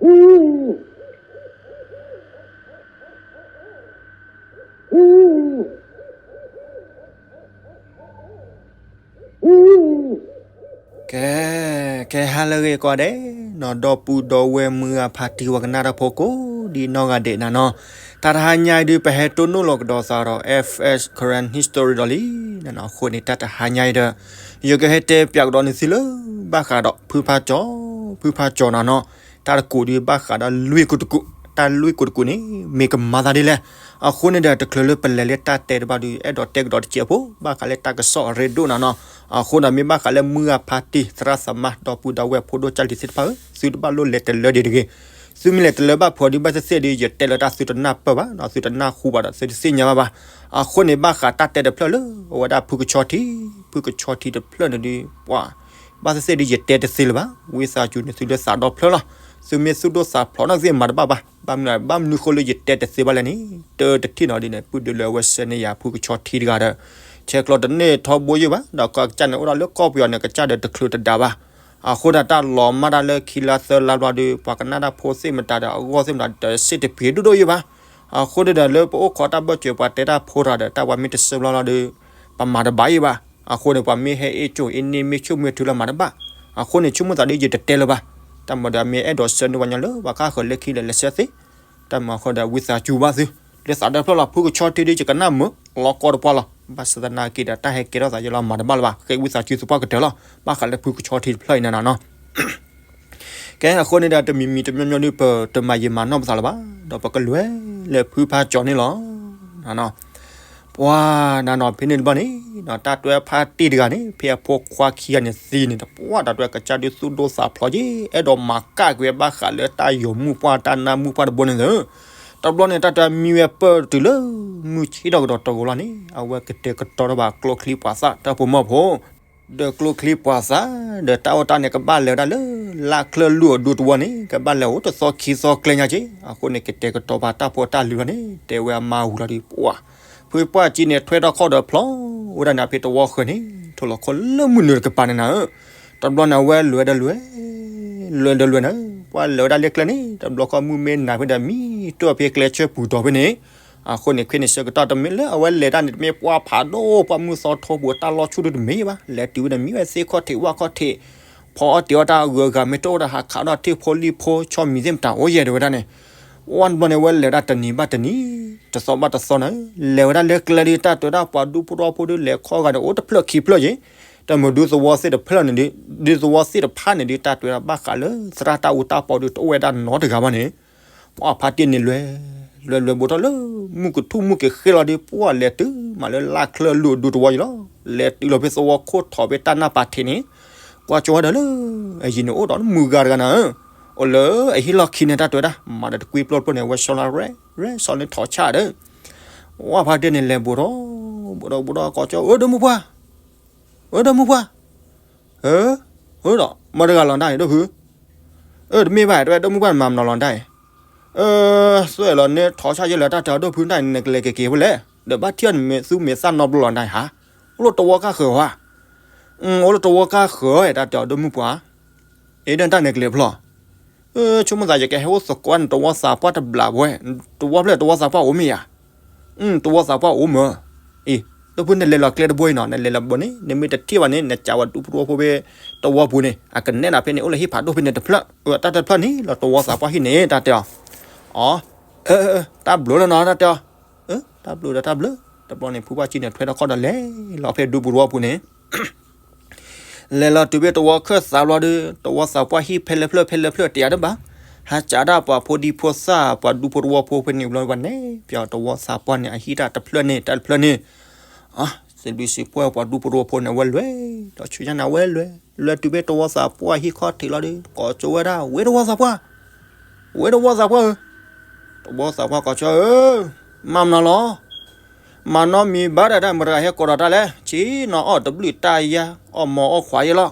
ကဲ, ကဲဟါလၢအဂ့ၤကိးဂၤဒဲးနီၤ, ဒီပုၢ်ဒီဝဲၢ်မုၢ်ဂၤဖါတံၢ်ဝဲကနၣ်တၢ်ဖိကိးဒံနီၢ်ဂၤဒဲးနၤနီၤ, တၢ်တဟါညါအံၤဒုး ပဟဲတိၢ်နီၣ်လီၤကဒီးသးဒီး F S Karen History ဒီးလံနၤနီၤ, အဃိန့ၣ် တၢ်တဟါညါအံၤဒီး ယကဟဲတဲပၠးကဒီးနသုလၢ ဘၣ်ဃးဒီးဖုဖါကၠီ, ဖုဖါကၠီနၤနီၤ, တၢ်တကိးဒုးဘၣ်ဃးဒီးလွံၢ်ကိးတကိး, တၢ်လွံၢ်ကိးတကိးန့ၣ် မ့ၢ်ကမၤသးဒ်လဲၣ်. အဃိန့ၣ်ဒီး တချုးလၢပလဲၤလၢတၢ်တဲတဘၣ်ဒုး အဲၣ်ဒိးတဲကဒီးတစဲးဖိ ဘၣ်ဃးလၢတၢ်ကစီၣ်အရ့ဒိၣ်နၤနီၤ, အဃိဒီးမ့ၢ်ဘၣ်ဃးလၢမုၢ်ဂၤဖါတံၢ် သရၣ်သမါ ဒီပုၢ်ဒီဝဲၢ်ဖိဒိၣ်ကၢ်လံၤသ့ၣ်တဖၣ်ဧၢ, သုတဘၣ်လိၣ်လဲၤတလၢဒံးတဂ့ၤ. သုမ့ၢ်လဲၤတလၢဘၣ်ဖုးဒုး ဘၣ်သ့ၣ်သ့ၣ်ဒုး ယတဲလၢတၢ်သုတနၢ်ပၢၢ်ဘၣ်ဒီး သုတနၢ်ဟူဘၣ်ဒီး သုတသ့ၣ်ညါဘၣ်ဘၣ်. အဃိန့ၣ် ဘၣ်ဃးတၢ်တဲတဖျၢၣ်လၢ အဝဲဒၣ်ဖုကဆီထံ, ဖုကဆီထံတဖျၢၣ်န့ၣ်ဒုး ပှၤ ဘၣ်သ့ၣ်သ့ၣ်ဒုး ယတဲတသ့လၢၤဘၣ်, ဝံသးစူၤန့ၣ် သုလၢသးဒီဖျၢၣ်လီၤ. သုမ့ၢ်သူၣ်ဒိၣ်သးဖျိးနီၢ်ကသ့ၣ်မၤတဘၣ်ဘၣ်. ဘၣ်မနုၤ, ဘၣ်မနုၤဃိလၢယတဲတသ့ဘၣ်လဲၣ်န့ၣ်, တၢတထံၣ်နီၤဒ်န့ၣ် ပုၢ်ဒုးလၢအဝဲစဲန့ၢ်ယၤဖုကဆီထံတဂၤဒီး ဆဲးကျိးတန့ၢ်ထီဘိယိာ်ဘၣ်, ဒီးကီၢ်ကစၢ်န့ၣ် အိၣ်ဒၣ်လၢကီၢ်ပယီၤန့ၣ် ကစၢ်ဒီးတချုးတဒါဘၣ်. အဃိဒီးတၢ်လီၤမၢ်ဒၣ်လၢခံလါသၢလါဘျီဒီး ပှၤကနၣ်တၢ်ဖိသ့ၣ်မတၤဒီး အဂီၢ်သ့ၣ်မတၤဒီး စ့ၣ်တပှ့ၤဒိၣ်ဒိၣ်ယိာ်ဘၣ်. အဃိန့ၣ်ဒီး လၢပအိၣ်ခိးတၢ်ဘၢၣ်စၢၤ ပှၤတဲတၢ်ဖိတၢ်ဒီး တၢ်ပှၤမ့ၢ်တဆၢဘျီလီၤဒီး ပမၤတဘၣ်ယိာ်ဘၣ်. အဃိန့ၣ် ပှၤမ့ၢ်ဟဲအ့ၣ်ကၠိၣ်အ့ၣ်န့ၢ် မ့ၢ်ဆိၣ်မ့ၢ်ထုလီၤမၤတဘၣ်. အဃိန့ၣ် ဆိကမိၣ်သးဒ်ယတတဲလၢၤဘၣ်. တၢ်မၤဒီး မ့ၢ်အဲၣ်ဒိးဆှၢန့ၢ်ပှၤညီလၢ ပှၤကဟၢၤလၢခံဒီး လဲၤဆှၢသ့. တၢ်မၤဃီဒီး ဝံသးစူၤဘၣ်သု, လၢသးဒီဖျၢၣ်လီၤ. ဖုကဆီထံဒ်ယကနၣ်မုာ်လီၤကီတပှၢ်လီၤ. ဘၣ်ဆၣ်သနာ်က့ဒီး တၢ်ဟဲကဲထီၣ်သးယဲလီၤ မၤတဘၣ်လၢၤဘၣ်. ဃ့ဝံသးစူၤသပှၢ်ကတၢၢ်လီၤ. ဘၣ်ဃးလၢဖုကဆီထံတဖျၢၣ်အံၤနၤနီၤ. ကဲ အဃိန့ၣ်ဒီး တမံၤမံၤတမံၤမံၤဒုး ပတမၤယံာ်မၤနီၢ်ပသးလၢၤဘၣ်, ဒီးပကလဲၤလၢဖုဖါကၠီန့ၣ်လီၤ. ပှၤနၤနီၤ ဖဲန့ၣ်တဘျီန့ၣ် တၢ်တွဲဖါတံၢ်တဂၤန့ၣ် ဖဲအဖိခွါခံဂၤန့ၣ်သံန့ၣ် တပှၢ်တၢ်တွဲကစၢ်ဒုးသူၣ်ဒိၣ်သးဖျိးက့ၤ အဲၣ်ဒိးမၤကၣ်ကွံာ်ဘၣ်ဃးလၢတၢ်ယိာ်မုၢ်ပှၢ်တၢ်နၢ်မုၢ်ပှၢ်တဘိန့ၣ်လီၤ. တဘျီန့ၣ် တၢ်တွဲမံဝဲပၢၢ်တုၤလၢ မုၢ်ဆ့ၣ်ထီၣ်ကဒီးတဂီၤလီၤန့ၣ် အဝဲကတဲာ်ကတီၤထီၣ်ဘၣ်ကျိချံပှၤသၣ်တၢ်ဖိမီၢ်ဖိ ဒီးကျိချံပှၤသၣ် ဒီးတၢ်အိၣ်တၢ်န့ၣ် ကဘၣ်လဲၤဝဲဒၣ်လၢ လၢ်ချၢၣ်လွံၢ်အဒူတဝီန့ၣ် ကဘၣ်လဲၤအိၣ်တသီခံသီကျဲညါက့ၤ. အဃိန့ၣ် ကတဲာ်ကတီၤပာ်တၢ်ဖိတၢ်လံၤလီၤန့ၣ် တဲဝဲအမါဝံၤလီၤဒီး ပှၤ ဖုပှၢ်ကၠံန့ၣ် ထွဲထီၣ်ခီၣ်ဒီးဖျီဝဲဒၣ်န့ၣ် ဖဲတဝီဃၢၤန့ၣ် ထိၣ်လီၤခီလၢမုၢ်နုာ်တကပၤန့ၣ်နၤဧၢ. တဘျီန့ၣ် အဝဲလဲၤဒီးလဲၤ လဲၤဒီးလဲၤန့ၣ် ပှၤလဲၤဝဲဒၣ်လၢကျဲန့ၣ် တဘျီခီၣ်မုၢ်မ့ၢ်နၤဖဲဒီး မံတၢၢ်ဖဲကျဲဆၢပူၤတီၤဖဲန့ၣ် အဃိန့ၣ် ခဲန့ၣ်ဆၢကတီၢ်တမ့ၢ်လၢအဝဲလဲၤတၢ်န့ၣ် တမ့ၢ်ပှၢ်ဖးဒိၣ် ပှၢ်မုၢ်သီထီပူၤ တၢ်လီၢ်ဆူၣ်ဒုတမ့ၢ်ဘၣ်. လဲၤတုၤဝဲန့ၣ် မံဝဲသ့ၣ်ခီၣ်ထံးဝၣ်ခီၣ်ထံး ဖီအီၣ်တ့ၤအီၣ်တၢ်အဂုၤအဂၤ မ့ၢ်တအိၣ်ဒီးဟးခးဒီးထံၣ်ဖိလံၣ်ဖိဆီမံၤသ့ၣ်မတၤအိၣ်ယဲၢ်ဒၣ်ဝဲဒၣ်န့ၣ်. ဝဲတဘျီန့ၣ် အဝဲလဲၤဒၣ်တနံၤဘၣ်တနံၤ တသီဘၣ်တသီန့ၣ် လဲၤဝဲဒၣ်လၢကျဲဒုး တၢ်တွဲဒၣ်ပှၤဒူဖိတဝီဖိဒုး လဲၤခီဂာ်န့ၣ် အိၣ်တဖျၢၣ်ခံဖျၢၣ်ယ့ၣ် တမ့ၢ်ဒူသဝီသ့ၣ်တဖျၢၣ်န့ၣ်ဒုး ဒူသဝီသ့ၣ်တဖၣ်န့ၣ်ဒုး တၢ်တွဲဒၣ်ဘၣ်ဃးလၢ သရၣ်တၢ်အူတၢ်ပီဒုး တအိၣ်ဝဲဒၣ်နီတဂၤဘၣ်န့ၣ် ပှၤဖါတံၢ်န့ၣ်လဲၤ လဲၤလဲၤဘူးထီၣ်လၢ မုၢ်ကထူၣ်မုၢ်ကဃ့လီၤဒီး ပှၤလဲၤတုၤမးလၢလၢ်ချၢၣ်လွံၢ်အဒူတဝီယ့ၣ်လီၤ. လဲၤတုၤလီၤဖဲသဝီခိၣ်ထီၣ်ဖဲတၢ်နၢ်ပာ်ထံးန့ၣ် ကွၢ်ကၠီဝဲဒီးလၢ အယံၤန့ၣ်အိၣ်ဒီးမုၢ်ဂၤတဂၤနၤဧၢ, အိၣ်လၢအဟံၣ်လီၢ်ခံန့ၣ် တၢ်တွဲဒၣ် မၤဒီးတကွံပျိပျိန့ၣ် အဝဲဆီလီၤရဲၣ်ရဲၣ်ဆီန့ၣ်ထီၣ်ဆၣ်ဒီး ပှၤဖါတံၢ်န့ၣ်လဲၤဘူးထီၣ် ဘူးထီၣ်ဘူးထီၣ် ကိးကၠီ အၢ ဒီမုၢ်ပှၢ် အၢ ဒီမုၢ်ပှၢ် အၢ အၢဒီး မတၤတဂၤလီၤတၢ်အံၤ ဒိၣ်ဖု အၢ တမ့ၢ်ဘၣ် တဲဝဲ ဒီမုၢ်ပှၢ်န့ၣ် မၤမနုၤလီၤတၢ်အံၤ, အၢ သွဲၣ်လီၤန့ၣ် ထီၣ်ဆၣ်ယဲလၢတၢ်တဲအီၤ ဒိၣ်ဖုတၢ်အံၤ နကလဲၤက့ၤက့ၤဖဲလဲၣ်, ဒီးဘၣ်ထံၣ်အီၤနမ့ၢ်သူမ့ၢ်သၣ်နီတဘျီလီၤတၢ်အံၤဟါ, အိၣ်လၢတဝီကါဃၢၤဧါ, အိၣ်လၢတဝီကါဃၢၤ တၢ်တဲအီၤ ဒိၣ်မုၢ်ပှၢ်, အ့ ဒီးတၢ်နကလဲၤဖျီၣ် ဆိကမိၣ်သး ယကဟဲအိၣ်သကိးနတဝီသးပှၢ်တဘျီဝဲ, တဝီဖျၢၣ်တဝီသးပှၢ်အိၣ်မ့ၢ်ဧါ, တဝီသးပှၢ်အိၣ်မ့ၢ်, အ့ ဒိၣ်ဖုနလဲၤလီၤကျဲတဘိအံၤနီၤ, နလဲၤလီၤဘိန့ၣ် နမ့ၢ်တထံၣ်ဘၣ်န့ၣ် နကးဝဲဒူဖိတဝီဖိဖဲတဝီပူၤန့ၣ် အကနဲၣ်နၤဖဲန့ၣ် အိၣ်လၢဟံၣ်ဖးဒိၣ်ဖဲန့ၣ်တဖျၢၣ်, တၢ်တဖျၢၣ်န့ၣ်လီၤတဝီသးပှၢ်ဟံၣ်န့ၣ် တၢ်တဲအီၤ, အ့ တၢ်ဘျုးလီၤနီၤ တၢ်တဲအီၤ, တၢ်ဘျုးဒီးတၢ်ဘျုး, တဘျီန့ၣ် ဖုပှၢ်ကၠံန့ၣ် ထွဲထီၣ်ခီၣ်ဒီးလဲၤလီၤဖဲဒူပူၤတဝီပူၤန့ၣ် လဲၤလီၤတုၤဖဲတဝီခၢၣ်သးဘျီဒီး တဝီသးပှၢ်ဟံၣ်ဖဲလဲၣ်ဖျၢၣ်ဖဲလဲၣ်ဖျၢၣ်တယၤတဘၣ်, ဟးစးဒၣ်ပှၤဖိဒံဖိသၣ် ပှၤဒူဖိတဝီဖိဖဲန့ၣ်ဘျီ ပှၤနဲၣ်ပၠးတဝီသးပှၢ်န့ၣ် အဟံၣ်တၢ်တဖျၢၣ်န့ၣ် တၢ်တဖျၢၣ်န့ၣ်, စံးဘျုးစံးဖှိၣ်ပှၤဒူဖိတဝီဖိန့ၣ် အဝဲလဲၤ, ဒီးဆူညါန့ၣ် အဝဲလဲၤ, လဲၤတုၤဖဲတဝီသးပှၢ်ဟံၣ်ခီၣ်ထံးလီၤဒီး ကိးကၠီဝဲဒၣ် ဝဲတဝီသးပှၢ် ဝဲတဝီသးပှၢ်ဧၢ, တဝီသးပှၢ်ကိးကၠီဧၢ, မၤမနုၤလီၤ, မၤနီတမံၤဘၣ်ဒီး တၢ်မတၤတဂၤဟဲကိးဒီးတၢ်လဲၣ်, ဆ့ၣ်နီၤအီၣ်တဘျုးတၢ်ယါ, အီၣ်မီၤအီၣ်ခွါယဲလီၤ.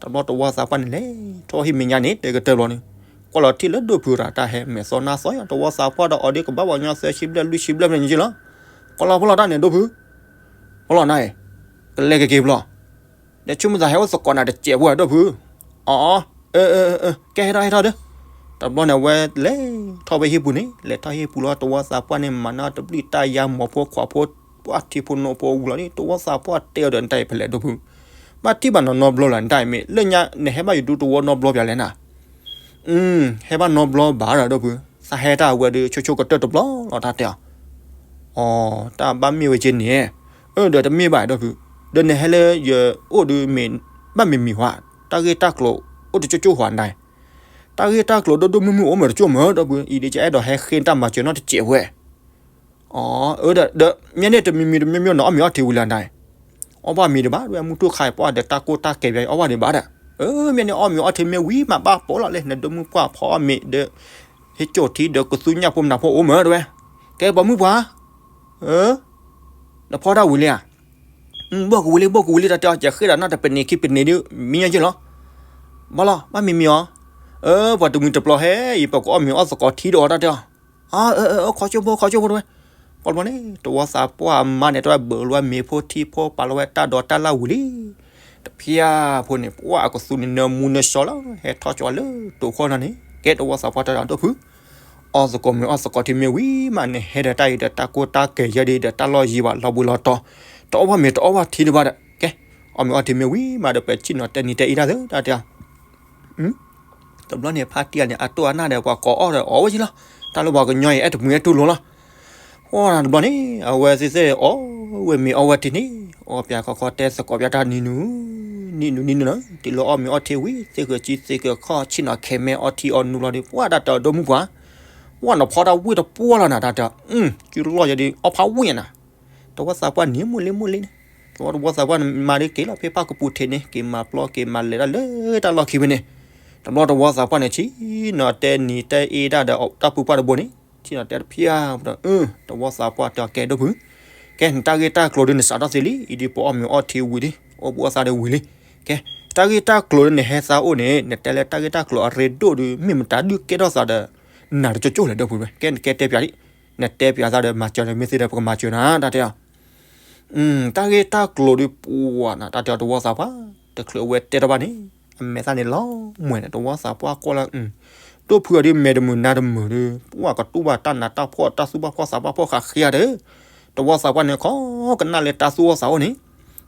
တဘျီတဝီသးပှၢ်န့ၣ်လဲၤထီၣ်ဟံၣ်မဲာ်ညါန့ၣ် တဲကတၢၢ်ဘျီန့ၣ်, ကွၢ်လီၤထံၣ်လၢဒိၣ်ဖုရၤတၢ်ဟဲမဲာ်သီနါသီယီၤ, တဝီသးပှၢ်ဒီးအီၤဒ်ကဘၣ်ပှၤကညီသၢဆံဘျဲၣ်လွံၢ်ဆံဘျဲၣ်ဖဲန့ၣ်ယ့ၣ်လီၤ. ကွၢ်လီၤဖီလီၤတၢ်န့ၣ် ဒိၣ်ဖု, ဖီလီၤနၤအံၤ, ကလဲၤကက့ၤဖျီၣ် ဒီးဆိကမိၣ်သးဟဲအိၣ်သကိးနၤတစဲးဖိ ဒိၣ်ဖု, အီ အၢ အၢ ကဲဟဲထီၣ်ဟဲထီၣ်ဒီး, တဘျီန့ၣ် အဝဲလဲၤထီၣ်ဝဲဟံၣ်ပူၤန့ၣ်, လဲၤထီၣ်ဟံၣ်ပူၤလီၤ တဝီသးပှၢ်န့ၣ် မၤနၢ်တဘျုးတၢ်ယါ မိၢ်ဖိခွါဖိ ပှၢ်ထံဖိနီၢ်ဖိဝံၤလီၤန့ၣ် တဝီသးပှၢ်တဲအီၤဒီး နတၢ်အံၤဖဲလဲၣ် ဒီပုၢ်, ဘၣ်ထံၣ်ဘၣ်နီၢ်နီတဘျီလၢၤ နတၢ်အံၤမ့ၢ်လၢညါ နဟဲဘၣ်ယဒူတဝီနီတဘျီပၠးလဲၣ်နၤ. ဟဲဘၣ်နီတဘျီဘၣ်ဒီး ဒီပုၢ်, သးဟဲတၢ်အဝဲဒီး ဆိဆိကတၢၢ်တဘျီလီၤ တၢ်တဲအီၤ. အီ, တၢ်ဘၣ်မ့ၢ်ဝဲက့န့ၣ်, အၢ ဒီးတမ့ၢ်ဘၣ် ဒီပုၢ်, ဒီးနဟဲလၢယအိၣ်ဒီးမ့ၢ်ဘၣ်မံၤမံၤဧါ, တၢ်ဂ့ၢ်တၢ်ကျိၤအိၣ်တကၠိကၠိဧါနတၢ်အံၤ, တၢ်ဂ့ၢ်တၢ်ကျိၤဒိၣ်ဒိၣ်မုၢ်မုၢ်အိၣ်မ့ၢ်တကၠိမ့ၢ် ဒီပုၢ်, အံၤဒီးယအဲၣ်ဒိးဟဲဃ့တၢ်မၤစၢၤနီတစဲးဝဲ. အီ, အၢ ဒီး ဒီး မ့ၢ်န့ၣ်တမံၤမံၤတမံၤမံၤနီၤ အီၣ်မ့ၤအီထံဝံၤလၢနတၢ်အံၤ, အီၣ်ဘၣ်မ့ၤဒံးဘၣ် ဒ်ဝဲမုၢ်ထူၣ်ခါအံၤ ပှၢ်ဒီးတၢ်ကိၢ်တၢ်ကဲၤပၠးအံၤ အီၣ်ဘၣ်ဒံးဘၣ်ဒီး, အၢ မ့ၢ်န့ၣ်အီၣ်မ့ၤအီထံမ့ၢ်ဝံၤမး ဘၣ်ပိာ်လီၤလဲၣ် နဒိၣ်မုၢ်ပှၢ်ဖီအီၣ်မ့ၤဒီး ဟ့ၣ်ကၠိၣ်ထံဒီးကသူညၣ်ဖိမနုၤဖိအိၣ်မ့ၢ် ဒ်ဝဲ, ကဲပှၤမုၢ်ပှၢ်, အၢ နဖီတၢ်ဝံၤလံဧါ, ဘီၣ်ကဝံၤလံ ဘီၣ်ကဝံၤလံ တၢ်တဲအီၤ ယဃ့ဒၣ်နီတပနံၤခံပနံၤဒီး မံညီယ့ၢ်လီၤ, ဘၣ်လီၤ ဘၣ်မံၤမံၤအီၤ, အၢ ပှၤတမှံၤတပျီဟဲအံၤ ပကအီၣ်မ့ၤအီၣ်သကိးထံဒီးအီၤ တၢ်တဲအီၤ, အၢ အၢ အၢ ခီကၠိဖိ ခီကၠိဖိ တဝဲ, ပှၤတဘျီန့ၣ် တဝီသးပှၢ်အမါန့ၣ် တဝဲဘၢၣ်လီၤဝဲမ့ၤဖိထံဖိ ပာ်လီၤဝဲတၢ်ဒီးတၢ်လၢ်ဝံၤလံ တဖၣ်ဖိန့ၣ် ပှၢ်အကသူန့ၣ် နၢမူနၢဆှီလီၤ ဟဲထီၣ်ကၠီလၢတိာ်ခိၣ်နီၤန့ၣ် ကဲတဝီသးပှၢ်တဲဒီး ဒီပုၢ်, အီၣ်သကိးမ့ၤအီၣ်သကိးထံမ့ၢ်ဝံၤမး နဟဲဒီးတၢ်အံၤဒီးတၢ်ကိၢ်တၢ်ကဲၤယဲဒီး တၢ်လီၢ်ယံၤဘၣ် လီၤဘှံးလီၤတီၤ, တအီၣ်ဘၣ်မ့ၤတအီၣ်ဘၣ်ထံတဘၣ်ဒီး ကဲ အီၣ်မ့ၤအီၣ်ထံမ့ၢ်ဝံၤမးဒီး ပစံၣ်နီၤတဲနံၤတဲအ့ၣ်တၢ်သၢ တၢ်တဲအီၤ တဘျီန့ၣ် ဖါတံၢ်အန့ၣ် အတိၢ်အနၢ်ဒီး ပှၤကိးအီၣ်ဒီးအီၣ်ဝဲက့လီၤ, တၢ်လၢပှၤကညီအံၤ အဲၣ်တမှံၤအဲၣ်တူၢ်လိာ်လီၤ, အီၣ်တဘျီန့ၣ် အဝဲသ့ၣ်သ့ၣ်အီၣ်ဝဲမ့ၤအီၣ်ဝဲထံန့ၣ် အီၣ်ပၠးခီခီတဲသကိးပၠးတၢ်နံၤနုၤ နံၤနုၤနံၤနုၤနီၤ တုၤလၢအီၣ်မ့ၤအီၣ်ထံဝံၤ သ့ၣ်ဃၢၤကံသ့ၣ်ဃၢၤခီၣ် ဆ့ၣ်နီၤခဲမဲအီထံအီနိလီၤဒီး ပှၢ်တၢ်တဲအီၤ ဒီပုၢ်ပှၢ်, ပှၢ်နီၤဖီတၢ်ဝံၣ်တပှၢ်လီၤနၤ တၢ်တဲအီၤ, ကလီၢ်ယဲဒုး အီၣ်ဖးဝံၣ်နၤ တဝီသးပှၢ်န့ၣ် မိၢ်လ့မိၢ်လ့န့ၣ်, တဝီတဝီသးပှၢ်န့ၣ် မၤဒ်က့ၤလီၤ ဖဲဖၣ်ကပူၤထံးန့ၣ် က့ၤမၤပျီက့ၤမၤလဲၤတၢ်လၢတၢ်လီၢ်ခံဖဲန့ၣ်, တဘျီတဝီသးပှၢ်န့ၣ် ဆ့ၣ်နီၤတဲနံၤတဲအ့ၣ်တၢ်ဒီးတၢ်ဖုပှၢ်တဘိန့ၣ်, ဆ့ၣ်နီၤတဲတဖၣ်ဒီး တဝီသးပှၢ်တဲအီၤ ကဲ ဒီပုၢ်, ကဲ နတၢ်ဂ့ၢ်တၢ်ကျိၤဒုး နစးထီၣ်သ့လံ, အံၤဒ်ပအီၣ်မ့ၤအီၣ်ထံဝံၤလံ, အိၣ်ဘှံးအီၣ်သးဒီးဝံၤလံ, ကဲ တၢ်ဂ့ၢ်တၢ်ကျိၤလၢနဟဲသးအိၣ်န့ၣ် နတဲလၢတၢ်ဂ့ၢ်တၢ်ကျိၤအရ့ဒိၣ်ဒီး မ့ၢ်မတၤဒုးကဲထီၣ်သးဒီး နၤတကၠိကၠိလဲၣ် ဒီပုၢ်ဝဲၢ်, ကဲ နကဲတဲပၠးလံ, နတဲပၠးသးဒီး မၤစၢၤန့ၣ် မ့ၢ်သ့ဒီး ပကမၤစၢၤနၤ တၢ်တဲအီၤ တၢ်ဂ့ၢ်တၢ်ကျိၤဒုးပှၤနၤ တၢ်တဲအီၤ တဝီသးပှၢ်, တချုးအဝဲတဲထီၣ်ဘၣ်န့ၣ် အမဲာ်သၣ်န့ၣ်လီၤမှဲၤန့ၣ် တဝီသးပှၢ်ကွၢ်လၢ ဒိၣ်ဖုအီၤဒုး မဲာ်တမုာ်နါတမုာ်ဒီး ပှၢ်ကတူၢ်ဘၣ်တၢ်နးတၢ်ဖှီၣ် တၢ်သူၣ်ဘၣ်ဖှီၣ်သးဘၣ်ဖှီၣ်ဃးဃ့ဧါဒီး တဝီသးပှၢ်န့ၣ် ခိးကနၣ်လၢတၢ်သူၣ်အိၣ်သးအိၣ်န့ၣ်,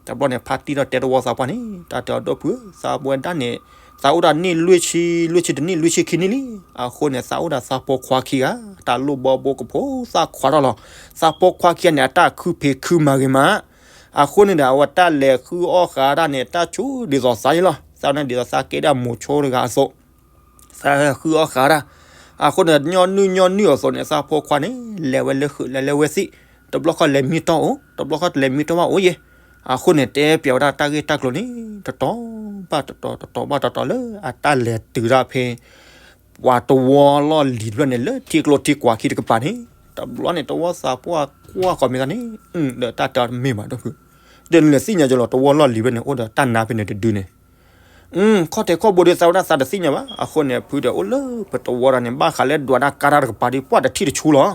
တဘျီန့ၣ် ဖါတံၢ်ဒီးတဲတဝီသးပှၢ်န့ၣ် တၢ်တဲအီၤ ဒီပုၢ်ဧၢ သးဝဲဒၣ်န့ၣ် သးအိၣ်ဒၣ်နံၣ်လွံၢ်ဆံ လွံၢ်ဆံတနံၣ် လွံၢ်ဆံခံနံၣ်လံ, အဃိန့ၣ် သးအိၣ်ဒၣ်သးဖိခွါခံဂၤ, တၢ်လိၣ်ဘီဘိကဖိသၣ်ခွါထီၣ်လီၤ, သးဖိခွါခံဂၤန့ၣ် အတၢ်ခုဖံးခုမၤဂ့ၤမး, အဃိန့ၣ်ဒီး အဝဲတၢ်လဲၤဃုအီၣ်ဃးတၢ်န့ၣ် တၢ်ဆူၣ်ဒ်သိးသးန့ၣ်လီၤ, သးန့ၣ်ဒ်သိးသးကဲဒၣ်မိၤဆိတဂၤအသိး သးဃုအီၣ်ဃးတၢ်, အဃိန့ၣ် ညီနုၢ်ညီနုၢ်အသိးန့ၣ် သးဖိခွါန့ၣ် လဲၤဝဲလၢဃုာ်လဲၤလၢဝဲသ့ၣ်, တဘျီဃီလဲၤမံတီၢ်အိၣ် တဘျီဃီတလဲၤမံတီၢ်ဘၣ်အိၣ်ယဲ, အဃိန့ၣ်တဲပၠးဝဲဒၣ်တၢ်ဂ့ၢ်တၢ်ကျိၤန့ၣ် တတီၤဘၣ်တတီၤ တတီၤဘၣ်တတီၤလၢအတၢ်လဲၤတုၤဒၣ်ဖဲ ပှၤတဝီလီၢ်လံၤတဖျၢၣ်န့ၣ် လၢထံကျိထံကွာ်ခံတကပၤန့ၣ်, တဘျီန့ၣ် တဝီသးပှၢ်ကွၢ်ဃီၤမ့ၢ်သးန့ၣ်, ဒီးတၢ်တဲအီၤတမ့ၢ်ဘၣ် ဒီပုၢ်, ဒီးနလဲၤသ့ၣ်ညါကလီၤ တဝီလီၢ်လံၤဖျၢၣ်န့ၣ် အိၣ်ဒီးတၢ်နါဖဲန့ၣ်တဒုန့ၣ် ခီၣ်ထံးခီၣ်ဘိဒီးသးဝဲဒၣ်သးတသ့ၣ်ညါဘၣ်, အဃိန့ၣ် ဖုဒီးအိၣ်လၢပတဝီဒၣ်န့ၣ် ဘၣ်ဃးလၢဒွးတၢ်ကါတၢ်တကပၤဒီး ပှၢ်တထံၣ်တဆူလီၤ,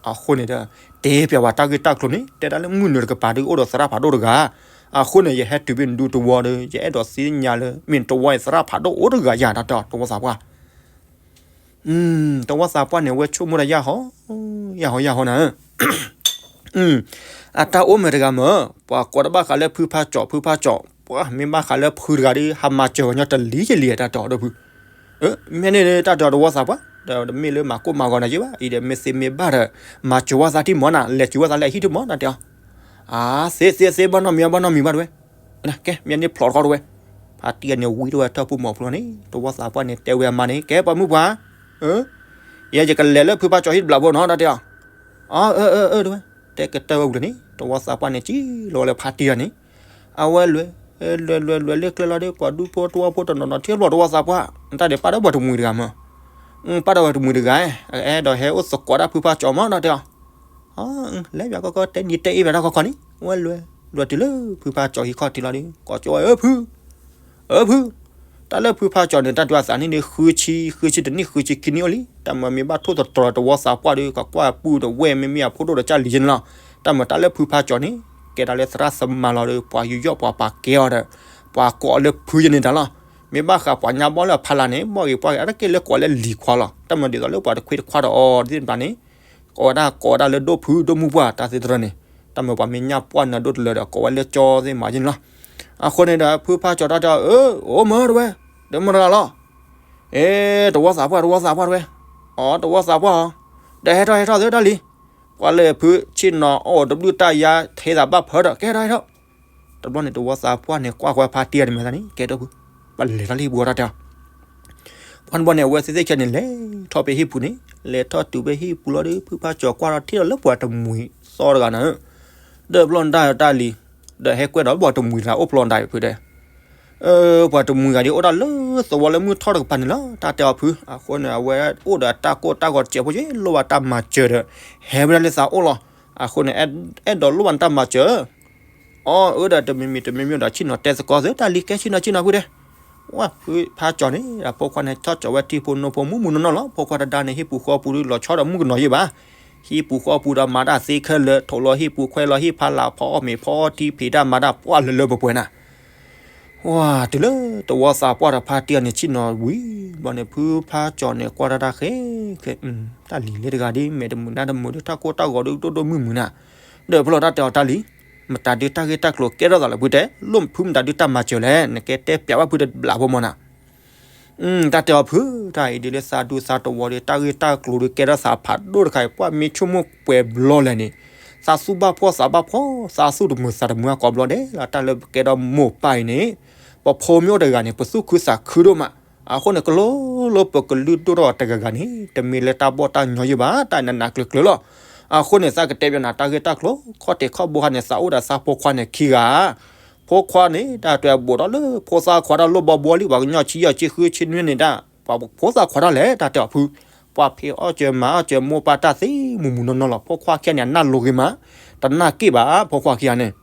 အဃိန့ၣ်ဒီး တဲပၠးဝဲတၢ်ဂ့ၢ်တၢ်ကျိၤန့ၣ် တဲဒၣ်လၢမုၢ်နုာ်တကပၤဒီး အိၣ်ဒီးသရၣ်ဖးဒိၣ်တဂၤ, အဃိန့ၣ် ယဟဲတုၤဖဲနဒူတဝီဒီး ယအဲၣ်ဒိးသ့ၣ်ညါလၢ မ့ၢ်နတဝီအံၤသရၣ်ဖးဒိၣ်အိၣ်တဂၤယၤ တၢ်တဲအီၤ တဝီသးပှၢ် တဝီသးပှၢ်န့ၣ် အဝဲဆိကမိၣ်တၢ်ယၢ်ဟီ, ယၢ်ဟီယၢ်ဟီနၤ, အတၢ်အိၣ်မ့ၢ်တဂၤမ့ၢ် ပှၤကိးတဘၣ်ဃးလၢဖုဖါကၠီၤ ဖုဖါကၠီၤ, ပှၤမ့ၢ်ဘၣ်ဃးလၢဖုတဂၤဒီး ဟးမၤစၢၤပှၤညီတလံၤယလံၤ တၢ်တဲအီၤ ဒီပုၢ်, မ့ၢ်န့ၣ် တၢ်တဲအီၤ တဝီသးပှၢ်, ဒီးတမ့ၢ်လၢမၤကိၢ်မၤဂီၤနၤယဲဘၣ်, အံၤဒီးမ့ၢ်သ့မ့ၢ်ဘၣ်ဒီး မၤစၢၤဝဲသးတံၢ်မၢ်နၤ, လဲၤစၢၤဝဲသးလၢအဟံၣ်တံၢ်မၢ် တၢ်တဲအီၤ အါ, သ့သ့သ့ ဘၣ်နီတမံၤဘၣ် ဘၣ်နီတမံၤဘၣ်တဝဲ, ကဲ မ့ၢ်န့ၣ်ဖျိးထီၣ်တဝဲ, ဖါတံၢ်အန့ၣ်ဝံတဝဲ ထၢၣ်ပူၤမီၤဖျိန့ၣ် တဝီသးပှၢ်န့ၣ် တဲဝဲအမါန့ၣ် ကဲပှၤမုၣ်ပှၢ်, ယဲယကလဲၤလၢဖုဖါကၠီၤဟံၣ်တဘျီဖိနီၤ တၢ်တဲအီၤ, အၢ အၢ အၢ တဝဲ, တဲကတၢၢ်ဝဲဝံၤလီၤန့ၣ် တဝီသးပှၢ်န့ၣ် စံၣ်လီၤဝဲလၢဖါတံၢ်အန့ၣ်, အဝဲလဲၤ လဲၤလဲၤလဲၤလဲၤကျဲလီၤဒီး ပှၤဒူဖိတဝီဖိတနီၤနီၤထံၣ်ဘျီ တဝီသးပှၢ်, နတၢ်ဒဲးပၣ်ဒီးပှၤတမှံၤတဂၤမၢ် ပၣ်ဒီးဝဲတမှံၤတဂၤ, အဲၣ်ဒိးဟဲအိၣ်သကိးတၢ်ဖုဖါကၠီၤမၢ် တၢ်တဲအီၤ, လဲၤပၠးကီကီ တဲနံၤတဲအ့ၣ်ပၠးတၢ်ခီခီန့ၣ် ဝဲလဲၤ လဲၤတုၤလၢဖုဖါကၠီၤဟံၣ်ခီၣ်ထံးလီၤဒီး ကိးကၠီဝဲ အၢ ဖု, အၢ ဖု, တၢ်လၢဖုဖါကၠီၤန့ၣ် တၢ်ဒွးသးန့ၣ်ဒီး ဃုဆံ ဃုဆံတနံၣ် ဃုဆံခံနံၣ်အိၣ်လံ, တၢ်မၤမ့ၢ်ဘၣ်ထိၣ်သတြီၤတဝီသးပှၢ်ဒီး ကကွၢ်ပုၢ်တဝဲၢ် မ့မ့ၢ်အဖိဒိၣ်ဒီးကၢ်လံၤယဲန့ၣ်လီၤ, တၢ်မၤတၢ်လၢဖုဖါကၠီၤန့ၣ် ကဲဒၣ်လၢသရၣ်သမါလီၤဒီး ပှၤယူးယီၣ်ပှၤပာ်ကဲအီၤဒီး ပှၤကိးအီၤလၢဖုယဲန့ၣ်တၢ်လီၤ, မ့ၢ်ဘၣ်ဃးပှၤညါဘီၣ်လၢအဖီလာ်န့ၣ် ဘီၣ်ဂ့ၤပှၢ်ဂ့ၤ အတက့ၢ်လၢကိးဝဲလၢလံၤခွါလီၤ. တၢ်မၤဒ်သိးလၢပှၤတခွ့တခွါဒီးအီၤဒ်သိးန့ၣ် ကိးဝဲဒၣ်ကိးဝဲဒၣ်လၢဒိၣ်ဖုဒိၣ်မုၣ်ပှၢ်တၢ်သ့တရၢန့ၣ် တၢ်မၤပှၤမ့ၢ်ညါပှၢ်နၤဒိၣ်တလၢဒီး ကိးဝဲလၢကၠီသ့ၣ်မၤယ့ၣ်န့ၣ်လီၤ. အဃိန့ၣ်ဒီး ဖုဖါကၠီၤတၢ်တဲအီၤ အၢ အိၣ်မၢတဝဲ တမုၢ်တဂၤလီၤ. အ့ တဝီသးပှၢ် တဝီသးပှၢ်တဝဲ အီ တဝီသးပှၢ်အီၤ ဒီးဟဲထီၣ်ဟဲထီၣ်သ့တၢ်လံ. ပှၤလၢဖုဆ့ၣ်နီၤအီၣ်တဘျုးတၢ်ယါ ထဲသးဘၣ်ဖၢဒီး ကဲထီၣ်ဟဲထီၣ်. တဘျီန့ၣ် တဝီသးပှၢ်န့ၣ် ကွၢ်ဃီဖါတံၢ်အီၤန့ၣ်မ့ၢ်သးန့ၣ် ကဲထီၣ်ဖု ပလဲၤထီၣ်လၢဟံၣ်ပူၤတၢ်တဲအီၤ ပှၤတဘျီန့ၣ် အဝဲသ့ၣ်သ့ၣ်ခဲန့ၣ် လဲၤထီၣ်ဖဲဟံၣ်ပူၤန့ၣ် လဲၤထီၣ်တုၤဖဲဟံၣ်ပူၤလီၤဒီး ဖုဖါကၠီၤကွၢ်ထီၣ်ထံၣ်ဒီးလၢပှၤတမှံၤသီတဂၤနၤ ဒီးပျီၢ်နတၢ်တၢ်လံၤ ဒီးဟဲကွဲဒီးပှၤတမှံၤတဂၤအိၣ်ဖျီနတၢ်ဖုတဲ ပှၤတမှံၤဂၤဒ်အိၣ်ဒၣ်လၢသဝီလၢမုၢ်ထီၣ်တကပၤန့ၣ်လီၤ တၢ်တဲအီၤဖု အဃိန့ၣ် အဝဲအိၣ်ဒီးတၢ်ကိၢ်တၢ်ဂီၤတစဲးဖိက့ လိၣ်ဘၣ်တၢ်မၤစၢၤဒီး ဟဲဝဲဒၣ်လၢသးအိၣ်လီၤ. အဃိန့ၣ် အဲၣ်ဒိးလိၣ်ဘၣ်နတၢ်မၤစၢၤ အီ အၢဒီးတမံၤမံၤတမံၤမံၤဒီး ဆ့ၣ်နီၤတဲသကိးသ့ တၢ်လံၤကဲဆ့ၣ်နီၤဆ့ၣ်နီၤဖုတဲ ဝဲဖုဖါကၠီၤန့ၣ် အဖိခွါန့ၣ် ထီၣ်ကၠီၤဝဲထံဖိနိဖိမုၢ်မုၢ်နီၢ်နီၢ်လီၤ. ဖိခွါတဒါန့ၣ် ဟံၣ်ပူၤဃီပူၤဒုးလီၤဆီဒီးမုၢ်ကနီၤယံာ်ဘၣ်. ဟံၣ်ပူၤဃီပူၤဒီးမၤတၢ်သ့ခဲလၢာ် ထိးလီၤဟံၣ်ပူၤခွဲးလီၤဟံၣ်ဖးလၢ်ဖီအီၣ်မ့ၤဖီအီထံဖံးတၢ်မၤတၢ်ပှၢ်လၢလၢပှဲၤပှဲၤနၤ ဝါ တုၤလၢတဝီသးပှၢ်ဒီးဖါတံၢ်အီၤန့ၣ် ဆ့ၣ်နီၤဝံၤဘျီန့ၣ် ဖုဖါကၠီၤန့ၣ် ကွၢ်တၢ်တၢ်ဃဲ တၢ်လံၤလၢတဂၤဒ် မဲာ်တမုာ်နါတမုာ်ဒ် တၢ်ကိၢ်တၢ်ဂီၤဒ်ဒိၣ်ဒိၣ်မုၢ်မုၢ်နၤ ဒီးဖျီၣ်တၢ်တဲအီၤတၢ်လံၤ မတၤဒုးတၢ်ဂ့ၢ်တၢ်ကျိၤကဲထီၣ်သးလၢဖုတဲ လိၣ်ဖုမတၤဒုးတၢ်မၤစၢၤလဲၣ် နကဲတဲပျးဘၣ်ဖုတဘျးဖိမၢ်နၤ တၢ်တဲအီၤဖု တၢ်အံၤဒ်လၢသးဒူသးတဝီဒီး တၢ်ဂ့ၢ်တၢ်ကျိၤဒုးကဲထီၣ်သးဖးဒိၣ်တခါအံၤ ပှၢ်မ့ၢ်ဆိကမိၣ်ပှဲၤဘျီလဲၣ်န့ၣ် သးသူၣ်ဘၣ်ဖှီၣ်သးဘၣ်ဖှီၣ် သးသူၣ်တမုာ်သးတမုာ်အကိးဘျီဒဲးလီၤ တၢ်လၢပကဲထီၣ်မိၢ်ပၢ်အံၤန့ၣ် ပဖိမ့ၢ်အိၣ်တဂၤန့ၣ် ပသူၣ်ခုသးခုဒိၣ်မး အဃိန့ၣ် ကလိလၢပကလုၢ်ဒိၣ်ထီၣ်တဂၤဂၤန့ၣ် တမ့ၢ်လၢတၢ်ဘီၣ်တၢ်ညီယံၤဘၣ် တၢ်နးနးကျၢၤကျၢၤလီၤ အဃိန့ၣ် သးကတဲပျးနၤတၢ်ဂ့ၢ်တၢ်ကျိၤ ခီၣ်ထံးခီၣ်ဘိခါန့ၣ် သးအိၣ်ဒီးသးဖိခွါန့ၣ်ခံဂၤ ဖိခွါန့ၣ် တၢ်တွဲဘိးထီၣ်လၢ ဖိသၣ်ခွါတၢ်လိၣ်ဘီဘီလံ ပှၤကညီဆံယဲၢ်ဆံဃုဆံနွံန့ၣ်ဒၣ် ပှၤဖိသၣ်ခွါတၢ်လဲၣ် တၢ်တဲအီၤဖု ပှၤဖံးအီၣ်စၢၤမၤအီၣ်စၢၤမိၢ်ပၢ်တၢ်သ့မုၢ်မုၢ်နီၢ်နီၢ်လီၤ ဖိခွါခံဂၤန့ၣ် အနၢ်လိၤဂ့ၤမး တနၢ်က့ၣ်ဘၣ် ဖိခွါခံဂၤန့ၣ်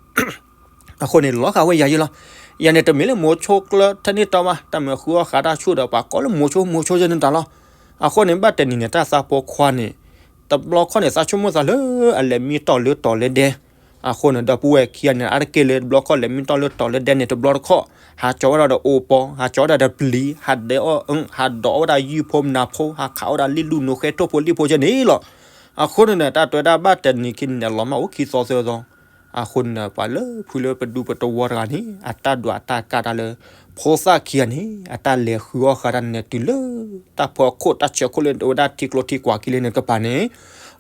အဃိန့ၣ် လီၤဃာ်ဝဲယၤယံၤလီၤ ယၤန့ၣ် တမ့ၢ်လၢမိၤဆိကျၢၢ်ထဲန့ၣ်တီဘၣ် တၢ်မ့ၢ်ဃုအီၣ်ဃာ်တၢ်ဆူၣ်ဒီး ပှၤကိးလၢမိၤဆိမိၤဆိယဲန့ၣ်တၢ်လီၤ အဃိန့ၣ် ဘၣ်တနံၤန့ၣ် တၢ်သးဖိခွါန့ၣ် တဘျီခီၣ်န့ၣ် သးဆိကမိၣ်သးလၢအလဲၤမံတီၢ်လၢတီၤလၢဒဲ အဃိန့ၣ် ဒီပုၢ်ဝဲၢ်ခံဂၤန့ၣ် အါတက့ၢ်လၢတဘျီခီၣ်လဲၤမံတီၢ်လၢတီၤလၢဒဲန့ၣ် တဘျီတခီၣ် ဟးကၠီဝဲဒၣ်ဒီးအိၣ်ပီၤ ဟးကၠီဝဲဒၣ်ဒီးပျံၤ ဟးဒဲးအီၣ် ဟးဒိးဝဲဒၣ်ယုၢ်ဖိမနၤဖိ ဟးခးဝဲဒၣ်လံၣ်လူၢ်နိဃဲထိၣ်ဖိလံၣ်ဖိကဲန့ၣ်လီၤ အဃိန့ၣ်ဒီး တၢ်တွဲဒၣ်ဘၣ်တနံၤခံနံၤန့ၣ် လီၤမၢ်အိၣ်ခံသီသၢသီ အဃိန့ၣ်ဒီး ပှၤလၢဖုလၢပဒူပတဝီတဂၤန့ၣ် အတၢ်ဒွးတၢ်ကးတၢ်လၢ ဖိသၣ်ခံဂၤန့ၣ် အတၢ်လဲၤဃုအီၣ်ဃာ်တၢ်န့ၣ် တုၤလၢ တၢ်ဖီခိၣ်တၢ်ဆၢခိၣ်လၢအိၣ်ဝဲဒၣ်ထံကျိထံကွာ်ခံလၢန့ၣ်ကပၤန့ၣ်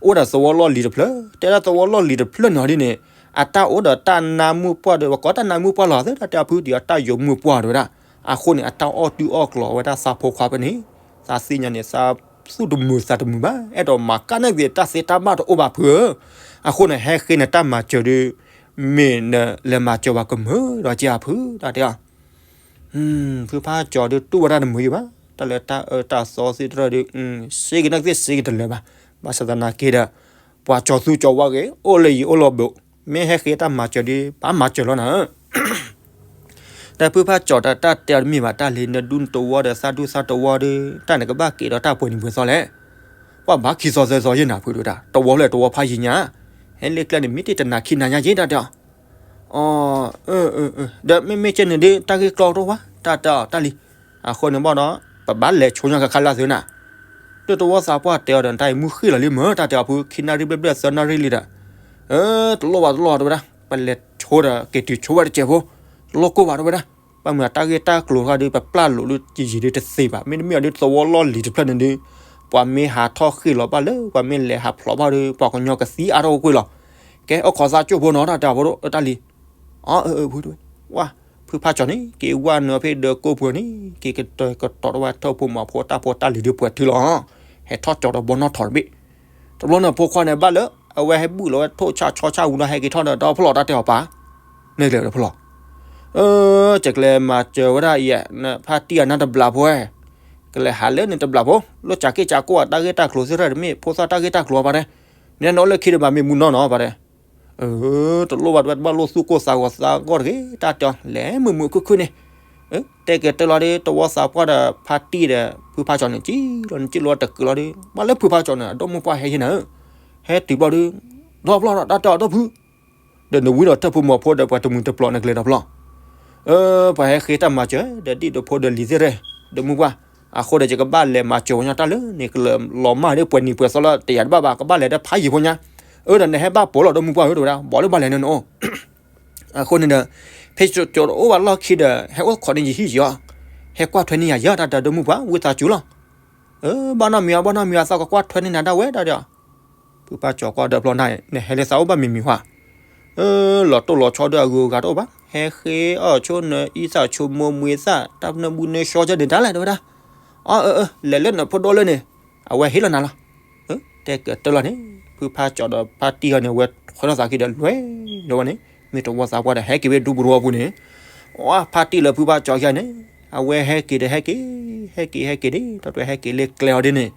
အိၣ်ဒီးသဝီလီၢ်လံၤတဖျၢၣ် တဲဒၣ်သဝီလီၢ်လံၤတဖျၢၣ်န့ၣ်ဒ်န့ၣ် အတၢ်အိၣ်ဒီးတၢ်နါမုၢ်ပှၢ်ဒီး ပှၤကိးတၢ်နါမုၢ်ပှၢ်လီၤသ့ တၢ်တဲအီၤဖုဒ်အီၤတၢ်ယိာ်မုၢ်ပှၢ်တဝဲဒၣ် အဃိန့ၣ် အတၢ်အီၣ်တုၤအီၣ်ကျိၤဝဲဒၣ်သးဖိခွါဖဲန့ၣ် သးသ့ၣ်ညါန့ၣ် သးသူၣ်တမုာ်သးတမုာ်ဘၣ် အဲၣ်ဒိးမၤကၢ်န့ၢ်က့ၤတၢ်သ့တၢ်ဘၣ်တအိၣ်ဘၣ်ဖုဧၢ အဃိန့ၣ် ဟဲဃ့နတၢ်မၤစၢၤဒီး မ့ၢ်နလဲၤမၤစၢၤပှၤကမုာ်ဒီးက့ၤအဖု တၢ်တဲအီၤ ဖုဖးကၠီၤဒုးတူၢ်ဝဲဒၣ်တမုာ်ယံၤဘၣ် တၢ်လၢတၢ်အၢတၢ်သီသ့ၣ်တဖၣ်ဒီး စ့ကနၣ်သ့ၣ်စ့ကတလၢာ်ဘၣ် ဘၣ်ဆၣ်သနာ်က့ဒီး ပှၤကၠီၤသူကၠီၤဝါဂ့ၤ အိၣ်လၢယံၤအိၣ်လီၤဘိး မ့ၢ်ဟဲဃ့တၢ်မၤစၢၤဒီး ဘၣ်မၤစၢၤလီၤနၤ ဒီးဖုဖးကၠီၤတၢ်တဲအီၤတမ့ၢ်ဘၣ် တၢ်လံၤနဒူနတဝီဒီးသးဒူသးတဝီဒီး တၢ်နကဘၣ်က့ၤဒီးတၢ်ပှဲၤနံၤပှဲၤသီလဲၣ် ပှၤဘၣ်ခံသီသၢသီယဲၢ်နၤဖုဒိၣ်တၢ် တဝီဖျၢၣ်တဝီဖးယံၤညါ ဟဲလ့ကျဲန့ၣ် မ့ၢ်တ့ၢ်တနၤခံနၤညါယဲၢ် တၢ်တဲအီၤ အ ဒီးမ့မ့ၢ်ကဲန့ၣ်ဒ်တၢ်ဂ့ၢ်ကျီတအိၣ်ဝဲ တၢ်တဲအီၤတၢ်လံၤ အဃိန့ၣ်ဘၣ်ဒီး ပဘၣ်လဲၤဆိညါကခါလၢသုနၤ ဒီးတဝီသးပှၢ်တဲအီၤဒီး တၢ်အံၤမုၢ်ဃ့ၢ်လီၤလံမၢ် တၢ်တဲအီၤဖု ခံနၣ်ရံၣ်ဘျဲၣ်ဘျဲၣ်သၢနၣ်ရံၣ်လံဒီး တလိၣ်ဘၣ်တလိၣ်တဝဲဒၣ် ပလဲၤဆိဒီးက့ၤတုၤဆိဝဲတစဲးဖိ တလိၣ်ကိၢ်ဘၣ်တဝဲဒၣ် ဘၣ်မနုၤတၢ်ဂ့ၢ်တၢ်ကျိၤတခါဒီး ပပျၢ်လိာ်လၢယံၤယံၤဒ်တသ့ဘၣ် မ့တမ့ၢ်အီၤဒ်သဝီလီၢ်လံၤတဖျၢၣ်န့ၣ်ဒ် ပှၤမ့ၢ်ဟးထီၣ်ဃ့ၢ်လီၤဘၣ်လၢ ပှၤမ့ၢ်လဲၤဟးဖျိးဘၣ်ဒီး ပှၤကညီကသံအါထီၣ်ကွ့ၢ်လီၤ ကဲအိၣ်ခိးသးကၠိၢ်ဖိနီၤ တၢ်တဲအီၤဖိဒိၣ်တၢ်လံၤ အ ဖု ဝါ ဖုဖးကၠီၤန့ၣ် က့ၤဝဲနုာ်ဖဲဒၢးကိၢ်ပူၤန့ၣ် က့ၤကတၢၢ်ကတီၤတဝဲထၢၣ်ဖိမၤဖိတၢ်ဖိတၢ်လံၤဒုးပှဲၤထုလီၤ ဟဲထီၣ်ကၠီၤဒီးဘီနီၣ်ထီၣ်တဘ့ၣ် တဘျီန့ၣ်ဖိခွါန့ၣ်ဘၣ်လၢ အဝဲဟဲဘုၣ်လီၤဝဲထိၣ်ဆၣ်ဆီဆၣ်ဝံၤလီၤ ဟဲက့ၤထီၣ်ဒီးဒီဖျိၣ်တၢ်တဲအီၤပၢ် န့ၣ်ကျဲဒီဖျိၣ် ကကျဲမၤစၢၤဝဲဒၣ်အံၤ ဖါတံၢ်အနၢ်တဘျးဖိဝဲ ကလဲၤဟးလၢန့ၣ်တဘျးဖိ လိၣ်စးက့ၣ်စးကိၢ်အတၢ်ဂ့ၢ်တၢ်ကျိၤသ့ၣ်တဖၣ်တမ့ၢ် ဖိသၣ်တၢ်ဂ့ၢ်တၢ်ကျိၤဘၣ်တဲ နနအိၣ်လၢခံတဘၣ်မ့ၢ်မူနီၢ်နီၢ်ဘၣ်တဲ တလိၣ်ဘၣ်တဝဲတဘၣ်လိၣ်သူၣ်ကိၢ်သးဂီၤသးဂီၢ်တဂ့ၤ တၢ်တဲအီၤ လဲၤမုာ်မုာ်ခုၣ်ခုၣ်န့ၣ် တဲကဲတၢၢ်လီၤဒီး တဝီသးပှၢ်ဒီးဖါတံၢ်ဒီး ဖုဖးကၠီၤန့ၣ် ကံၣ်လီၤန့ၣ် ကံၣ်လီၤတကုာ်လီၤဒီး ဘၣ်လၢဖုဖးကၠီၤန့ၣ် အဒိၣ်မုၢ်ပှၢ်ဟဲယဲၢ်နၤဧၢ ဟဲတုၤဘျီဒီး ဒီဖျိၣ်ဒီးတၢ်တဲအီၤဒီဖု ဒီးနဝံဒီးထၢၣ်ဖိမၤဖိဒီးပှၤတမှံၤတပျီၤန့ၣ်ကျဲဒီဖျိၣ် ပှၤဟဲဃ့တၢ်မၤစၢၤ ဒီးဒံၣ်ဒီးဖိဒီးလံၤသ့ၣ်ရဲၣ် ဒီးမုၢ်ပှၢ်, အဃိဒီးယကဘၣ်လဲၤမၤစၢၤဝဲညါတၢ်လၢန့ၣ် ကလၢာ်လီၤမၢ်ဒ်ပှဲၤနံၤပှဲၤသီလၢတယာ်တဘၣ်ဘၣ် ကဘၣ်လဲၤဒီးဖးယံၤဖိညါ, အၢ ဒီးနဟဲဘၣ်ပိာ်လီၤ ဒီးမုၢ်ပှၢ်ဧၢ တဲဝဲဒၣ် ဘီၣ်လၢဘၣ်လဲၤနုၤနအိၣ် အဃိန့ၣ်ဒီး ဖဲကၠိတအိၣ်ဘၣ်လီၢ်ခံဒီး ဟဲအိၣ်ခိးန့ၢ်ယဟံၣ်ယီၤ, ဟဲကွၢ်ထွဲန့ၢ်ယၤယၤ တၢ်ဒီးဒီးမုၢ်ပှၢ် ဝံသးစူၤလီၤ. အၢ ဘၣ်နီတမံၤအီၤ ဘၣ်နီတမံၤအီၤ သးကကွၢ်ထွဲန့ၢ်နၤဒၣ်ဝဲ တၢ်ဒီး ဖုဖးကၠီၤကွၢ်ဒီးဖျီနၤ နဟဲလၢသးအိၣ်ဘၣ်မံၤမံၤဟါ, လီၤတိၢ်လီၤဆီဒီးအဂုၤအဂၤတအိၣ်ဘၣ် ဟဲဃ့အီၣ်ဆိနအံသၣ်ဆိမိၢ်မှံသၣ် တၢ်နၢမူနၢဆှီကဲန့ၣ်တၢ်လဲၣ် တဲဝဲဒၣ်, အၢ အၢ အၢ လဲၤလၢနဖိဒိၣ်လၢန့ၣ် အဝဲဟ့ၣ်လီၤနၤလီၤ. တဲကတၢၢ်လီၤန့ၣ် ဖုဖးကၠီၤဒီးဖါတံၢ်အီၤန့ၣ် အဝဲထွဲထီၣ်သးခံဒီးလွဲၢ်လီၤဝဲန့ၣ် မ့ၢ်တဝီသးပှၢ်ဒီးဟဲက့ၤဝဲဒူပူၤတဝီပူၤန့ၣ်, အဖါတံၢ်လၢဖုဖးကၠီၤခံဂၤန့ၣ် အဝဲဟဲက့ၤဒီးဟဲက့ၤ ဟဲက့ၤဟဲက့ၤန့ၣ် တၢ်တွဲဟဲက့ၤလၢကျဲအီၤဒ်န့ၣ်,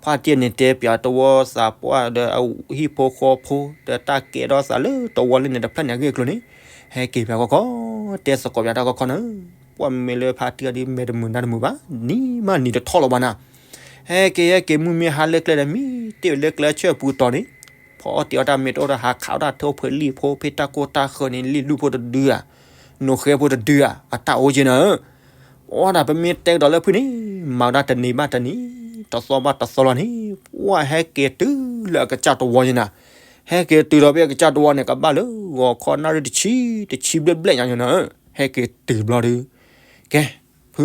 ဖါတံၢ်န့ၣ်တဲပၠးတဝီသးပှၢ်ဒီးအဟံၣ်ဖိဃီဖိ ဒီးတၢ်ကဲထီၣ်သးလၢတဝီလၢန့ၣ်တဖျၢၣ်န့ၣ်အဂ့ၢ်အကျိၤန့ၣ်, ဟဲက့ၤပၠးခီခီ တဲသကိးပၠးတၢ်ခီခီန့ၣ်, ပှၤမ့ၢ်လၢဖါတံၢ်အီၤဒ်မဲာ်တမုာ်နါတမုာ်ဘၣ် နံၤမးနံၤတထီၣ်လီၤဘၣ်နၤ ဟဲက့ၤဟဲက့ၤမုၢ်မ့ၢ်ဟါလၢကျဲဒီးမံတ့ၢ်ဝဲလၢကျဲဆၢပူၤတီၤန့ၣ်, ဖီအီၣ်တ့ၢ်အီၣ်တၢ်မ့ၢ်တအိၣ်ဒီးဟးခးအီၣ်တၢ်ထၢဖှဲးလံၣ်ဖိဖဲတၢ်ကိၢ်တၢ်ဃၢၤန့ၣ် လံၣ်လူၢ်ဖိတဒုဧါ, နိၣ်ဃဲဖိတဒုဧါ အတၢ်အိၣ်က့နၤ, အီဒၣ်ပမ့ၢ်တဲကဒီးလၢဖုန့ၣ်, မၤဝဲဒၣ်တနံၤဘၣ်တနံၤ, တသီဘၣ်တသီလီၤန့ၣ်, ပှၤဟဲက့ၤတုၤလၢအကစၢ်တဝီယဲနၤ, ဟဲက့ၤတုၤဒီးဖဲအကစၢ်တဝီန့ၣ် ကဘၣ်လၢဂီၤခီနၣ်ရံၣ်တဆံ, တဆံဘျဲၣ်ဘျဲၣ်ညါယဲနၤ, ဟဲက့ၤတုၤဘျီဒုး ကဲ, ဖု,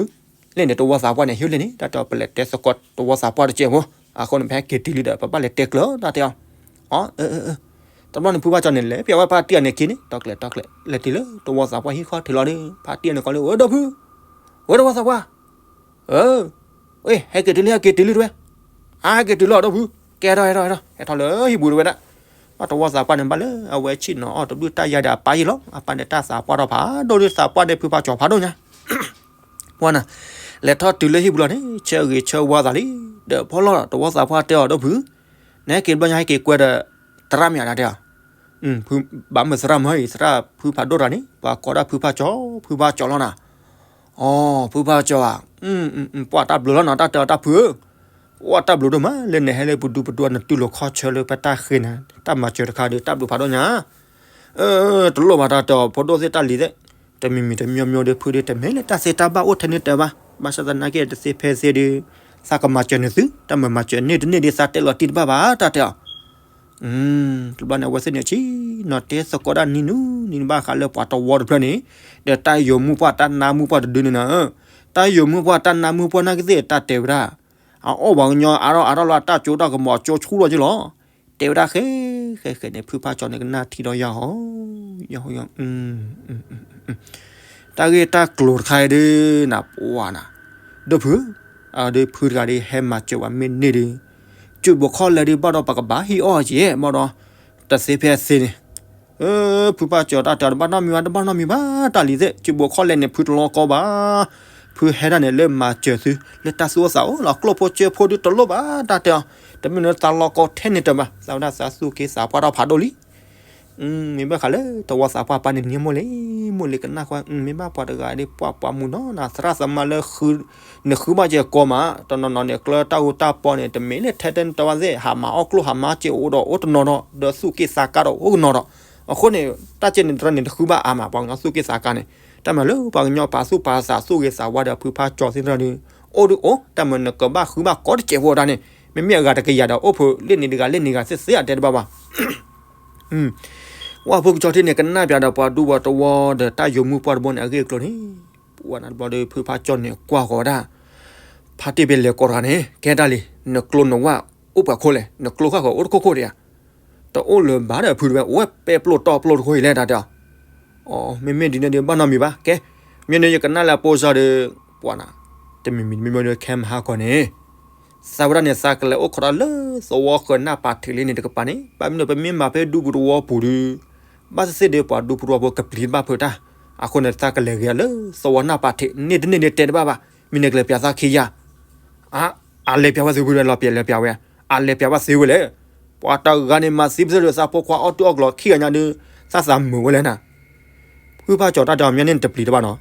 လၢန့ၣ်တဝီသးပှၢ်န့ၣ် ဟ့ၣ်လၢန့ၣ် တၢ်တဲပလဲၤတဲသကိးတဝီသးပှၢ်တကဲးဖိ, အဃိန့ၣ် ပဟဲက့ၤတုၤလံဒီး ပဘၣ်လဲၤတဲကျၢၤတၢ်တဲအီၤ, အီ, တဘျီန့ၣ်ဖုဖးကၠီၤန့ၣ် လဲၤပၠးဝဲဖါတံၢ်အီၤန့ၣ်ခံန့ၣ် တီကျဲၤတီကျဲၤ လဲၤတုၤလၢတဝီသးပှၢ်ဟံၣ်ခီထံးလီၤဒီး ဖါတံၢ်အီၤန့ၣ်ကိးလၢ ဝဲဒီဖု, ဝဲတဝီသးပှၢ်, အၢ, ဝဲ ဟဲက့ၤတုၤလံ ဟဲက့ၤတုၤလံတဝဲ, အါ ဟဲက့ၤတုၤလီၤဒီဖု, ကဲထီၣ် ဟဲထီၣ် ဟဲထီၣ် ဟဲထီၣ်လၢဟံၣ်ပူၤတဝဲဒၣ်, ဘၣ်တဝီသးပှၢ်န့ၣ် ဘၣ်လၢအဝဲဆ့ၣ်နီၤအီၣ်တဘျုးတၢ်ယါဒီးအပၢ်ယံၤလီၤ, အပၢ်န့ၣ်တၢ်သးပှၢ်ထီၣ်ဖးဒိၣ်ဒုး သးပှၢ်ဒီးဖုဖးကၠီၤဖးဒိၣ်ညါ ပှၤနၤ, လဲၤထီၣ်တုၤလၢဟံၣ်ပူၤလီၤန့ၣ် ဆၢဂ့ၤဆၢဝါသးလံ, ဒီးဖီလီၤတဝီသးပှၢ်တဲအီၤဒီဖု, နဟဲက့ၤတဘျီညါဟဲက့ၤကွဲဒီး သရၣ်မ့ၢ်ဧါဒၣ်တဲအီၤ, ဘၣ်မုာ်သရၣ်မ့ၢ်အံၤ သရၣ်ဖုဖးဒိၣ်တဂၤန့ၣ် ပှၤကိးဒၣ်ဖုဖးကၠီၤ ဖုဖးကၠီၤလီၤနၤ, အီ ဖုဖးကၠီၤဧါ, ပှၤတၢ်ဘျုးလီၤနၤ တၢ်တဲအီၤတၢ်ဖုဧၢ, အိၣ်တၢ်ဘျုးဒိၣ်မး လၢနဟဲလၢပဒူပဒိၣ်နတူၢ်လိာ်ခီၣ်ဆၢလၢပတၢ်ဃ့နၤ တၢ်မၤစၢၤတခါဒီး တၢ်ဘျုးဖးဒိၣ်ညါ တလိၣ်ဘၣ်တၢ်တဲအီၤ ဖိဒိၣ်သ့ၣ်တၢ်လံၤသ့ၣ်, တမံၤမံၤတမံၤမံၤဒီးဖုဒီး တမ့ၢ်လၢတၢ်သ့တၢ်ဘၣ်အိၣ်ထဲန့ၣ်တဲဘၣ်, ဘၣ်ဆၣ်သနာ်က့တသ့ဖဲသ့ဒီး သးကမၤစၢၤနသု တၢ်မၤမၤစၢၤန့ၢ်တန့ၢ်ဒီးသးတဲလီၤတံၢ်တဘၣ်ဘၣ်တၢ်တဲအီၤ, တဘျီန့ၣ် အဝဲသ့ၣ်န့ၣ်ဆ့ၣ်နီၤတဲသကိးဒၣ်နံၤနူနံၤဘၣ်ဃးလၢပှၤတဝီတဖျၢၣ်န့ၣ်, ဒီးတၢ်ယိၤမုၢ်ပှၢ်တၢ်နါမုၢ်ပှၢ်တဒုန့ၣ်နၤ, တၢ်ယိၤမုၢ်ပှၢ်တၢ်နါမုၢ်ပှၢ်နာ်က့သ့ၣ်တၢ်တဲဝဲဒၣ်, အအီၣ်ပှၤကညီအါထီၣ်အါထီၣ်လၢအတၢ်ကၠိတၢ်ကမီၤကၠိဆူၣ်လီၤက့လီၤ, တဲဝဲဒၣ်ဃဲဃဲဃဲန့ၣ် ဖုဖးကၠီၤန့ၣ်ကနၣ်ထံဒီးယၤဟီ, ယၤဟီယၤ တၢ်ဂ့ၢ်တၢ်ကျိၤတခါအံၤဒုး နပှၤနၤ, ဒီးဖု, အဒီးဖုတဂၤဒုးဟဲမၤစၢၤဝဲမ့ၢ်န့ၢ်ဒုး, ကၠိဘိးခီၣ်လဲၢ်ဒုးဘၣ်ဒီးပကဘၣ်ဟံးအီၣ်က့ၤ ဘၣ်ဒီး, တသ့ဖဲသ့န့ၣ်, ဖုဖးကၠီၤတၢ်တဲအီၤတဘၣ်နီတမံၤဘၣ် တဘၣ်နီတမံၤဘၣ် တၢ်လံၤသ့ၣ် ကၠိဘိးခီၣ်လဲၢ်န့ၣ် ဖုတလီၤကီဘၣ်, ဖုဟဲဒၣ်န့ၣ်လၢမၤစၢၤသု လၢတၢ်သူၣ်အိၣ်သးအိၣ်လီၤ ကျိၣ်ဖိစ့ဖိဒုးတလိၣ်ဘၣ် တၢ်တဲအီၤ, တမ့ၢ်လၢသးလီၤကီထဲန့ၣ်တမၤ သးဝဲဒၣ်သးသူၣ်က့သးပှၢ်ထီၣ်ဖးဒိၣ်လံ မ့ၢ်ဘၣ်ဃးလၢတဝီသးပှၢ်ပၢ်န့ၣ် နံၤမိၢ်လံ, မိၢ်လံကနၣ်ဃီ, မ့ၢ်ဘၣ်ပှၤတဂၤဒ်ပှၤပှၤမုၢ်နီၤ နသရၣ်သမါလၢ နဃုဘၣ်ကဲကိးမး တနီၤနီၤန့ၣ် ကျၢတၢ်ဂိၢ်တၢ်ပီန့ၣ် တမ့ၢ်လၢထဲတၢ်တဝၢ်သ့ၣ် ဟးမၤအီၣ်ကျိၣ်ဟးမၤစ့အိၣ်ဒီးအိၣ်တနီၤဒီး ဒီးသူၣ်က့သးကါဒီးအိၣ်ကနီၤဒီး, အဃိန့ၣ် တၢ်ကဲန့ၣ်တရၢန့ၣ် တဃုဘၣ်အါမး ပှၤကညီသူၣ်က့သးကါန့ၣ်, တၢ်မၤလၢပှၤကညီပာ်သူၣ်ပာ်သးသူၣ်ဂ့ၤသးဝါဒီးဖုဖးကၠီၤသ့ၣ်တဖၣ်ဒီး အိၣ်ဒုးအိၣ် တၢ်မၤနကဘၣ်ဃုဘၣ်ကိးတစဲးဖိဒၣ်န့ၣ်, မ့မ့ၢ်အဂၤတကယၤဒီးအိၣ်ဖိလၢန့ၣ်တဂၤလၢန့ၣ်ဂၤသ့ၣ်သ့ၣ်အတဲတဘၣ်ဘၣ် ဝၣ်ဖိကၠီထံန့ၣ် ကနၣ်ပၠးဒီးပှၤဒူပှၤတဝီဒီးတၢ်ယိၤမုၢ်ပှၢ်တဘိန့ၣ်အဂ့ၢ်အကျိၤန့ၣ်, ပှၤနၤတဘျီဒီးဖုဖးကၠီၤန့ၣ်ကွၢ်ဃီၤဝဲဒၣ်, ဖါတံၢ်ဖဲလဲၤကိးတဂၤန့ၣ် ကဲတၢ်လံ, နကျိနဝၣ်အိၣ်ပှၤခိၣ်လဲၣ် နကျိဃၣ်ဃီၤအိၣ်တခိၣ်ခိၣ်ဒံးဧါ, တအိၣ်လၢၤဘၣ်ဒီးဖုတဝဲ အိၣ်ဝဲပဲပျိၢ်တီပျိၢ်တခိၣ်အံၤလဲၣ်တၢ်တဲအီၤ, အီ မ့မ့ၢ်ဒ်န့ၣ်ဒီးဘၣ်နီတမံၤဘၣ် ကဲ, မ့ၢ်န့ၣ်ယကနၣ်လၢအပိစၢၤဒီး, ပှၤနၤ, တမံၤမံၤတမံၤမံၤဒီးခဲမဟါကီၢ်န့ၣ် သးဝဲဒၣ်န့ၣ် သးကလဲၤအိၣ်ခိးတၢ်လၢသဝီဃၢၤနၢ်ပာ်ထံးလံန့ၣ်တကပၤန့ၣ် ဘၣ်မနုၤပမ့ၢ်မၤဖဲဒူပူၤတဝီပူၤဒီး, ဘၣ်သ့ၣ်သ့ၣ်ဒီးပှၤဒူပူၤတဝီပူၤကပျံၤတဘၣ်ဖုးတၢ်, အဃိန့ၣ် သးကလဲၤဂ့ၤလၢသဝီနၢ်ပာ်ထံး န့ၢ်တန့ၢ်ဒ်တဲတဘၣ်ဘၣ်, မ့ၢ်န့ၣ်ကလဲၤပၠးသးခံယၤ, အလဲၤပၠးဝဲသ့ၣ်ဖုးဝဲလီၤပျဲၤလဲၤပျးဝဲ, အလဲၤပၠးဝဲသ့ၣ်ဝဲလဲၣ်, ပှၤတဂၤန့ၣ်မၤသံပသ့ၣ်ဒီး သးဖိခွါအီၣ်တူၢ်အီၣ်ကျီၤခံဂၤညါဒီး, သးသးမုာ်ဝဲလဲၣ်နၤ ဖုဖးကၠီၤတၢ်တဲအီၤ မ့ၢ်န့ၣ်တပျံၤတဘၣ်နီၤ,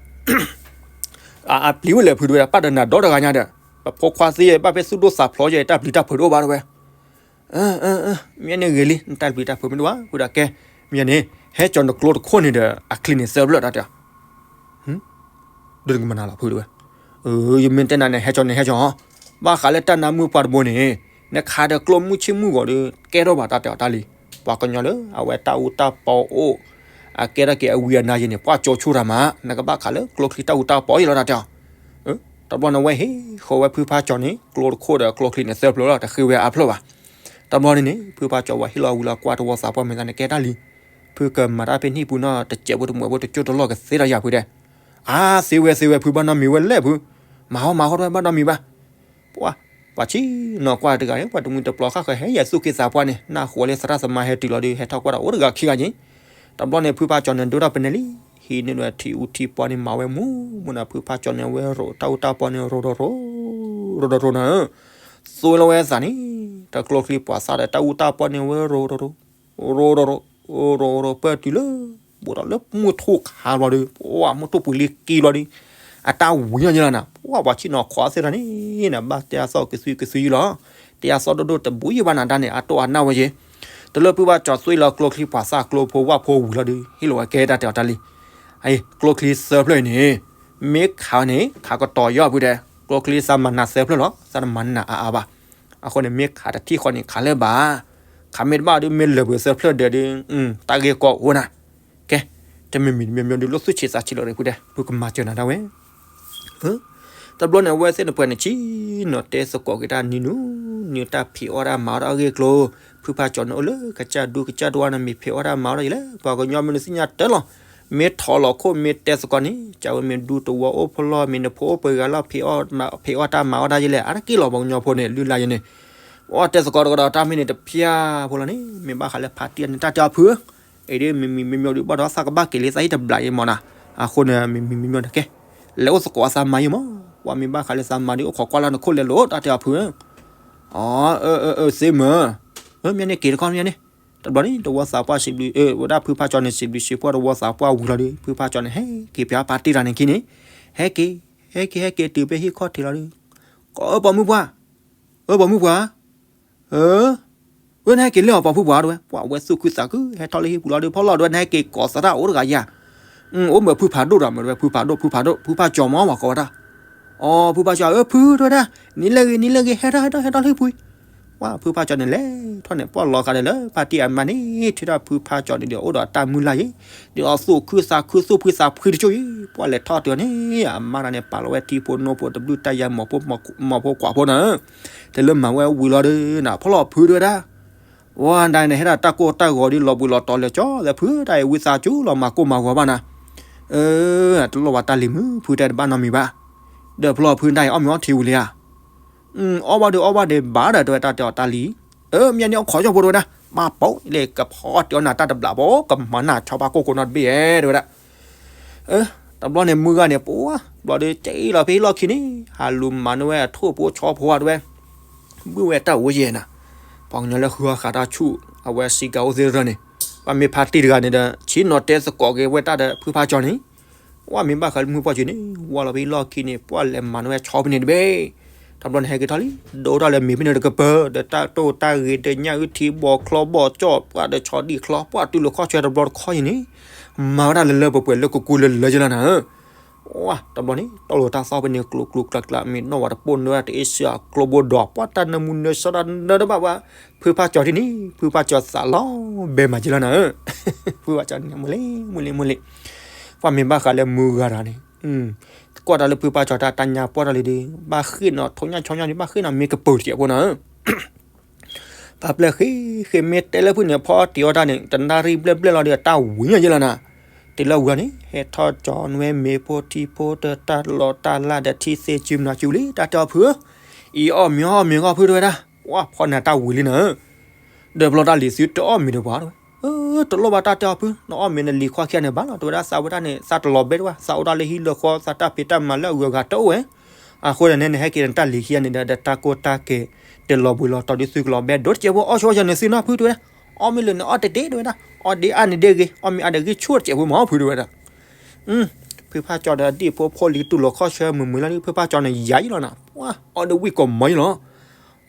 အပျံၤဝဲလဲၣ်ဖုးတဝဲ ပာ်ဒီးနၤဒီတဂၤညါဒီး, ပဖိခွါသ့ၣ် ဘၣ်ဖဲသူၣ်ဒိၣ်သးဖျိးယဲ တၢ်ပျံၤတၢ်ဖုးတအိၣ်ဘၣ်တဝဲ, မ့ၢ်န့ၣ်ဂ့ၤလံ နတၢ်ပျံၤတၢ်ဖုးမ့ၢ်တအိၣ်ဘၣ် ဖုးဒၣ်ကဲ, မ့ၢ်န့ၣ်, ဟဲကၠီၤနကျိတခိၣ်န့ၣ်ဒီး အချံန့ၣ်သၢဖျၢၣ်တၢ်တဲအီၤ ဒုးနကမၤနၤလီၤဖုတဲဝဲ. ယမ့ၢ်တဲနၤန့ၣ် ဟဲကၠီန့ၣ်ဟဲကၠီ, ဘၣ်ဃးလၢတၢ်နါမုၣ်ပှၢ်တဘိန့ၣ်, နခးဒီးကျိမုၢ်ဆ့ၣ်မုၢ်ဂီၤဒီး ကဲထီၣ်ဘၣ်တၢ်တဲအီၤတၢ်လံ. ပှၤကညီလၢအဝဲတၢ်အူတၢ်ပီအိၣ်, အကဲထီၣ်က့ၤအဝံအနါယဲန့ၣ် ပှၤကၠီဆိတၢ်မး, နကဘၣ်ခးလၢကျိချံတၢ်အူတၢ်ပီအံၤလီၤတၢ်တဲအီၤ. တဘျီန့ၣ်ဝဲဟ့ၣ်ဃီဝဲဖုဖါကၠီန့ၣ် ကျိတခိၣ်ဒီးကျိချံန့ၣ်သၢဖျၢၣ်လီၤ တဃ့ဝဲအါဖျၢၣ်ဘၣ်. တဘျီန့ၣ်န့ၣ် ဖုဖါကၠီဝဲဟ့ၣ်လီၤဝံၤလီၤကွၢ်တဝီသးပှၢ်မ့ၢ်သးန့ၣ် ကဲတၢ်လံ. ဖုကမၤတၢ်ဖဲနံၣ်ပူၤနီၢ်တစဲးဖိတမှဲးဖိတကၠိၢ်တလီၢ်ကသ့တၢ်ယၤဖုတဲ. အါ သ့ဝဲသ့ဝဲဖုဘၣ်နီတမံၤဝဲလဲၣ်ဖု, မၤဟီမၤဟီတဝဲဘၣ်နီတမံၤဘၣ်. ပှၤ ပှၤဆံနီၤကွၢ်တဂၤန့ၣ် ပှၤတမှံၤတပျီၤဃၣ်ဃၢၤဟဲယဲၢ်သူၣ်က့သးပှၢ်န့ၣ် နၢ်ဃိးလၢသရၣ်သမါဟဲတုၤလီၤဒီး ဟဲထီၣ်ကွၢ်တၢ်အိၣ်တဂၤခံဂၤက့ၤ. တဘျီန့ၣ် ဖုဖါကၠီန့ၣ်ဒိၣ်ထီၣ်ပနဲလံ, ဟံးန့ၢ်ဒီးထံအူထံပှၢ်န့ၣ်မၤဝဲမူမူနီၤ ဖုဖါကၠီန့ၣ် အဝဲရိးတၢ်အူတၢ်ပီန့ၣ်ရိးရိးရိး, ရိးရိးရိးနီၤ, သိလီၤဝဲသးန့ၣ် တကျိချံပှၤသၣ်ဒီးတၢ်အူတၢ်ပီန့ၣ်ဝဲရိးရိးရိး, ရိးရိးရိး, ရိးရိးပၢၢ်တုၤလၢ ဘူးဒီးလၢမုၢ်ထူၣ်ခါဘျီဒီး ပှၤမုၢ်ထူၣ်ပူၤလံက့ၤဘျီဒီး အတၢ်ဝံၤညါယလီၤနၤ, ပှၤပှၤဆံနီၤခွါသ့ၣ်တဖၣ်န့ၣ် နဘၣ်တဲအသီၣ်ကသွံကသွံလီၤ, တဲအသီၣ်ဒိၣ်ဒိၣ်တဘူးယံၤဘၣ်နၤဒါန့ၣ် အတိၢ်အနၢ်ဝဲယဲၤ. တလၢဖုဖါကၠီသွံလီၤကျိချံပှၤသၣ်ကျိဖိဝၣ်ဖိဝံၤလီၤဒီး ဟ့ၣ်လီၤဝဲကဲတၢ်တဲအီၤတၢ်လံ. အအံၤ ကျိချံသၢဖျၢၣ်အံၤန့ၣ် မ့ၢ်ခးန့ၣ် ခးကတီၤယီၤဖုတဲ, ကျိချံသးမၤနၤသၢဖျၢၣ်လီၤ သးတမၤနၤအါအါဘၣ်. အဃိန့ၣ် မ့ၢ်ခးတထံၣ်ဃီန့ၣ် ခးလၢၤဘၣ်, ခးမ့ၢ်တဘၣ်ဒီး မ့ၢ်လၢာ်ပှဲၤသၢဖျၢၣ်ဒဲးဒီး တၢ်ဂ့ၢ်ကီအိၣ်နၤ. ကဲ, တမ့ၢ်မံၤတမံၤမံၤဒီး လိၣ်သူၣ်ဆံးသးဆံးလီၤဒီး ဖုတဲ ဖုကမၤစၢၤနၤဒၣ်ဝဲ တဘျီန့ၣ် အဝဲသ့ၣ်တဖၣ်န့ၣ် ဆံနီၤတဲသကိးက့ၤတၢ်နံၤနုၤ, နံၤတၢ်ဖံးအီၣ်တၢ်မၤအီၣ်တၢ်အဂ့ၢ်ကျိၤ, ဖုဖါကၠီန့ၣ်အိၣ်လၢကစၢ်ဒူကစၢ်ဒွါန့ၣ် မ့ၢ်ဖံးအီၣ်တၢ်မၤအီၣ်တၢ်ယလဲၣ်, ပှၤကညီမ့ၢ်နသ့ၣ်ညါတၢ်လီၤ, မ့ၢ်ထီၣ်လီၤခိၣ်မ့ၢ်တဲသကိးန့ၣ် ကဝဲမ့ၢ်ဒူတဝီအိၣ်ဖီလီၢ် မ့ၢ်နဖိအိၣ်ပှဲၤဂၤလီၤ ဖံးအီၣ်တၢ်မၤအီၣ်တၢ်ယလဲၣ်, အါတက့ၢ်လီၤ ပှၤကညီဖိန့ၣ် လုၢ်လၢ်ယဲန့ၣ် အီၣ်တဲသကိးတကဒီးတၢ်မ့ၢ်န့ၣ်တဖျါဖိလီၤန့ၣ် မ့ၢ်ဘၣ်ဃးလၢဖါတံၢ်န့ၣ် တၢ်တဲအီၤဖုဧၢ, အံၤဒ်မံၤမံၤမံၤမံၤဒုးဘၣ်ဒီးသးကဘၣ်က့ၤလံသးဟံၣ်တဘျးအံၤမ့ၢ်နၤ, အဃိန့ၣ် မံၤမံၤမံၤမံၤန့ၣ်ကဲ, လဲၤအိၣ်သကိးအသးမၤယံၤမး, ပှၤမ့ၢ်ဘၣ်ဃးလၢသးမၤဒုးအိၣ်ခိးကွၢ်လၢနခိၣ်လဲၤလိာ် တၢ်တဲအီၤဖုဧၢ, အၢ အၢ သ့မၢ်, မ့ၢ်န့ၣ်က့ၤတခီမ့ၢ်န့ၣ်, တဘျီန့ၣ် တဝီသးပှၢ်စံးဘျုး ဝဲဒၣ်ဖုဖါကၠီန့ၣ် စံးဘျုးစံးဖှိၣ်တဝီသးပှၢ်ဝံၤလီၤဒီး ဖုဖါကၠီန့ၣ် ဟဲက့ၤဖဲအဖါတံၢ်တၢ်န့ၣ်ခံန့ၣ်, ဟဲက့ၤ ဟဲက့ၤ ဟဲက့ၤတုၤဖဲဟံၣ်ခီၣ်ထံးလီၤဒီး, ကိးအၢပိာ်မုၣ်ပှၢ်, အၢပိာ်မုၣ်ပှၢ်, အၢ, ဝဲနဟဲက့ၤလၢအီၤပိာ်မုၣ်ပှၢ်တဝဲ, ပှၤဝဲသူၣ်ခုသးခု ဟဲထီၣ်လၢဟံၣ်ပူၤလီၤဒီး ဖီလီၤတဝဲ နဟဲက့ၤကိးသရၣ်အိၣ်တဂၤယၤ, အိၣ်မ့ၢ်ဖုဖးဒိၣ်ဒီးမ့ၢ်တဝဲ ဖုဖးဒိၣ် ဖုဖးဒိၣ် ဖုဖါကၠီမ့ၢ်ဝဲကိးဝဲဒၣ်, အီ ဖုဖါကၠီ အၢ ဖုတဝဲဒၣ်, နံၤလၢဂ့ၤ နံၤလၢဂ့ၤ ဟဲထီၣ် ဟဲထီၣ် ဟဲထီၣ်လၢဟံၣ်ပူၤ, ပှၤဖုဖါကၠီန့ၣ်လဲၤထီၣ်န့ၣ် ပှၢ်လီၤဃာ်ဒီးလၢဖါတံၢ်အမါန့ၣ် ထံၣ်ထီၣ်ဖုဖါကၠီန့ၣ်ဒီး အိၣ်ဒီးတၢ်မုၢ်လၢ်ယံၤ, ဒီးအသူၣ်ခုသးခုသူၣ်ဖှံသးဖှံတကၠိယံၤ, ပှၢ်လဲၤထီၣ်တုၤန့ၣ် အမါတၢ်န့ၣ် ပာ်လီၤဝဲထံဖိနိဖိတဘျုးတၢ်ယၤ မိၢ်ဖိကွၢ်ဖိန့ၣ်, တလၢမၤဝဲဝံၤလီၤဒီး နဖီလီၤဖုတဝဲဒၣ် ဝဲဒၣ်န့ၣ် ဟဲဒၣ်တၢ်ကိၢ်တၢ်ဂီၤဒီး လီၤဘှံးလီၤတီၤလၢာ်ကၠီ လၢဖုတၢ်အံၤဝံသးစူၤလီၤ မၤကိၢ်မၤဂီၤဘၣ်နၤ, အၢ, တလိၣ်ဘၣ်တၢ်လံၤမုၣ်ဖုတဲတဘၣ်နီတမံၤဘၣ်, ဒီးဖီလီၤဖုတၢ်အံၤ အီၣ်မ့ၤအီထံဝံၤလံဧါ, အီၣ်ဘၣ်ဒီးအီၣ်ဘၣ်ဒီးဘၣ်ဒီး တဝဲတၢ်တဲအီၤတၢ်လံ, အၢ မ့ၢ်န့ၣ်အီၣ်ခိးကၠီဖိတဝဲဒၣ် ဘၣ်ပိာ်လၢ ကဖီတ့ၢ်အီၣ်နၤတၢ်တဘျးဘၣ် ကမၤနၤဆီဖါကိၢ်ကိၢ်နီတဘ့ၣ်ဧဲ တဝဲဒၣ် တဘျီန့ၣ် မုၢ်ဂၤန့ၣ် ပှၤဘျီဒီး က့လီၤဖဲလီၢ်ခံန့ၣ် ဟးလူၤမၤန့ၢ်ဝဲအထိၣ်ဖိဆီဖိတဝဲ, ဘုၣ်ဝဲတၢ်အိၣ်ယဲၢ်နၤ, ပှၤကညီလၢဃုအီၣ်ဃာ်တၢ်ဆူၣ် အဝဲစံးကၤအိၣ်သ့ၣ်တဖၣ်န့ၣ်, ပှၤမ့ၢ်ဖါတံၢ်တဂၤန့ၣ်ဒီး ဆံးနီၤတဲသကိးက့ၤဝဲတၢ်ဒီးဖုဖါကၠီန့ၣ်, ဝဲမ့ၢ်ဘၣ်ဃးလၢမုၢ်ပှၢ်ကၠီန့ၣ် ဝဲလီၤဖဲလီၢ်ခံန့ၣ် ပှၤလဲၤမၤန့ၢ်ဝဲဆီဖဲန့ၣ်တဘ့ၣ်, တဘျီန့ၣ် ဟဲက့ၤထီၣ်လံ ဒိၣ်ထီၣ်လၢမ့ၤဖဲန့ၣ်တကပၤ ဒီးတၢ်တိၢ်တၢ်ဂ့ၤဒီးညၣ်အုၣ်ထံဘီချီဘီကၠီၣ် ပှၤဒီးဆီဒံၣ်ချီ ပှၤတုၤလီၤခီၣ်ဆၢတဘျီတခီအံၤန့ၣ်, မၤဝဲဒၣ်လၢလၢပှဲၤပှဲၤလၢကကူလၢလၢယလီၤနၤ, ဝဲတဘျီန့ၣ် တီၢ်လိာ်တၢ်သီဖဲန့ၣ် ကျိၤကျိၤကျးကျး မ့ၢ်နီၣ်ဝဲတပိၢ်နၢတအ့ၣ်စၢအကျိဘိဒီး ပှၤတၢ်နၢမူနၢဆၢတၢ်နၢတဘၣ်ဝဲ, ဖုဖါကၠီတန့ၣ် ဖုဖါကၠီသးလီၤဘဲမၤယလီၤနၤ, ဖုဖါကၠီန့ၣ် မုၢ်လ့မုၢ်လ့မုၢ်လ့, ပှၤမ့ၢ်ဘၣ်ဃးလၢမုၢ်ဂၤတဂၤန့ၣ် ကွၢ်တၢ်လၢဖုဖါကၠီတၢ်တၢ်ညါပှၢ်တၢ်လံဒီး ဘၣ်ဃ့ၢ်နီၤ ထိၣ်ညၣ်ဆီညၣ်ဒီး ဘၣ်ဃ့ၢ်နီၤ မ့ၢ်ကပၢၤတစဲးဖိနီၤ, ပာ်ပျဲၢ်ဃ့ဃ့မ့ၢ်တဲလၢဖုန့ၣ် ဖီတ့ၢ်အီၣ်တၢ်န့ၣ် တနၣ်ရံၣ်ဘျဲၣ်ဘျဲၣ်လီၤဒီး တၢ်ဝံၤညါယလီၤနၤ, တ့ၢ်လၢဝံၤန့ၣ် ဟဲထီၣ်ကၠီနွဲမ့ၤဖိထံဖိတၢ်တၢ်လီၢ်တၢ်လၢ်ဒီးထံသ့ၣ်စုမနၤစုလံ တၢ်တဲအီၤဖုဧၢ, အံၤအီၣ်မ့ၤအီၣ်မ့ၤဂီၢ်ဖုတဝဲဒၣ်, ဝဲဖီန့ၣ်တၢ်ဝံၤလံနၤ ဒီးဖျီတၢ်လံၤသုတအီၣ်မ့ၤဒီးပှၤတဝဲ, တလိၣ်ဘၣ်တၢ်တဲအီၤဖု, နအီၣ်မ့ၤနလံၤခွါခံဂၤန့ၣ်ဘၣ်လီၤ တဝဲဒၣ် သးဝဲဒၣ်န့ၣ် သးတလီၤဘဲတဝဲ သးအိၣ်ဒၣ်လၢဟံၣ်လၢဃီ သးတၢ်ဖံးတၢ်မၤလၢအဂုၤအဂၤတအိၣ်ဝဲ, အဃိန့ၣ်န့ၣ် နဟဲက့ၤနတၢ်လံၤခံဂၤန့ၣ်ဒီး ဒီးတၢ်ကိၢ်တၢ်ကဲၤ တလီၤဘှံးလီၤတီၤဒ်သုကလီၤဘဲ ဒိၣ်တစဲးဖိ အီၣ်ဆိယၤန့ၣ်သုနီၢ်ဖုတဝဲဒၣ်, အီၣ်မ့ၢ်လၢနအီၣ်တဒ့တဝဲဒၣ်, အီၣ်ဒ့အါန့ၣ်ဒ့ဂ့ၤ အီၣ်မ့ၢ်အါဒီးဂံၢ်ဆူၣ်တစဲးဖိမ့ၢ်ဖုတဝဲဒၣ် ဖုဖါကၠီဒီးဒံၣ်ဖိဖိလံၤတူၢ်လိာ်ခီၣ်ဆၢမုာ်မုာ်လီၤဒီး ဖုဖါကၠီန့ၣ်ယၤယလီၤနၤ, ပှၤအီၣ်ဒီးဝံၣ်ကိးမီၤယလီၤ,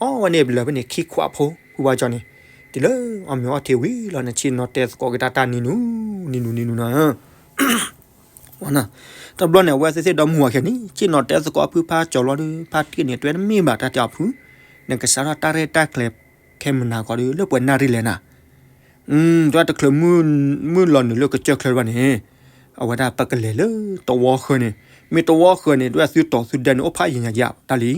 အီၣ်ဝဲန့ၣ်ဘျၢဖဲန့ၣ်ခံခွးဖိ ဖုဖါကၠီန့ၣ်, တုၤလၢအီၣ်မ့ၤအီၣ်ထံဝံၤလီၤန့ၣ် ဆ့ၣ်နီၤတဲသကိးက့ၤတၢ်တၢ်နံၤနူၤ, နံၤနူၤနံၤနူၤနၤ, ဝဲနၤ, တဘျီန့ၣ် အဝဲသ့ၣ်သ့ၣ်ဒီမါဝၤခဲန့ၣ် ဆ့ၣ်နီၤတဲသကိးဖုဖါကၠီၤလီၤဒီး ဖါတံၢ်န့ၣ် တဲတမ့ၢ်ဘၣ် တၢ်တဲအီၤဖု, နကစးထီၣ်တၢ်ရဲၣ်တၢ်ကျဲၤခဲမုၢ်နၤကီးဒီး လၢပှဲၤနၣ်ရံၣ်လဲၣ်နၤ. တဲတချုးမုၢ်လီၤနုာ်လၢကစၢၢ်ချၢတဘၣ်န့ၣ်, အဝဲဒၣ်ပကလဲၤလၢတဝီဃၢၤန့ၣ်, မ့ၢ်တဝီဃၢၤန့ၣ် ဒွဲၣ်သုတီၤသုဒဲန့ၣ် အိၣ်ဖးယံၤညါယံၤတၢ်လံ.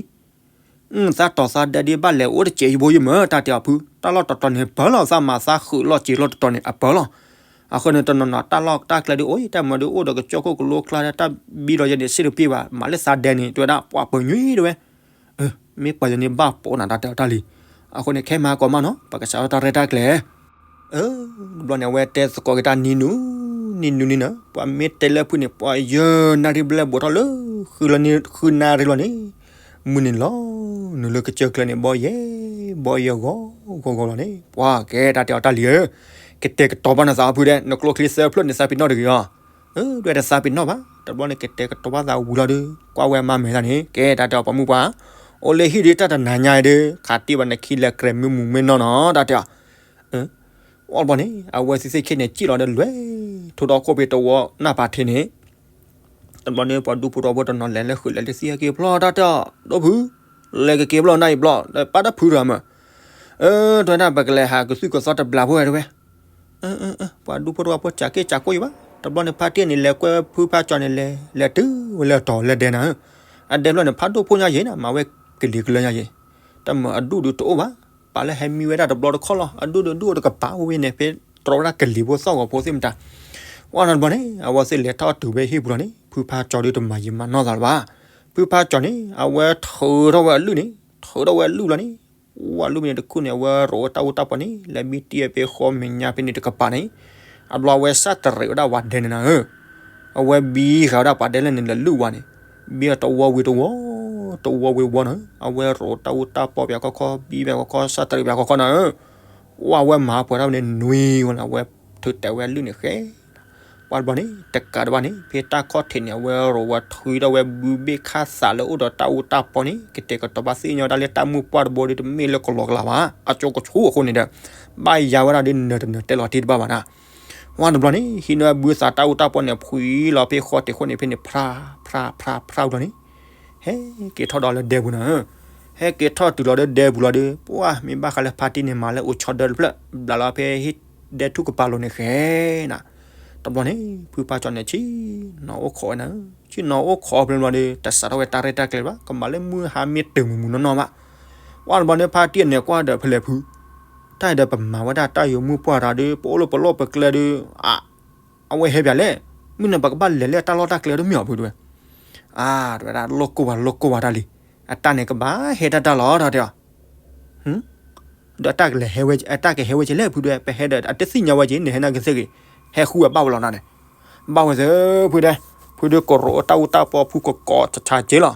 သးတီၤသးဒဲဒ်ဘၣ်လဲၤအိၣ်တစဲးယဘိယမၢ တၢ်တဲအီၤဖု, တၢ်လီၢ်တတီၤန့ၣ်ပၢၤလီၤ, သးမၤသးဃုာ်လီၢ်စ့ၤလီၢ်တတီၤန့ၣ်အပၢၤလီၤ. အဃိန့ၣ် တနီၤနီၤတၢ်လီၢ်တၢ်ကျဲဒ်အိၣ်အံၤ တၢ်မၤဒ်အိၣ်ဒီး ကစၢၢ်ခိၣ်ကလိကျါ တၢ်ဘံဒီးယဲန့ၣ် စ့ၢ်တပှ့ၤဘၣ်, မၤလၢသးဒဲန့ၣ် တဲဝဲဒၣ် ပှၤပၢၤညွံတဝဲ မ့ၢ်ပှၤယဲန့ၣ်ဘၣ်ပိာ်နၤ တၢ်တဲအီၤတၢ်လံ. အဃိန့ၣ် ခဲမၤကီးမးနီၤ ပကစးထီၣ်တၢ်ရဲၣ်တၢ်ကျဲၤ တဘျီန့ၣ် အဝဲတဲသကိးက့ၤတၢ်နံၤနူၤ, နံၤနူၤနံၤနၤ, ပှၤမ့ၢ်တဲလၢဖုန့ၣ် ပှၤယဲၢ်နၣ်ရံၣ်ဘျဲၣ်ဘူးထီၣ်လၢ ဃုနၣ်ရံၣ်လီၤန့ၣ်, မုၢ်န့ၣ်လီၤ နုာ်လၢကစၢၢ်ကျၢၤန့ၣ် ဘီယဲၢ်, ဘီယဲၢ်ဂီၤဂီၤဂီၤလီၤန့ၣ်, ပှၤကဲတၢ်တဲအီၤတၢ်လံဧၢ, ကတဲာ်ကတီၤဘၣ်နသးဖုဒဲး, နကျိချံသၢဖျၢၣ်န့ၣ် သးပ့ၤနီၣ်တဂ့ၤအီၤ, ဒွဲၣ်တသးပ့ၤနီၣ်ဘၣ်, တဘျီန့ၣ် ကတဲာ်ကတီၤဘၣ်သးဝံၤလီၤဒီး ကွၢ်ဝဲမါမဲာ်သးန့ၣ် ကဲတၢ်တဲအီၤပှၤမုၣ်ပှၢ်, အိၣ်လၢဟံၣ်ဒီးတၢ်တနၤညါဒီး ခးတံၢ်ဘၣ်နခံလဲၤကြဲးမ့ၢ်မူးမ့ၢ်နီၢ်နီၤ တၢ်တဲအီၤ အီၣ်တဘျီန့ၣ် အဝဲသ့ၣ်သ့ၣ်ခံန့ၣ် စံၣ်လီၤဒီးလဲၤ ထိဒီးခိၣ်ဖံးတဝီနၢ်ပာ်ထံးန့ၣ်, တဘျီန့ၣ် ပှၤဒူဖိတဝီဖိတနီၤလဲၤလၢဃုာ်လဲၤလၢသံဟဲက့ၤဖျီတၢ်တဲအီၤ, ဒိၣ်ဖု, လဲၤကက့ၤဖျီနၤအံၤဘျီ ပၢ်တၢ်ဖုတဂၤမၢ်, အၢ တဲဝဲဒၣ် ပကလဲၤဟးကသုၣ်ကသီတဘျးဖိဝဲတဲဝဲ ပှၤဒူဖိတဝီဖိစးက့ၢ်စးကိၢ်ယံၤဘၣ်, တဘျီန့ၣ် ဖါတံၢ်န့ၣ် လဲၤကွဲဖုဖါကၠီၤန့ၣ် လဲၤ လဲၤတုၤဝဲလၢတီၤလၢဒဲနၤဧၢ, အဒဲဖျၢၣ်န့ၣ် ဖးဒိၣ်ဖိညါယံၤနၤ မၤဝဲကလံၤကလၢညါယံၤ, တၢ်မၤအဒူၣ်ဒုးတအိၣ်ဘၣ်, ပာ်လၢဟဲမံဝဲဒၣ်တဘျီတခီၣ်လီၤ, အဒူၣ်ဒုးဒူၣ်တကပၤဝဲန့ၣ် ဖဲတြီဝဲဒၣ်ကလံၤဖိသီၣ်ဂီၤဖိသ့ၣ်မတၤ, ဝဲတဘျီန့ၣ် အဝဲသ့ၣ်လဲၤထီၣ်တုၤဝဲဟံၣ်ပူၤလီၤန့ၣ် ဖုဖါကၠီၤဒုးတမၤယံာ်မၤနီၢ်သးလၢၤဘၣ်, ဖုဖါကၠီၤန့ၣ် အဝဲထုးထီၣ်ဝဲအလုၢ်န့ၣ် ထုးထီၣ်ဝဲအလုၢ်လီၤန့ၣ် ဝဲအလုၢ်မ့ၢ်န့ၣ်တခူၣ်န့ၣ် အဝဲရိးဝဲတၢ်အူတၢ်ပီန့ၣ် လဲၤဘံတံၢ်ဝဲဖဲဃီမဲာ်ညါဖဲန့ၣ်တကပၤန့ၣ်, အဘျီအဝဲစၢ်တရံးဝဲဒၣ်ပှၤဒဲန့ၣ်နၤဧၢ, အဝဲဘံဃာ်ဝဲဒၣ်ပှၤဒဲလၢန့ၣ်လၢလုၢ်ဝဲန့ၣ်, ဘံတဝီဝံၤတဝီ, တဝီဝံၤတဝီနၤဧၢ, အဝဲရိးတၢ်အူတၢ်ပီပၠးခီခီ ဘံပၠးခီခီ စၢ်တရံးပၠးခီခီနၤဧၢ, ဝဲအဝဲမၤပှဲၤထီၣ်ဝဲန့ၣ်နွံဝဲန့ၣ် အဝဲထုးတဲာ်ဝဲအလုၢ်န့ၣ်ဃဲ ပှၤတဘျီန့ၣ် တကးတဘၣ်န့ၣ် ဖဲတၢ်ခီၣ်ထံးန့ၣ် အဝဲရိးဝဲထုးထီၣ်ဝဲဘုဘ့ၣ်ခၣ်သးလၢအိၣ်ဒီးတၢ်အူတၢ်ပီန့ၣ် ကတဲာ်ကတီၤဘၣ်သ့ၣ်ညါဒၣ်လၢတၢ်မုၢ်ပှၢ်တဘိဒီး တမ့ၢ်လၢကလီကလီဘၣ် အကၠိကဆူအဃိန့ၣ်ဒီး ဘၣ်ယၤဝဲဒၣ်ဒီးနၢၤတနၢၤတဲလီၤတံၢ်တဘၣ်ဘၣ်နၤ, ဝဲတဘျီန့ၣ် ဟံးန့ၢ်ဝဲဘုသးတၢ်အူတၢ်ပီန့ၣ် ဖှံလီၤဖဲဃီတ့ၢ်ဃိန့ၣ်ဖဲန့ၣ် ဖြးဖြးဖြးဖြးတဘျီန့ၣ် ဟဲက့ၤထီၣ်ဒီးလၢဒဲပူၤနၤဧၢ, ဟဲက့ၤထီၣ်တုၤလီၤလၢဒဲပူၤလီၤဒီး ပှၢ်မ့ၢ်ဘၣ်ဃးလၢဖါတံၢ်န့ၣ် မၤလၢအိၣ်ဆီဒၢတဖျၢၣ် ဘျးလီၤဖဲဟံၣ်ဒဲထူၣ်ကပၤလိၤန့ၣ်ဃဲနၤ, တဘျီန့ၣ် ဖုဖါကၠီၤန့ၣ် ဆ့ၣ်နီၤအိၣ်ခိးဝဲနၤဧၢ, ဆ့ၣ်နီၤအိၣ်ခိးဖဲန့ၣ်ဘျီဒီး တစးထီၣ်ဝဲတၢ်ရဲၣ်တၢ်ကျဲၤဘၣ် ကမၤလၢမုၢ်ဟါမ့ၢ်တုၤမုၢ်မုၢ်နီၢ်နီၢ်ဘၣ်, ဝဲတဘျီန့ၣ် ဖါတံၢ်န့ၣ်ကွၢ်ဒီးဖဲလဲၣ်ဖု တၢ်အံၤဒီးပမၤဝဲဒၣ်တၢ်ယိၤမုၢ်ပှၢ်တၢ်ဒီး ပအိၣ်လၢပလီၢ်ပကျဲဒီး အဝဲဟဲပၠးလဲၣ်, မုၢ်နၤ ပကဘၣ်လဲၤလၢတၢ်လီၢ်တၢ်ကျဲဒီးမ့ၢ်အီၤဖုတဲဝဲ, အါ တဲဝဲဒၣ် လိၣ်ကိၢ်ဘၣ်လိၣ်ကိၢ်ဘၣ်တၢ်လံ, အတၢ်န့ၣ်ကဘၣ်ဟဲတၢ်တၢ်လီၤတၢ်တဲအီၤ, ဒီးတၢ်ကလဲၤဟဲဝဲ အတၢ်ကဟဲဝဲကလဲၣ်ဖုတဲဝဲ ပဟဲဒီးအတသ့ၣ်ညါဝဲက့ၤ နဟဲနၤကသ့ၣ်ဂ့ၤ, ဟဲဃုအဘၣ်ဝဲလီၤနၤန့ၣ်, ဘၣ်ဝဲသ့ၣ်ဖုတဲ, ဖုဒုးကရိးတၢ်အူတၢ်ပီဖုကကိးဆါဆါက့ၤလီၤ,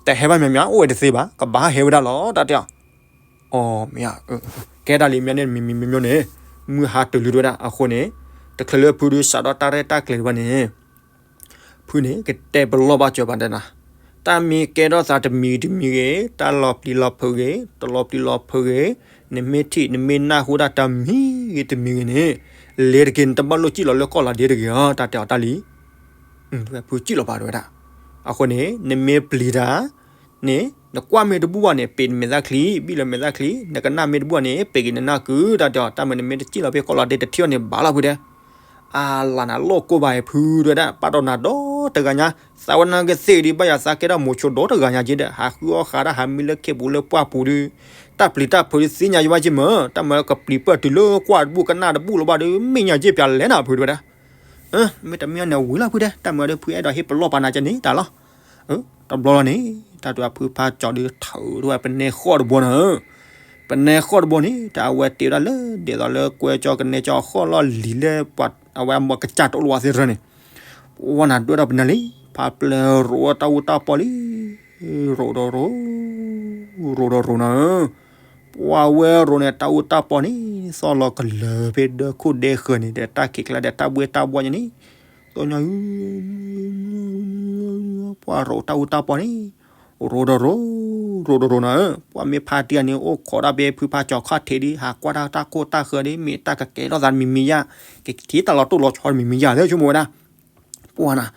တဟဲဘၣ်မ့ၢ်မ့ၢ် အိၣ်ဝဲတသ့ဘၣ် ကဘၣ်ဟဲဝဲဒၣ်လီၤတၢ်တဲအီၤ အီ မ့ၢ်ဧါ, ကဲဒၣ်လံမ့ၢ်န့ၣ် မံၤမံၤမ့ၢ်မ့ၢ်န့ၣ်, မုၢ်ဟါတုၤလံတဲဝဲဒၣ် အဃိန့ၣ်, တချုးလၢဖုဒုးစးထီၣ်တၢ်ရဲၣ်တၢ်ကျဲၤတဘၣ်န့ၣ်, ဖုန့ၣ် ကတဲပလီၢ်ဘၣ်စၢၤဘၣ်တဲနၤ, တၢ်မ့ၢ်ကဲထီၣ်သးတမံၤဂ့ၤတမံၤဂ့ၤ, တၢ်လီၤပျံၤလီၤဖုးဂ့ၤ, တလီၤပျံၤလီၤဖုးဂ့ၤ, နမ့ၢ်ထံၣ်နမ့ၢ်နၢ်ဟူဒၣ်တၢ်မံၤဂ့ၤတမံၤဂ့ၤန့ၣ်, လဲၤတက့ၢ် နတဘၣ်လိၣ်စံၣ်လီၤလၢကီၢ်လီၤဒ့တဂ့ၤဧါ တၢ်တဲအီၤတၢ်လံ ဖုစံၣ်လီၤပာ်တဲဝဲဒၣ်, အဃိန့ၣ် နမ့ၢ်ပျံၤတၢ်န့ၣ် နကွၢ်မ့ၢ်တဘူၣ်ဘၣ်န့ၣ် ပ့ၤနမဲာ်သၣ်ချံ ဘံၣ်လီၤမဲာ်သၣ်ချံ, နကနၣ်မ့ၢ်တဘူၣ်ဘၣ်န့ၣ် ပ့ၤက့ၤနနၢ်ကုၤ တၢ်တဲအီၤ, တၢ်မ့ၢ်နမ့ၢ်တစံၣ်လီၤဖဲကီၢ်လီၤဒ့တထံၣ်အီၤန့ၣ် ဘၣ်လီၤဖုတဲ, အါလၢနလိၣ်ကိၢ်ဘၣ်အံၤဖုတဲဝဲဒၣ်, ပာ်ဒီးနၤဒီတဂၤညါ, သးဝဲနၤကသ့ၣ်ဒံး ဘၣ်ယၤသးကဲထီၣ်မိၤဆိဒိတဂၤညါက့ဒီး ဟးဃုအီၣ်ဃးတၢ် ဟးမံလၢခ့ပူၤလၢပှၢ်ပူၤဒီး တၢ်ပျံၤတၢ်ဖုးဒုးသ့ၣ်ညါယဘၣ်က့မၢ်, တၢ်မ့ၢ်ကပျံၤပၢၢ်တုၤလၢကွၢ်တဘူၣ်ကနၣ်တဘူၣ်လၢၤဘၣ်ဒီး မ့ၢ်ညါက့ပျးလဲၣ်နၤဖုတဲဝဲဒၣ် မ့ၢ်တမ့ၢ်န့ၣ်ဝံၤလီၤဖုတဲ, တၢ်မ့ၢ်ဒီးဖုအဲၣ်ဒိးဟ့ၣ်ပလီၢ်ပာ်နၤကန့ၣ်တၢ်လီၤ. တဘျီလီၤန့ၣ် တၢ်ဒုးဖုဖါကၠီၤဒုးထုးထီၣ်ဝဲပနဲဃီၣ်တဘိနၤဧၢ, ပနဲဃီၣ်တဘိန့ၣ် တၢ်အဝဲတ့ဝဲဒၣ်လၢဒ်သိးလၢကွဲကၠီကနဲကၠီအဃီၣ်လီၢ်လံၤလၢပှၤအဝဲအမီၢ်ကစၢ်တအိၣ်လၢၤဝဲသ့ၣ်တဖၣ်န့ၣ်, ပဝဲနၤဒွဲၣ်ထီၣ်ပနဲလံ, ဖးပျဲၢ်ရိးဝဲတၢ်အူတၢ်ပီၢ်လံ ရိးဒီးရိး, ရိးဒီးရိးနၤဧၢ, ပှၤဝဲရိးန့ၣ် တၢ်အူတၢ်ပီၢ်န့ၣ် သီၣ်လီၤကလၢၤဖဲဒၢခိၣ်ဒဲဃၢၤန့ၣ် ဒီးတၢ်ခံးကျါဒီးတၢ်ဘှ့ၣ်တၢ်ဘှီၣ်ညါန့ၣ်, သိၣ်ညီ ပှၤရိးတၢ်အူတၢ်ပီၢ်န့ၣ်, ရိးဒီးရိး, ရိးဒီးရိးနၤဧၢ, ပှၤမ့ၢ်ဖါတံၢ်အန့ၣ် အိၣ်ခိးဒၣ်ဖဲဖုဖါကၠီၤခီၣ်ထံးဒီး ဟးကွၢ်တၢ်တၢ်ခိၣ်တၢ်ဃၢၤဒီး မ့ၢ်တၢ်ကကဲထီၣ်သးတမံၤမံၤယါ, ကထံၣ်တၢ်လီၤတိၢ်လီၤဆီတမံၤမံၤယါ သ့ဆိကမိၣ်ဝဲဒၣ် ပှၤနၤ,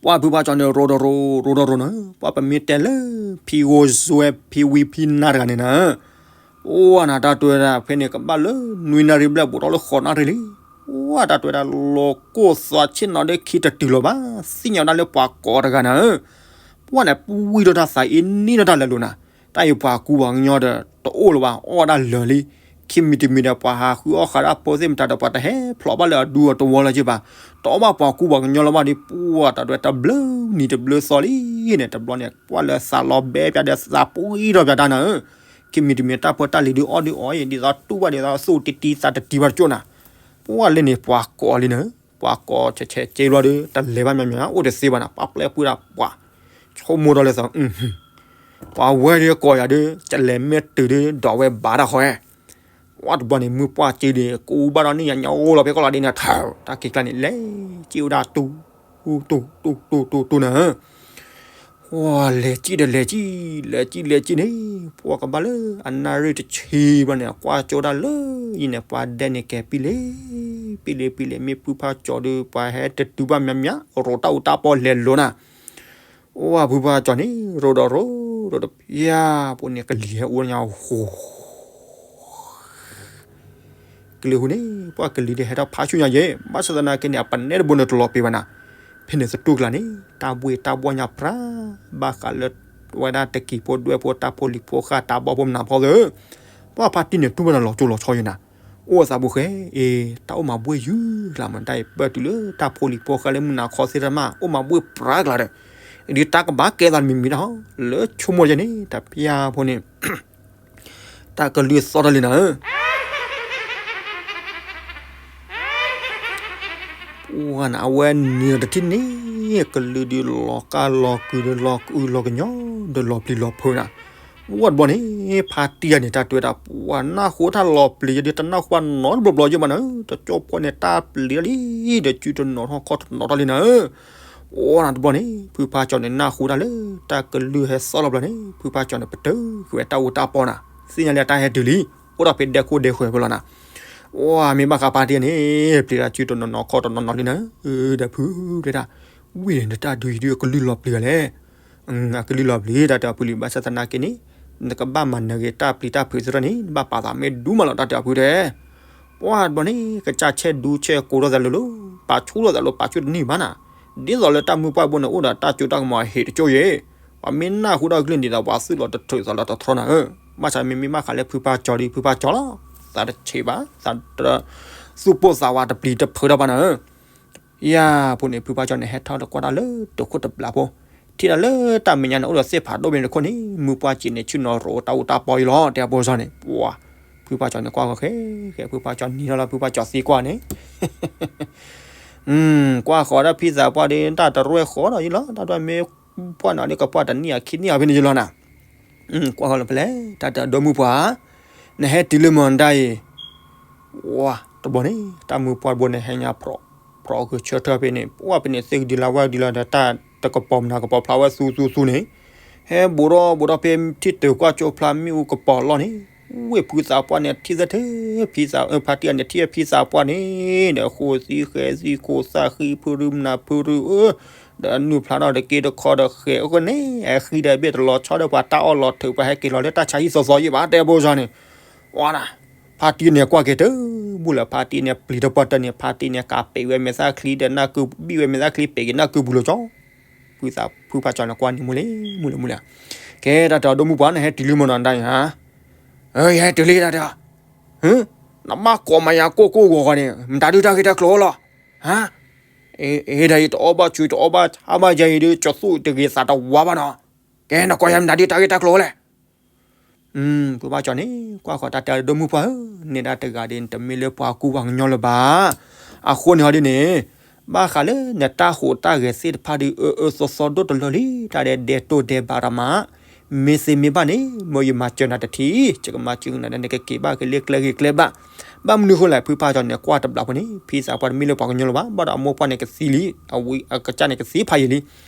ပှၢ်ဖုဖါကၠီန့ၣ် ရိဒီးရိ ရိဒီးရိနၤ, ပှၢ်ပမ့ၢ်တဲလၢ ဖံဂိၢ်စွဲ ဖံဝံဖံနါတဂၤန့ၣ်နၤ, အိၣ်နၤတၢ်တဲဝဲဒၣ် ဖဲန့ၣ်ကဘၣ်လၢ နွံနၣ်ရံၣ်ဘျဲၣ်ဘူးထီၣ်လၢဃိးနၣ်ရံၣ်လံ. ပှၢ်တၢ်တဲဝဲဒၣ် လီၤကိၢ်သွးဆ့ၣ်နီၤဒီးခံတတုၤလီၤဘၣ်, သ့ၣ်ညါဝဲဒၣ်လၢပှၤကိးတဂၤနၤ, ပှၢ်န့ၣ် ပှံၢ်ထီၣ်တၢ်သးအ့န့ၢ်ထီၣ်တၢ်လဲၤလိာ်နၤ, တၢ်အံၤပှၤကူပှၤကညီဒီး တအိၣ်လၢၤဘၣ် အီၣ်ဒၣ်လၢာ်လံ. ခံမံၤတမံၤဒီး ပှၤဟးဃုအီၣ်ဃာ်ဒၣ်ဖိသ့ၣ်မတၤဒီး ပှၤတဟဲဖျိးဘၣ်လၢအဒူအတဝီလၢၤက့ဘၣ်, တအီၣ်ဘၣ်ပှၤကူပှၤကညီလၢၤဘၣ်ဒီး ပှၢ်တၢ်တဲဝဲတဘျုးနံၤတဘျုးသီလံန့ၣ် တဘျီန့ၣ် ပှၢ်လၢသးလီၤဘဲပၠးဒီးသးပှံၢ်ထီၣ်ပၠးတၢ်နၤဧၢ, ခံမံၤတမံၤတၢ်ဖိတၢ်လံၤဒုးအီၣ်ဒုးအီၣ်အံၤ ဒ်သိးတူၢ်ဘၣ်ဒ်သိးသူၣ်တံၢ်တံၢ်သးတံၢ်တံၢ်ဘၣ် တကၠိၣ်နၤ, ပှၢ်လၢန့ၣ်ပှၤကိးလံနၤ, ပှၤကိးဆဲးဆဲးက့ဘျီဒီး တလဲၤဘၣ်မးမး အိၣ်တသ့ဘၣ်နၤ, ပှၢ်ပျဲပှံၢ်ဒၣ်ပှၤ ဆိကမိၣ်ထီၣ်လၢသး ပှၤဝဲဒီးကိးယၤဒီး ကလဲၤမ့ၢ်တုၤဒီး ဒိးဝဲဘၣ်တၢ်ဃီဧဲ, ပှၢ်တဘျီန့ၣ် မုၢ်ပှၢ်က့ဒီး ကူဘၣ်ဒီးန့ၣ် ယညါအိၣ်လီၤဖဲကီၢ်လီၤဒ်န့ၣ် ထၢၣ် တၢ်ခံးကျါန့ၣ် လဲၤက့ဝဲဒၣ်တူၢ် တူၢ်တူၢ်တူၢ်တူၢ်တူၢ်နၤ, ပှၢ်လဲၤက့ဒီးလဲၤက့, လဲၤက့လဲၤက့န့ၣ် ပှၢ်ကဘၣ်လၢအနၣ်ရံၣ်တဆံဘျီန့ၣ် ကွၢ်ကၠိဒၣ်လၢအံၤန့ၣ် ပှၤဒဲန့ၣ်ကဲပံလ့ ပံလ့ပံလ့ မ့ၢ်ဖုဖါကၠီဒီး ပှၤဟဲတတုၤဘၣ်မးမး ရိးတၢ်အူတၢ်ပီလဲၤလိာ်နၤ, အိၣ်ဖုဖါကၠီန့ၣ် ရိးဒီးရိး ရိးဒီးပယၢ်ဖိန့ၣ် ကလံၤဟဲအိၣ်ညါဃိ ကလံၤဟူန့ၣ် ပှၢ်ကလံၤဒီးဟဲထီၣ်ဖးဆူညါယဲၢ်, ဘၣ်ဆၣ်သနာ်က့န့ၣ် အပနဲတဘိန့ၣ်တလီၤပှီၢ်ဘၣ်နၤ, ဖဲန့ၣ်သတူၢ်ကျါန့ၣ် တၢ်ဘှ့ၣ်တၢ်ဘှီၣ်ညါပြၢ် ဘၣ်ဃးလၢ ဝဲဒၣ်တကံၤဖိဒွဲၣ်ဖိတၢ်ဖိလံၤဖိဃၢ်တၢ်ဘီၣ်ဖိမနၤဖိသ့ၣ်, ပှၢ်ဖါတံၢ်န့ၣ်တူၢ်ဘၣ်နၤလီၤကၠိလီၤဆီယဲၢ်နၤ, အိၣ်သးဘိဃဲ အ့ တၢ်အိၣ်မၤဘှ့ၣ်ယုၢ်ကျါမး တၢ်အံၤပၢၢ်တုၤလၢတၢ်ဖိလံၤဖိဃၢ်လၢမုၢ်နၤခီသ့ၣ်တဖၣ် အိၣ်မၤဘှ့ၣ်ပြၢ်ကျါဒီး ဒ်တၢ်ကဘၣ်ကဲသးတမံၤမံၤတၢ်ဟီ လၢဆိကမိၣ်ယဲၢ်န့ၣ် တပျၢ်ဖိန့ၣ် တၢ်ကလုၢ်သီၣ်ထီၣ်လံနၤဧၢ, ပှၢ်နၤ အဝဲနံၤတထံၣ်န့ၣ် ကလုၢ်ဒီးလီၤကၢ်လီၤကုၤဒီးလီၤကအုလီၤကညီဒီးလီၤပျံၤလီၤဖုးနၤ, ပှၢ်တဘျီန့ၣ် ဖါတံၢ်ယၤန့ၣ် တၢ်တဲဝဲဒၣ် ပှၢ်နၢ်ဟူတၢ်လီၤပျံၤယဲၢ်ဒီး တနၢ်ဟူဘၣ်နီတဘျီဘျီယဲၢ်ဘၣ်နၤဧၢ, တကၠိဖိန့ၣ် တၢ်ပျံၤတၢ်လံ ဒီးစုတနီၤထီၣ်ခီၣ်တနီၤထီၣ်လံနၤဧၢ, ပှၢ်နၤတဘျီန့ၣ် ဖုဖါကၠီန့ၣ် နၢ်ဟူတၢ်လၢ တၢ်ကလုၢ်ဟဲသီၣ်လီၤဘျီန့ၣ် ဖုဖါကၠီန့ၣ် ပတုာ်ဃုာ်ဝဲတၢ်အူတၢ်ပီနၤ, သ့ၣ်ညါလၢတၢ်ဟဲတုၤလံ, အိၣ်ဒီးဖဲဒဲခိၣ်ဒဲဃဲၤဖဲလီၤနၤ, ပှၢ်မ့ၢ်ဘၣ်ဃးဖါတံၢ်န့ၣ် ပျံၤတၢ်စုတနီၤနီၤခီၣ်တနီၤနီၤလံနၤဧၢ, ဒီးဖုတဲဒၣ် ဝံၤန့ၣ် နတၢ်ဒုးယံၤဒုးအကလုၢ်လီၤပျံၤဂၤလဲၣ်, အကလုၢ်လီၤပျံၤ တၢ်တဲအီၤဖုလံ ဘၣ်ဆၣ်သနာ်က့န့ၣ် နကဘၣ်မၤနၢၤဂ့ၤတၢ်ပျံၤတၢ်ဖုးသ့ၣ်တဖၣ်န့ၣ် နဘၣ်ပာ်သးမ့ၢ်ဒူမးလီၤ တၢ်တဲအီၤဖုတဲ, ပှၢ်တဘျီန့ၣ် ကစၢ်ဆဲးဒူဆဲးကိးထီၣ်သးလိၤလိၤ ပာ်ဆူၣ်ထီၣ်သးလိၤ ပာ်ဆူၣ်တန့ၢ်ဘၣ်နၤ, ဒ်သိးလၢတၢ်မုၢ်ပှၢ်ဘိန့ၣ် အိၣ်ဒီးတၢ်စိတၢ်ကမီၤအဟ့ၣ်တကၠိယဲၢ်, ပှၤမ့ၢ်နၢ်ဟူထီၣ်ကလုၢ်ဒ်သိး ပှၤသုးလီၤတထုးသးလီၤတထီနၤဧၢ, ဘၣ်ဆၣ်မ့မ့ၢ်ဘၣ်ဃးလၢဖုဖါကၠီဒီး ဖုဖါကၠီလီၤ, သးတဆံးဘၣ် သးတ သူၣ်ပိၢ်သးဝးတပျံၤတဖုးထီၣ်ဘၣ်နၤဧၢ ယၤဖိန့ၣ် ဖုဖါကၠီန့ၣ် ဟဲထီၣ်ဒီးကွၢ်တၢ်လၢတခိၣ်တဘျးဖိ, ထံၣ်တၢ်လၢတၢ်မဲာ်ညါန့ၣ် အိၣ်ဒီးသ့ၣ်ဖးဒိၣ်မ့ၢ်တခိၣ်န့ၣ် မုၢ်ပှၢ်စံးန့ၣ် ဆ့ၣ်နီၤရိးတၢ်အူတၢ်ပီအံၤလီၤ တဲအဖိစီၤန့ၣ်, ပှၢ် ဖုဖါကၠီန့ၣ် ကွၢ်ဃီဃဲဃဲ ဖုဖါကၠီနံၤထီၣ်လၢ ဖုဖါကၠီသံကွၢ်န့ၣ် ကွၢ်ဃီၤဒၣ်ဖံသးပှၢ်ဒီး တၢ်တရဲၣ်ဃီၤဒီးယလီၤ, တၢ်တရဲၣ်မ့ၢ်ပှၢ်နၤဒီး ကပှၢ်တနံၣ်အခံနံၣ်အဖဲန့ၣ်ယလီၤနၤ, ကွၢ်ဃီၤလၢဖဲလဲၣ် တၢ်တဒိၣ်မုၢ်ပှၢ်, နဟဲတုၤလၢမတၤအံၤ ဝါ တဘျီန့ၣ် တၢ်မုၢ်ပှၢ်တဘိန့ၣ် ဟဲညါ ဖြီးဂုာ်ဆၢထၢၣ်ဖဲန့ၣ် ပှၢ်ဖဲန့ၣ် သ့ၣ်ကဒံလါဝဲကဒံလါဒီး တၢ်တကပီၤမနုၤကပီၤဖျါဝဲသူသူသူန့ၣ်, ဟဲဘူးထီၣ်ဘူးထီၣ်ဖဲထံၣ်တၢၤကွၢ်ကၠိဖျါမ့ၣ်အူကပီၤလီၢ်န့ၣ်, ဝ့ၢ်ဖုသးပှၢ်န့ၣ် ထံၣ်သထၢၣ် ဖံသး ဖါတံၢ်န့ၣ် ထံၣ်ဖံသးပှၢ်န့ၣ် ဒီးဃိသံဃဲသံ ခိၣ်သၣ်ဃံဖုရူမနၤဖုရူဧၢ, ဒီးနုာ်ဖျါထီၣ်ဒီးက့တခီဒီးဃဲၤအိၣ်န့ၣ် အဃံဒီးဘ့ၣ်တလီၤဆီဒီးပှၤတၢ်အီၣ်လီၤထုး ပှၤဟဲက့ၤလီၤလၢတၢ်ဆါဟံၣ်သီသီယံၣ်ဘၣ် တဲဘိစီန့ၣ်, ဝါနၤ ဖါတံၢ်န့ၣ်ကွၢ်က့ၤတဘူၣ်လၢ ဖါတံၢ်န့ၣ် ပျံၤတပှၢ်တၢၢ်န့ၣ် ဖါတံၢ်န့ၣ် ကးပ့းဝဲမဲာ်သၣ်ချံဒီးနၢ်ကု ဘံၣ်ဝဲမဲာ်သၣ်ချံ ပ့ၤက့ၤနၢ်ကုပူၤလိာ်ကၠီ, ဖုသး ဖုဖါကၠီန့ၣ်ကွၢ်န့ၣ်မူလံ မူလံ မူလံ, ကဲ တၢ်တဒိၣ်မုၢ်ပှၢ် နဟဲတုၤလံမနီၤ တၢ်အံၤဧါ, ယဟဲတုၤလံ တၢ်တ, နဘၣ်ကိးမၤယၤကိၢ်ကိၢ်ဂီၤဂီၤန့ၣ် မတၤဒုးတၢ်ဂ့ၢ်တၢ်ကျိၤလီၤ, ဟါ, အ့ ဒ်အံၤ တအီၣ်ဘၣ်ဆူ တအီၣ်ဘၣ်ဆါဘၣ်ယၤအံၤဒီး ကၠီသူၣ်တဂ့ၤသးတဝါဘၣ်နီၤ, ကဲ နကိးယၤမတၤဒုးတၢ်ဂ့ၢ်တၢ်ကျိၤလဲၣ် ဖုဖါကၠီန့ၣ် ကွၢ်ဃီၤတၢ်တဲအီၤ ဒိၣ်မုၢ်ပှၢ်ဧၢ, နဲဒၣ်တဂၤဒီး နတမ့ၢ်လၢပှၤကူပှၤကညီလၢၤဘၣ်. အဃိန့ၣ်ဟီဒ်န့ၣ် ဘၣ်ဃးလၢနတၢ်ဟူးတၢ်ဂဲၤသ့ၣ်တဖၣ်ဒီး အၢအၢသီသီဒိၣ်တလၢလံ, တၢ်ဒဲးဒဲးတိၢ်ဒဲးဘးတမး, မ့ၢ်သ့မ့ၢ်ဘၣ်န့ၣ် မ်ယမၤစၢၤနၤတထံၣ်, ယကမၤစၢၤနၤဒီး နကက့ၤဘၣ်က့ၤလၢကျဲဂ့ၤကျဲဘၣ်. ဘၣ်မနုၤဃိလဲၣ် ဖုဖါကၠီန့ၣ် ကွၢ်တဘျီဖိန့ၣ် ဖံသးပှၢ်တမ့ၢ်လၢပှၤကညီလၢၤဘၣ်, ဘၣ်ဒီးအမိၢ်ပှၢ်န့ၣ်ကသံလံ, အဝံအကစၢ်န့ၣ်ကသံဖးယံာ်လံ. ဒ်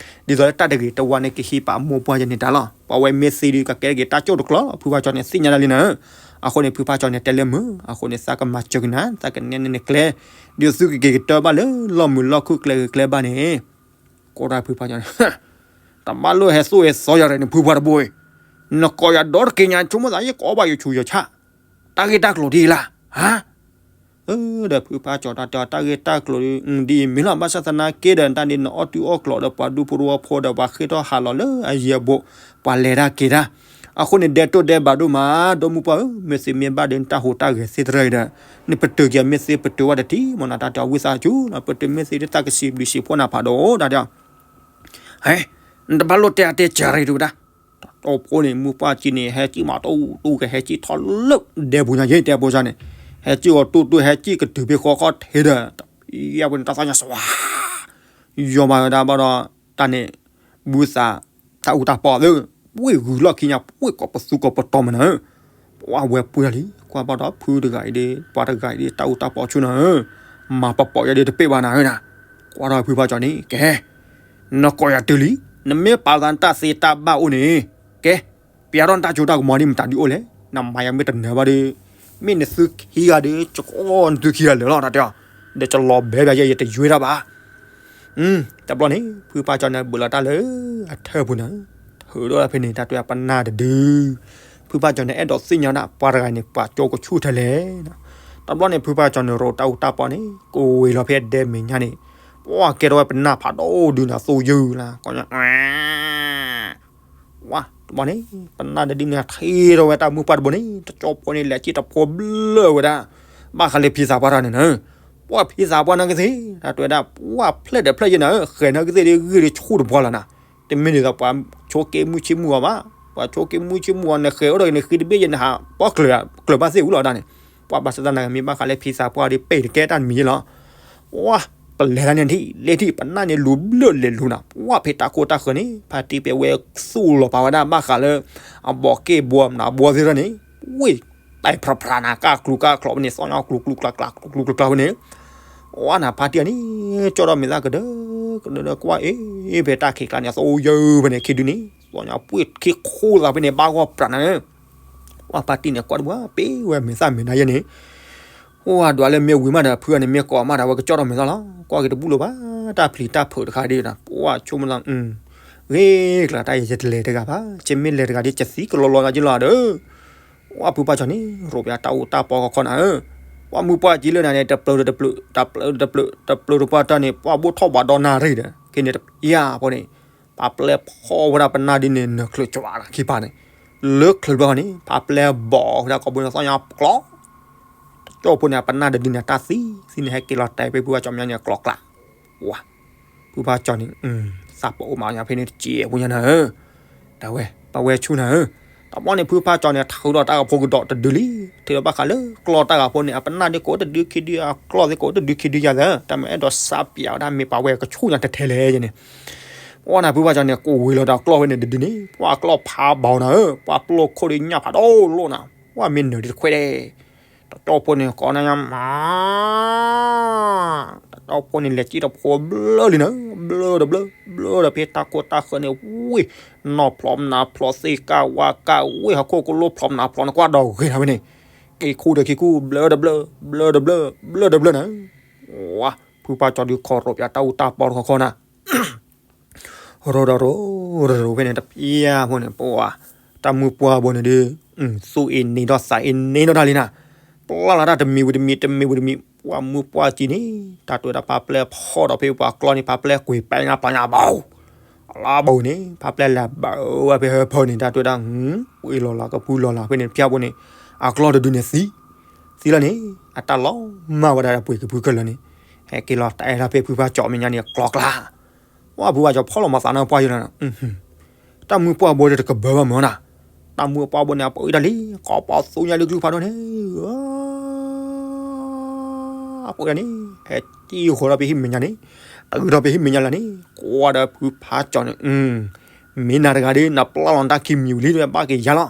သိးလၢတၢ်တဂ့ၤတဝါန့ၣ် ကဟံးပာ်အမိၢ်ပှၢ်ယဲန့ၣ်တၢ်လီၤ. ပှၤဝဲမ့ၢ်သ့ဒီးကကဲထီၣ်က့ၤတၢ်ကၠိၣ်တကျိၤလီၤ, ဖုဖါကၠီန့ၣ်သ့ၣ်ညါဒၣ်လံနၤ. အဃိန့ၣ် ဖုဖါကၠီန့ၣ်တဲလၢမုာ်, အဃိန့ၣ် သးကမၤစၢၤက့ၤနၤ, သးကနဲန့ၢ်နကျဲ, ဒ်သိးသုကက့ၤကတၢၢ်ဘၣ်လၢလီၢ်မုာ်လီၢ်ခုၣ်ကျဲဂ့ၤကျဲဘၣ်န့ၣ် ကိးတၢ်ဖုဖါကၠီန့ၣ်, တဘၣ်လိၣ်ဟဲသိၣ်ဟဲသီယၤရဲၣ်န့ၣ် ဖုပှၢ်တဘိအံၤ, နကိးယၤဒီတက့ၤညါ ဆိကမိၣ်သးယကိးဘၣ်ယဆူးယဆၣ်, တၢ်ဂ့ၢ်တၢ်ကျိၤဒ်အံၤလၢ်, ဟါ ဒီးဖုဖါကၠီတၢ်တဲအီၤ တၢ်ဂ့ၢ်တၢ်ကျိၤဒ်အံၤမ့ၢ်လီၤ, ဘၣ်ဆၣ်သနာ်က့ဒီး တၢ်န့ၣ်နအီၣ်တုၤအီၣ်ကျိၤဒီးပှၤဒူဖိတဝီဖိဒီး ပှၤဃ့ၢ်ထီၣ်ဟးလီၤလၢအယံၤအဘူး, ပှၤလဲၤတၢ်က့ၤတၢ်, အဃိန့ၣ် ဒဲတိၢ်ဒဲဘၣ်ဒိၣ်မး, ဒီမုၢ်ပှၢ်ဧၢ, မ့ၢ်သ့မ့ၢ်ဘၣ်ဒီး နတၢ်ဟူးတၢ်ဂဲၤသ့တရၢအံၤဒီး, နပတုာ်က့ၤမ့ၢ်သ့ပတုာ်ဝဲတထံၣ်မးနီၤ, တၢ်တဲအီၤဝံသးစူၤနီၤ, ပတုာ်မ့ၢ်သ့ဒ်သးကစံးဘျုးစံးဖှိၣ်နၤဖးဒိၣ် တၢ်တဲအီၤ ဟဲ, နတဘၣ်လိၣ်တဲအါတဲစှၤရံၣ်တဝဲဒၣ်, တၢ်တီၢ်ဖိန့ၣ် မုၢ်ပှၢ်ကၠီန့ၣ် ဟဲကံၣ်မးတူၢ်တူၢ်ကဟဲကံၣ်ထီၣ်လၢဒဲပူၤညါယဲတဲဖိစၢ်န့ၣ်, ဟဲကံၣ်အီၤတူၢ်တူၢ် ဟဲကံၣ်ကတုၤဖဲဃီခီၣ်ထံးဒီး, တပျၢ်ဖိန့ၣ် တၢ်သီၣ်ညါစှၤ ယီၤမးဝဲဒၣ်ဘၣ်ဒီး, တၢ်န့ၣ်, ဘုသး, တၢ်အူတၢ်ပီၢ်သ့ၣ်, ပှ့ၢ်ဂုၤလီၢ်ခံညါ ပှ့ၢ်ကိးပသူကိးပတီၤမးနၤဧၢ, ပှၢ်ဝဲပှ့ၤလံ ကွၢ်ဘၣ်ဒီးဖုတဂၤအံၤဒီး ပှၤတဂၤအံၤဒီး တၢ်အူတၢ်ပီၢ်ဆူၣ်နၤဧၢ, မၤပပီၢ်ယဲဒီးတပ့ၢ်ဘၣ်နၤဧၢနၤ, ကွၢ်ဒီးဖုဖါကၠီန့ၣ် ကဲ, နကိးယၤတုၤလံ, နမ့ၢ်ပာ်သးနတၢ်သ့တၢ်ဘၣ်အိၣ်န့ၣ်, ကဲ, ပျးထီၣ်နတၢ်စိတၢ်ကမီၤဒ်မတၤဒုအိၣ်လဲၣ်, နမၤယၤမ့ၢ်တနၢၤဘၣ်ဒီး, မ့ၢ်နသုခံဂၤဒီး ကီနသုခံဂၤလၢာ်လီၤ တၢ်တဲအီၤ, ဒီးကလီၤဘဲဘၣ်ယဲ ယတယွ့တၢ်ဘၣ် တဘျီန့ၣ် ဖုဖါကၠီန့ၣ် ဘုးလီၤတၢ်လၢအထၢၣ်ပူၤန့ၣ်, ထုးထီၣ်ဖဲန့ၣ် တၢ်တဲအီၤပနၢ်တဒု, ဖုဖါကၠီန့ၣ် အဲၣ်ဒိးသ့ၣ်ညါဒၣ် ပှၤတဂၤန့ၣ် ပှၤကၠိကဆူၣ်ထဲလဲၣ်, တဘျီန့ၣ် ဖုဖါကၠီန့ၣ် ရိးတၢ်အူတၢ်ပီၢ်န့ၣ် ကဝ့ၤလီၤဖဲဒဲမဲာ်ညါန့ၣ်, ပှၤကဲထီၣ်ဝဲပနၢ်ဖးဒိၣ်ဒုနၤ သိယုၢ်လၢ် ကီညါ ဝါ, တဘျီန့ၣ် ပနၢ်တဒုန့ၣ် ထံၣ်ထီၣ်ဝဲတၢ်မုၢ်ပှၢ်တဘိန့ၣ် တကၠီဖိန့ၣ် လဲၤက့ၤတဖိဘျၢဝဲဒၣ်, ဘၣ်ဃးလၢဖံသးပှၢ်တၢ်န့ၣ်နၤ, ပှၤဖံသးပှၢ်နၢ်ကသ့ၣ် တၢ်တဲဝဲဒၣ် ပှၤဖျဲၣ်ဒီးဖျဲၣ်ယဲနၤ, ဃဲၤနၢ်ကသ့ၣ်ဒ်ဂ့ၢ်ဒ်ဆူၣ်တဘှီလီၤနၤ, တမ့ၢ်ဒ်သိးပှၤဆိးက့မုၢ်ဆ့မုၢ်ဂီၤဘၣ်, ပှၤဆိးက့မုၢ်ဆ့မုၢ်ဂီၤ နဃဲၤအိၣ်ဒီးနဃ့တဘ့ၣ်ယဲနဟးပီၣ်ကျၢၤ ကျၢၤဘၣ်သ့ၣ်အူလီၤဒၣ်န့ၣ်, ပှၤဘၣ်ဆၣ်သနာ်က့မ့ၢ်ဘၣ်ဃးလၢဖံသးပှၢ်ဒီး ပဲာ်တကဲတၢ်တမံၤယဲလီၤ ဝါ, ပလဲၤတၢ်န့ၣ်ထံၣ် လဲၤထံၣ် ပနၢ်န့ၣ်လူၤဘျၢၣ်လဲၤလူၤနၤ, ဝါဖဲတၢ်ခိၣ်တၢ်ဃၢၤန့ၣ် ဖါတံၢ်ပဲဝဲသူၣ်လီၤပာ်ဝဲဒၣ် ဘၣ်ဃးလၢ အဘီးက့ၢ်ဘီမနုၤဘီသ့ၣ်တဖၣ်န့ၣ်, ဝ့ၢ်, တၢ်ဖျးဖျးနၤ ကၢ်ကျူၤကၢ်ကျိၤဖဲန့ၣ် သီၣ်ညါကျူၤကျူၤကျါကျါ ကျူၤကျူၤကျါကျါဖဲန့ၣ်, ဝါနၤဖါတံၢ်အံၤန့ၣ် ကၠီၣ်ထီၣ်မဲာ်သၣ်ကဒၢ ကဒၢကဒၢကွၢ်အ့ၣ် ဖဲတၢ်ခံးကျါန့ၣ် သိယုၢ်ဖဲန့ၣ် ခံဒုန့ၣ် သီၣ်ညါပှ့ၢ်ခံခိၣ်သးဖဲန့ၣ် ဘၣ်ဂီၢ်ပြးနၤဧၢ ပှၤဖါတံၢ်န့ၣ် ကွၢ်တဘၣ် ပ့ၢ်ဝဲမဲာ်သၣ်မဲာ်နၤယဲန့ၣ်, အိၣ်အဒွးလၢမ့ၢ်ဝံၤမးဒီး ဖုအန့ၣ်မ့ၢ်ကိးမးဒီး အဝဲကကၠီၣ်ထီၣ်မဲာ်သၣ်လီၤ. ကွၢ်က့ၤတဘူၣ်လိာ်ဘၣ် တၢ်ပျံၤတၢ်ဖုးတခါဒ်ဒီး ပှၤဆိကမိၣ်လီၤ, ဂ့ၤကျါတၢ်ယဲယတလဲၤတဂၤဘၣ်, ကမ့ၢ်လဲၤတဂၤဒီး ကသံကလီလီၤယလီၤဒီး, ပှၤဖုဖါကၠီန့ၣ် ရိးပၠးတၢ်အူတၢ်ပီၢ်ခီခီနၤဧၢ, ပှၤမုၢ်ပှၢ်ကၠီလၢနၤန့ၣ် တပျၢၤတပျၢၤ တပျၢၤတပျၢၤ တပျၢၤတပှၢ်တၢ်န့ၣ် ပှၤဘိၣ်ထီၣ်ဘးဒီနၣ်ရံၣ်ဒီး က့န့ၣ်တပျၢ်ဖိန့ၣ် ပာ်ပျဲဖီၣ်ဝဲဒၣ်ပနၢ်ဒ်န့ၣ် နၢၤချုးကၠွးခံပၤန့ၣ်, လၢချုးဘျီန့ၣ် ပာ်ပျဲဘီၣ်ဝဲဒၣ်ကိးဘိန့ၣ် သီၣ်ညါကျီ, တကၠီၣ်ဖိန့ၣ် ပနၢ်တဒုန့ၣ် တၢ်သံ, သံန့ၣ် ဟဲက့ၤလီၤတဲာ်ဖဲဖုဖါကၠီမဲာ်ညါန့ၣ် ကျီကျါ, ဝါ, ဖုဖါကၠီန့ၣ် သးပအိၣ်မးညါဖဲန့ၣ်တစဲးဖိညါနၤဧၢ တၢ်ဝဲ ပဝဲဆူၣ်နၤဧၢ, တဘျီန့ၣ် ဖုဖါကၠီန့ၣ် ထုးဒီးတၢ်ဂၤဖိကဒီးတဒုလံ, ထုးဒီးဘၣ်ဃးလၢကျီတၢ်ဂၤဖိန့ၣ် အပနၢ်ဒ်ကိးတဒုခံဒု အကျီသ့ၣ်ကိးတဒုခံဒုယၤသၢ, တၢ်မ့ၢ်အဲၣ်ဒိးစးပၠးဝဲဒၣ် မ့ၢ်ပာ်ဝဲကဆူၣ်ညါထဲထဲလဲၣ်န့ၣ်, ပှၤနၤဖုဖါကၠီန့ၣ် ကိးဝံၤလီၤဒီးကျီဖဲန့ၣ်တဒုန့ၣ် ပှၤကျီဖးဘၣ်နၤဧၢ, ပှၤပျိခိၣ်ဒီးညၣ်ဖးဒိၣ်လိၣ်နၤ, ပှၤမ့ၢ်နၢၤဒ်တခွဲးဒဲး တကၠီၣ်ဖိန့ၣ် ကိးနၤညါမး, တကၠီၣ်ဖိန့ၣ် လဲၤကံၣ်တဖိဘျၢလံနၤ, ဘျၢဒီးဘျၢ, ဘျၢဒီးဖဲတၢ်ခိၣ်တၢ်ဃၢၤန့ၣ် ဝ့ၢ်, နီၢ်ဖျိးမနၤဖျိးသ့ၣ်ကၢ်ဝါကၢ်ဝ့ၢ် ဟီၣ်ခိၣ်ကလိဖျိးမနၤဖျိးန့ၣ် ကွၢ်ဒီးဂ့ၤနၤဝဲန့ၣ်, က့ၤခူဒီးက့ၤခူ ဘျၢဒီးဘျၢ, ဘျၢဒီးဘျၢ, ဘျၢဒီးဘျၢနၤ, ဝါ, ဖုဖါကၠီဒုးခီရိးပၠးတၢ်အူတၢ်ပီၢ်တခီခီနၤ ရိးဒီးရိး, ရိးဒီးရိးဖဲန့ၣ်တပျၢ်ဖိန့ၣ် ပဝဲ, တၢ်မုၢ်ပှၢ်ဘိန့ၣ်ဒီး, သူၣ်အ့န့ၢ်ဒီးသးအ့န့ၢ်ဒီးတၢ်လံနၤ, ပျၢ်လီၤတၢ်တမံၤဝံၤတမံၤ တမံၤဝံၤတမံၤ ပှၤမုၢ်ပှၢ်ကၠီန့ၣ် တၢ်တဲဝဲဒၣ် ပာ်ပျဲဖီၣ်ဒီးဖဲပှၤကျီန့ၣ် ပာ်ပျဲကွံာ်ပာ်ညါပာ်ညါဘၣ်, အလီၤဘၣ်ဝံၤန့ၣ် ပာ်ပျဲလဲၤဘၣ်ဝဲဖဲဟၢဖၢန့ၣ် တၢ်တဲဝဲဒၣ်, ပှ့ၤလီၤလီၤကပူၤလီၤလီၤဖဲန့ၣ်တပျၢ်ဖိန့ၣ်, အကျီတဒုန့ၣ်သံ, သံလီၤန့ၣ်, အတၢ်လီၤမၢ်ဝဲဒၣ်ဒီးပှ့ၤကဖုခဲလၢာ်န့ၣ်, ဟဲက့ၤလီၤတဲာ်ဒၣ်ဖဲဖုဖါကၠီမဲာ်ညါန့ၣ် ကျီကျါ ပှၤဖုဖါကၠီဖီၣ်လီၤမၤသးနီၢ်ပှၢ်ယဲလီၤ, တၢ်မုၢ်ပှၢ်ဘိဒီးတကဘၢဘၣ်မၢ်နၤ, တၢ်မုၢ်ပှၢ်ဘိန့ၣ် အပှ့ၤတၢ်လံ, ကိးပသူညါလၢကလုၢ်ဖးဒိၣ်န့ၣ်, အပှ့ၤတၢ်န့ၣ်, ဟဲက့ၤဃီၤထီၣ်ဖဲဟံၣ်မဲာ်ညါန့ၣ်, တဂုၤထီၣ်ဖဲဟံၣ်မဲာ်ညါလၢာ်န့ၣ်, ကွၢ်ဒီးဖုဖါကၠီန့ၣ်, မ့ၢ်နၤတဂၤဒီး နပျၢ်လီၤတၢ်ခံမံၤဝံၤလံ ဘၣ်က့ၤယါလီၤ,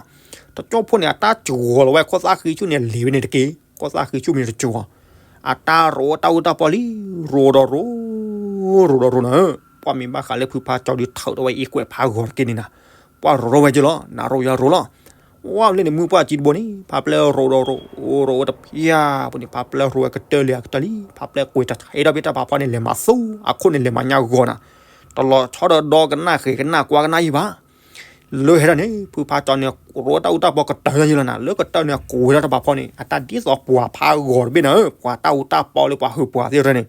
တကၠီၣ်ဖိန့ၣ် အတၢ်စှီၤလီၤဝဲခိၣ်သၣ်ဃံဆူၣ်န့ၣ် လဲၤဝဲန့ၣ်တက့ၢ်, ခိၣ်သၣ်ဃံဆူၣ်မ့ၢ်တစှီၤ အတၢ်ရိးတၢ်အူတၢ်ပီၢ်လံ, ရိးဒီးရိး, ရိးဒီးရိးနၤဧၢ, ပှၤမ့ၢ်ဘၣ်ဃးလၢဖုဖါကၠီဒုးထုးထီၣ်ဝဲအံကွဲးဖးဂီၤတက့ၢ်န့ၣ်နၤ, ပှၤရိးထီၣ်ဝဲက့ၤလီၤ, နရိးယၤရိးလီၤ, ဝဲလၢန့ၣ်မုၢ်ပှၢ်ကၠီတဘိန့ၣ် ဖးပျဲရိးဒီးရိး, ရိးဝဲတပျၢ်ဖိန့ၣ် ဖးပျဲရိးဝဲကတၢၢ်လံအကတၢၢ်လံ, ဖးပျဲကွံာ်တၢ်ထံးဒီးဖဲတၢ်ဖးဖီန့ၣ် လဲၤမၤသူ, အခိၣ်န့ၣ်လဲၤမၤညါဂီၤနၤ, တ တလီၤဆီဒီးဒီကနၣ်ဃဲၤကနၣ်ကွၢ်ကနၣ်ယံၤဘၣ်. လၢဟဲဒၣ်န့ၣ် ဖုဖါကၠီန့ၣ် ရိတၢ်အူတၢ်ပီကတၢၢ်ယံၤလီၤနၤ, လၢကတၢၢ်န့ၣ် ကွဲးထီၣ်တဘၣ်ဖီန့ၣ် အတၢ်ဒ်သိးပှၤဖးဂီၤတဘ့ၣ်နၤဧၢ, ပှၤတၢ်အူတၢ်ပီလၢပှၤဟုးပှၤသ့ၣ်တဖၣ်န့ၣ်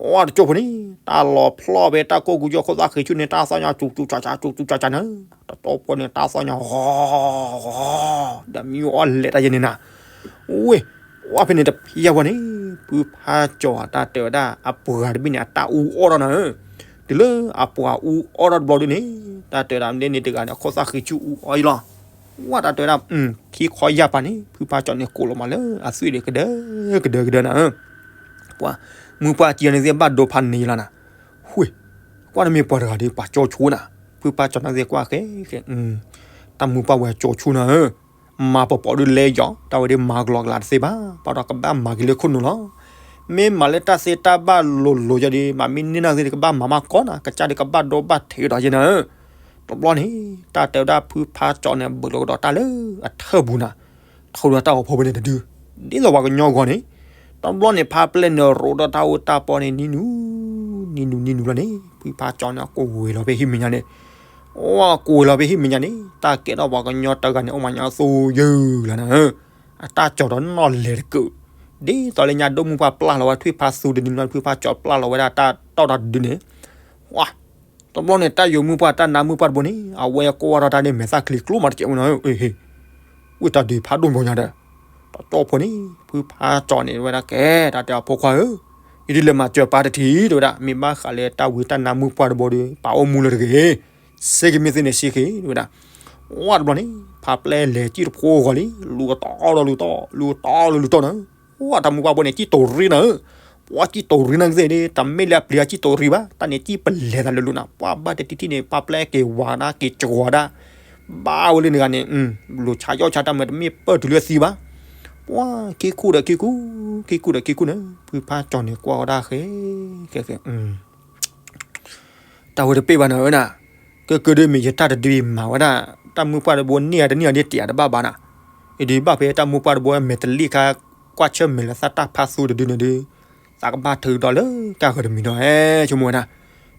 အိၣ်တကၠိဖိန့ၣ် တၢ်လီၤဖျီၣ်ဖဲတၢ်ကိၢ်ကူကၠီခိၣ်သၣ်ဃံးဆူၣ်န့ၣ် တၢ်သီၣ်ညါကၠူကၠူကၠီကၠီ ကၠူကၠူကၠီကၠီနၤ, တကၠိဖိန့ၣ် တၢ်သီၣ်ညါဂီၤ ဂီၤ ဒီးမံအီၣ်လဲၤတၢ်ယဲန့ၣ်နၤ, ဝ့ၢ် ဝဲဖဲန့ၣ်တဖျၢၣ်ဝဲန့ၣ် ဖုဖါကၠီတၢ်တဲဝဲဒၣ် အပှၤတဘ့ၣ်န့ၣ် အတၢ်အူအီၣ်ထီၣ်နၤဧၢ, တုၤလၢအပှၤအူအီၣ်ထီၣ်တဘျီဒုန့ၣ် တၢ်တဲဝဲဒၣ်မ့ၢ်န့ၣ်တဂၤန့ၣ် အခိၣ်သၣ်ဃံးဆူၣ်အူအီၣ်အံၤလီၤ. ဝဲတၢ်တဲဝဲဒၣ် ခံခီယၢ်ပၤန့ၣ် ဖုဖါကၠီန့ၣ် ကိးလီၤမးလၢအသွံၣ်ဒီး ကဒၢ ကဒၢကဒၢနၤဧၢ, ပှၤ မုၢ်ပှၢ်ကၠီန့ၣ်သ့ၣ်ဘၣ်ဒိဖးန့ၢ်ယလီၤနၤ, ဝ့ၢ် ကွၢ်တမ့ၢ်ပှၤတဂၤဒီး ပှၤကၠီဆိနၤ, ဖုဖါကၠီန့ၣ်သ့ၣ်ကွၢ်ဃဲဃဲ တၢ်မုၢ်ပှၢ်ဝဲကၠီဆိနၤဧၢ, မၤပပီၤဒုးလဲယီၤ တၢ်ဝဲဒၣ်မၤကလီကလီတသ့ဘၣ်, ဘၣ်ဒီးကဘၣ်မၤက့ၤလၢခိၣ်နူာ်လီၤ. မ့ၢ်မၤလၢတၢ်သ့တၢ်ဘၣ်လိၤလိၤယီၤဒီး မၤမ့ၢ်န့ၢ်နၢ်သ့ၣ် ကဘၣ်မၤမးကီနၤ, ကစၢ်ဒီးကဘၣ်ဒိဘၣ်ထံးဒီးယဲနၤဧၢ, တဘျီန့ၣ် တၢ်တဲဝဲဒၣ်ဖုဖါကၠီန့ၣ် ဘူးလီၤကဒီးတၢ်လၢအထၢၣ်ပူၤနၤ, ထီၣ်ဒီးတၢ်ဂီၤဖိဖဲန့ၣ်တဒု, ဒ်သိးပှၤကညီဂီၤန့ၣ်, တဘျီန့ၣ် ဖါပျဲၢ်န့ၣ်ရိးဒီးတၢ်အူတၢ်ပီန့ၣ် နံၤနူၤ နံၤနူၤ နံၤနူၤလီၤန့ၣ် ဖုဖါကၠီန့ၣ် အကိးဝဲလီၤဖဲဟံၣ်မဲာ်ညါန့ၣ်, အိၣ် အကိးဝဲလီၤဖဲဟံၣ်မဲာ်ညါန့ၣ် တၢ်ကဲထီၣ်ပှၤကညီတဂၤန့ၣ် အိၣ်မးညါအသိယုၢ်လီၤနၤဧၢ, အတၢ်ကၠီၤဒီးနီၣ်လဲၤတကုး, ဒ်သိးလၢညါဒိၣ်မုၢ်ပှၢ်ပျၢ်လီၤဝဲထွံၣ်ဖါသူတဒုန့ၣ် ဖုဖါကၠီပျၢ်လီၤဝဲဒၣ်တၢ်တီၣ်တၢ်တဒုန့ၣ်, ဝါ တဘျီန့ၣ် တၢ်ယိၤမုၢ်ပှၢ်တၢ်နါမုၢ်ပှၢ်တဘိန့ၣ် အဝဲကွၢ်ထီၣ်တၢ်န့ၣ် မဲာ်သၣ်ချံကျိမးတကဲးဝဲနၤဧၢ, ဝ့ၢ်တၢ်ဒုးဖးဒိၣ်ဘိညါဒီး, တကၠိဖိန့ၣ် ဖုဖါကၠီန့ၣ် တဲဝဲဒၣ်ကဲ တၢ်တဲအဖိခွါဧၢ, ယဒ်လဲၤမၤစၢၤပၢ်တထံၣ် တဲဝဲဒၣ် မ့ၢ်ဘၣ်ဃးလၢတၢ်ဝံတၢ်နါမုၢ်ပှၢ်တဘိဒီး ပၢ်အိၣ်မူလၢတဂ့ၤ, စ့ကမ့ၢ်သ့ၣ်န့ၣ်စ့က့ၤ တဲဝဲဒၣ်, ဝါတဘျီန့ၣ် ဖါပျဲၢ်လဲၤစံၣ်တဖိဂီၤလံ လူၤတီဒီးလူၤတီ, လူၤတီဒီးလူၤတီနၤ ပှၤတၢ်မုၢ်ပှၢ်ဘိန့ၣ် စံၣ်တိၤရံနၤဧၢ, ပှၤစံၣ်တိၤရံနၤကသ့ၣ်န့ၣ် တမ့ၢ်လၢအပျံၤအစံၣ်တိၤရံဘၣ်, တၢ်န့ၣ်စံၣ်ပလဲၤသးလၢလူၤနၤ, ပှၤဘၣ်တထံၣ်ထံၣ်န့ၣ် ဖါပျဲၢ်က့ၤဝၤဒၣ်က့ၤကဝၤဒၣ်, ဘၣ်ဝဲလၢနဂၤန့ၣ်, လိၤဆါယီၣ်ဆါတၢ်မၤတမ့ၢ်ပၢၢ်တုၤလၢသံဘၣ်, ပှၤခံခူဒီးခံခူ, ခံခူဒီးခံခူန့ၣ် ဖုဖါကၠီန့ၣ်ကွၢ်ဝဲဒၣ်ဃဲ, ဃဲဃဲ တၢ်ဝဲတပ့ၢ်ဘၣ်နၤဧၢနၤ, ကဲကဲဒ်မ့ၢ်ယတၢ်တဒုအံၤမၤဝဲဒၣ်, တၢ်မုၢ်ပှၢ်တဘိန့ၢ်အတန့ၢ်အဒ်တယၤတဘၣ်ဘၣ်နၤ, အံၤဒ်ဘၣ်ဖဲတၢ်မုၢ်ပှၢ်တဘိမဲာ်တလံၣ်ခါ, ကွၢ်ဆၢၣ်မဲာ်လၢသးတၢ်ဖးသူတဒုန့ၣ်ဒီး, သးကဘၣ်ထုးဒီးလၢကၢ်ဂၤတမံၤဒီး ဟဲဆိကမိၣ်ဝဲဒၣ်,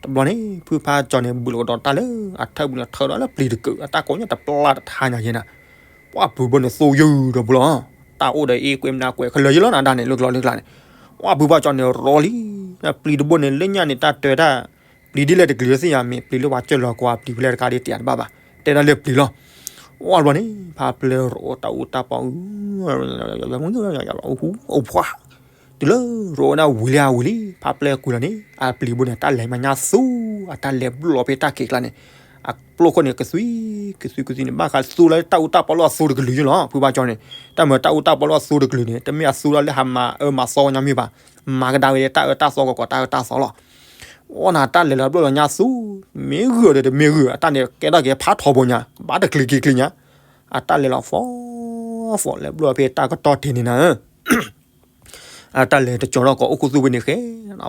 တဘျီန့ၣ် ဖုဖါကၠီန့ၣ် ဘူးလီၤကဒီးတၢ်လၢအထၢၣ်ပူၤန့ၣ် ထၢဒီးလၢပျံၤတကုး အတၢ်ကိးညါတပျၢ်တထါညါယဲနၤ ပှၤပျံၤဘိန့ၣ်သိယုၢ်ဒီးပူၤလီၤ, တၢ်အိၣ်ဒီးအ့ၣ်ကွဲမနုၤကွဲး ခဲလၢာ်ယဲလီၤနၤဒၣ်န့ၣ် လၢကျီလၢကျါန့ၣ်, ပှၤဖုဖါကၠီန့ၣ်ရီလံ, ပျံၤတဘိန့ၣ် လၢညါန့ၣ် တၢ်တဲတၢ်, ပျံၤဒ်လဲၣ်တကလုာ်သ့ၣ်ညါ မ့ၢ်ပျံၤလၢပှၤကၢၢ်လီၤကွၢ် ပျံၤဖဲလဲၣ်တခါဒ်တယၤတဘၣ်ဘၣ်, တဲဒၣ်လၢပျံၤလီၤ, အိၣ်ဘျီန့ၣ် ဖါပျဲၢ်ရိးတၢ်အူတၢ်ပီ, အိၣ်ဖှါ တုၤလၢရိးဝဲဒၣ်ဝံၤလံအဝံၤလံ ဖါပျဲၢ်ကွံာ်လီၤန့ၣ် အပျံၤဘိန့ၣ် တၢ်လဲၤမၤညါသူ, အတၢ်လဲၤဘျီၣ်ဖဲတၢ်ခံးကျါန့ၣ်, အပျိၢ်ခိၣ်န့ၣ် ကသွံ, ကသွံကသွံန့ၣ် ဘၣ်ဃးသူလၢတၢ်အူတၢ်ပီလၢအသူတကလုာ်ယဲလီၤ, ဖုဖါကၠီန့ၣ်, တၢ်မၤတၢ်အူတၢ်ပီလၢအသူတကလုာ်န့ၣ် တမ့ၢ်အသူလၢဟးမၤအၢမၤသီညါမ့ၢ်ဘၣ်, မၤကဒါဝဲဒၣ်တၢ်အၢတၢ်သီကီးကီး တၢ်အၢတၢ်သီလီၤ, အိၣ်နၤတၢ်လဲၤလီၤဘျီၣ်လီၤညါသူ, မ့ၢ်ဂုာ်ဒီးတမ့ၢ်ဂုာ် အတၢ်န့ၣ်ကဲထီၣ်က့ၤဖးထီဘိညါ ဘၣ်တချံးက့ၤချံးညါ, အတၢ်လဲၤလီၤဖီ, ဖီလဲၤဘျီၣ်ဖဲတၢ်ကတီၢ်ထံးန့ၣ်နၤ အတၢ်လဲၤတကၠီၤထီၣ်ကီးအိၣ်ခူသူၣ်ဝဲန့ၣ်ဃဲ,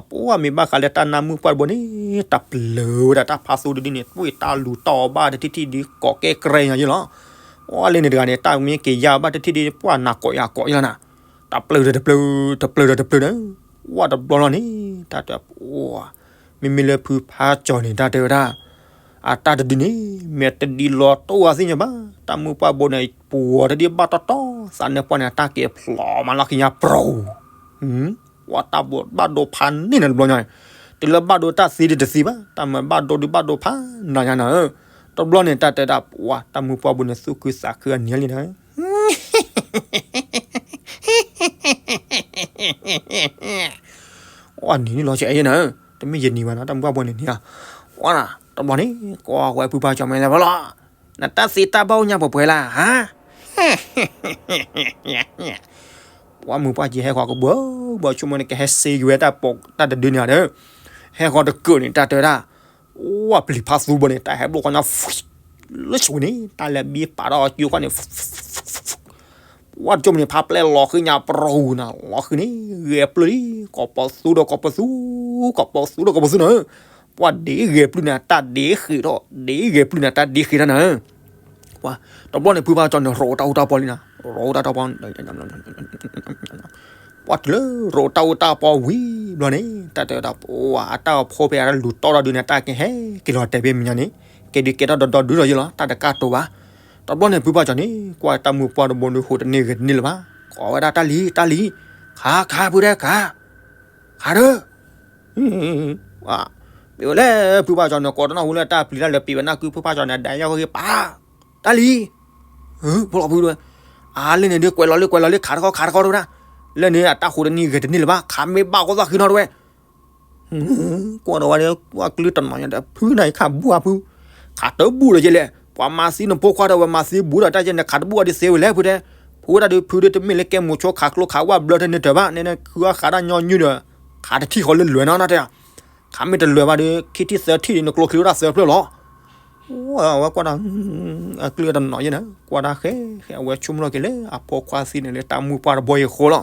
ပှၤမ့ၢ်ဘၣ်ဃးလၢတၢ်နါမုၢ်ပှၢ်တဘိန့ၣ် တၢ်ပျံၤဝဲဒၣ်တၢ်ဖးသူတဒုန့ၣ် ပှ့ၤတၢ်လူၤတီၢ်ဘၣ်တထံၣ်ထံၣ်ဒ်ကိးကဲကြဲညါယဲလီၤ, ပှၤလၢန့ၣ်တဂၤန့ၣ် တၢ်မ့ၢ်က့ၤယါဘၣ်တထံၣ်ဒ်ပှၤနၤကိးယၤကိးယဲလီၤနၤ, တၢ်ပျံၤဒီးတပျံၤ, တပျံၤဒီးတပျံၤဒီး, ဝဲတဘျီလီၤန့ၣ် တၢ်တဲ မ့မ့ၢ်လၢဖုဖါကၠီၤန့ၣ် တၢ်တဲဝဲဒၣ် အတၢ်တဒုန့ၣ် မ့ၢ်တဒ်လီၤတိၢ်အသ့ၣ်ညါဘၣ်, တၢ်မုၢ်ပှၢ်ဘိန့ၣ် ပှၤတဒုဘၣ်တီတီ သးနၢ်ပှၢ်န့ၣ် အတၢ်ကဲဖျိးမးလီၤက့ၤညါပရီ, ဝဲတၢ်ဘိဘၣ်ဒိဖးန့ၢ်နၤတဘျီညါ, တုၤလၢဘၣ်ဒိတၢ်သံဒ်တသံဘၣ်, တၢ်မၤဘၣ်ဒိဒုဘၣ်ဒိဖးနၤညါနၤဧၢ, တဘျီန့ၣ် တၢ်တဲဒၣ် ပှၤတၢ်မုၢ်ပှၢ်ဘိန့ၣ် သူၣ်ခုသးခုအနံၤလံနၤ အနံၤန့ၣ်လီၤဆဲးယဲနၤ, တမ့ၢ်ယနံၤဘၣ်နီၤ တၢ်မုၢ်ပှၢ်ဘိန့ၣ်နံၤ, ဝါနၤ တဘျီန့ၣ် ကွၢ်ဝဲဖုဖါကၠီၤမဲာ်လၢဖီလီၤ, နတၢ်သ့တၢ်ဘၣ်အိၣ်ညါပှဲၤပှဲၤလၢ်ဧါ, ပှၤမုၢ်ပှၢ်က့ၤဟဲဃီၤကဘၢဘၢဆိကမိၣ်န့ၣ် ကဟဲစ့က့ၤဝဲတၢ်ပိာ်တၢ်တဒုန့ၣ်ဒီး, ဟဲဃီၤတကုာ်န့ၣ် တၢ်တဲဒၣ် ဝဲပျံၤဖးသူဘိန့ၣ် တၢ်ဟဲဘျီၣ်ခီညါ လၢဆိန့ၣ် တၢ်လဲၤဘံပာ်ထီၣ်အကၠိခီန့ၣ် ဝဲတကၠိမ့ၢ်န့ၣ် ဖးပျဲၢ်လီၤဃံညါပရူၤနၤ လီၤဃံန့ၣ် ဂဲၤပျုၢ်လံ ကိးပီသူဒီးကိးပီသူ ကိးပီသူဒီးကိးပီသူနၤ, ပှၤဒ့ဂဲၤပျုၢ်နၤ တၢ်ဒ့ဃ့ထီၣ် ဒ့ဂဲၤပျုၢ်နၤ တၢ်ဒ့ဃ့ထီၣ်နၤ, ပှၤ တဘျီန့ၣ် ဖုဖါကၠီန့ၣ် ရိးတၢ်အူတၢ်ပီလံနီၤ, ရိးတၢ်တၢ်ပီ ပှၤတုၤလၢရိးတၢ်အူတၢ်ပီဝံၤဘျီန့ၣ် တၢ်တဲဝဲဒၣ် ပှၤအတၢ်အိးဖှိၣ်ဖဲအတၢ်လူၤတီၢ်ဒီးဒုးန့ၣ် တၢ်ကဟဲက့ၤလီၤတဲာ်ဖဲမဲာ်ညါန့ၣ် ကဲဒုးကဲထီၣ်ဒီဒီဒုဒီးယလီၤ တၢ်တကၢ်တိာ်ဘၣ်. တဘျီန့ၣ် ဖုဖါကၠီန့ၣ် ကွၢ်တၢ်မုၢ်ပှၢ်တဘိန့ၣ် ဟူးတန့ၢ်ဂဲၤတန့ၢ်လၢၤဘၣ်, ကိးဝဲဒၣ်တၢ်လံၤ တၢ်လံၤ, ခးခးဖုဒဲခး ခးဒၢ မ့ၢ်ဝဲလဲၣ် ဖုဖါကၠီန့ၣ် ကိးတနီၣ်ဟူလၢတၢ်ပျံၤတၢ်လၢာ်ပံးဝဲနၢ်ကု ဖုဖါကၠီန့ၣ် ဒၣ်ယီၢ်ဂ့ၤပာ် တၢ်လံၤ ဖိလီၤဖုတဝဲ အါလၢန့ၣ်ဒုး ကွဲးလီၤလံ ကွဲးလီၤလံ ခးတခီ ခးတခီတဝဲဒၣ်, လၢန့ၣ် အတၢ်ဟူးတန့ၢ်ဂဲၤတန့ၢ်လၢၤဘၣ် ခးမ့ၢ်ဘၣ်ကီသၣ်ဃံနီတဝဲ ကွၢ်ဒီးဝဲဒၣ် ကွၢ်ကလုၢ်တနီၤညါဒီး ဖုနၤအံၤခးဘူၣ်ဧါဖု, ခးတဘူၣ်လၢၤကလဲၣ်, ပှၤမၤသံနဖိခွါဒီးဝဲမၤသံဘူးဒီးတၢ်ကဲန့ၣ် ခးတဘူၣ်အီၤဒ်သ့ဝဲလဲၣ်ဖုတဲ, ဖုဝဲဒၣ်ဒုး ဖုဒုးတမ့ၢ်လၢကဲမိၤဆိခးကျိခးဝၣ်ဘျၢထဲန့ၣ်တၢ်ဘၣ်, နဲန့ၣ်ခုအီၣ်ခးတၢ်ညီနုၢ်ဒီး ခးတထံၣ်ဃီလၢလွဲၢ်နီၤ နတဲ ခးမ့ၢ်တလွဲၢ်ဘၣ်ဒီး ခံထံၣ်သၢထံၣ်ဒီး နကျိချံဝဲဒၣ်သၢဖျၢၣ်လီၤ. အဝဲကွၢ်ဒီး အကလုၢ်တနီၤယဲၢ်န့ၣ် ကွၢ်တၢ်ဃဲဃဲ အဝဲဆိကမိၣ်ထီၣ်က့ၤလၢအဖိခွါသံန့ၣ်လၢတၢ်မုၢ်ပှၢ်တဘိအံၤအဃိလီၤ.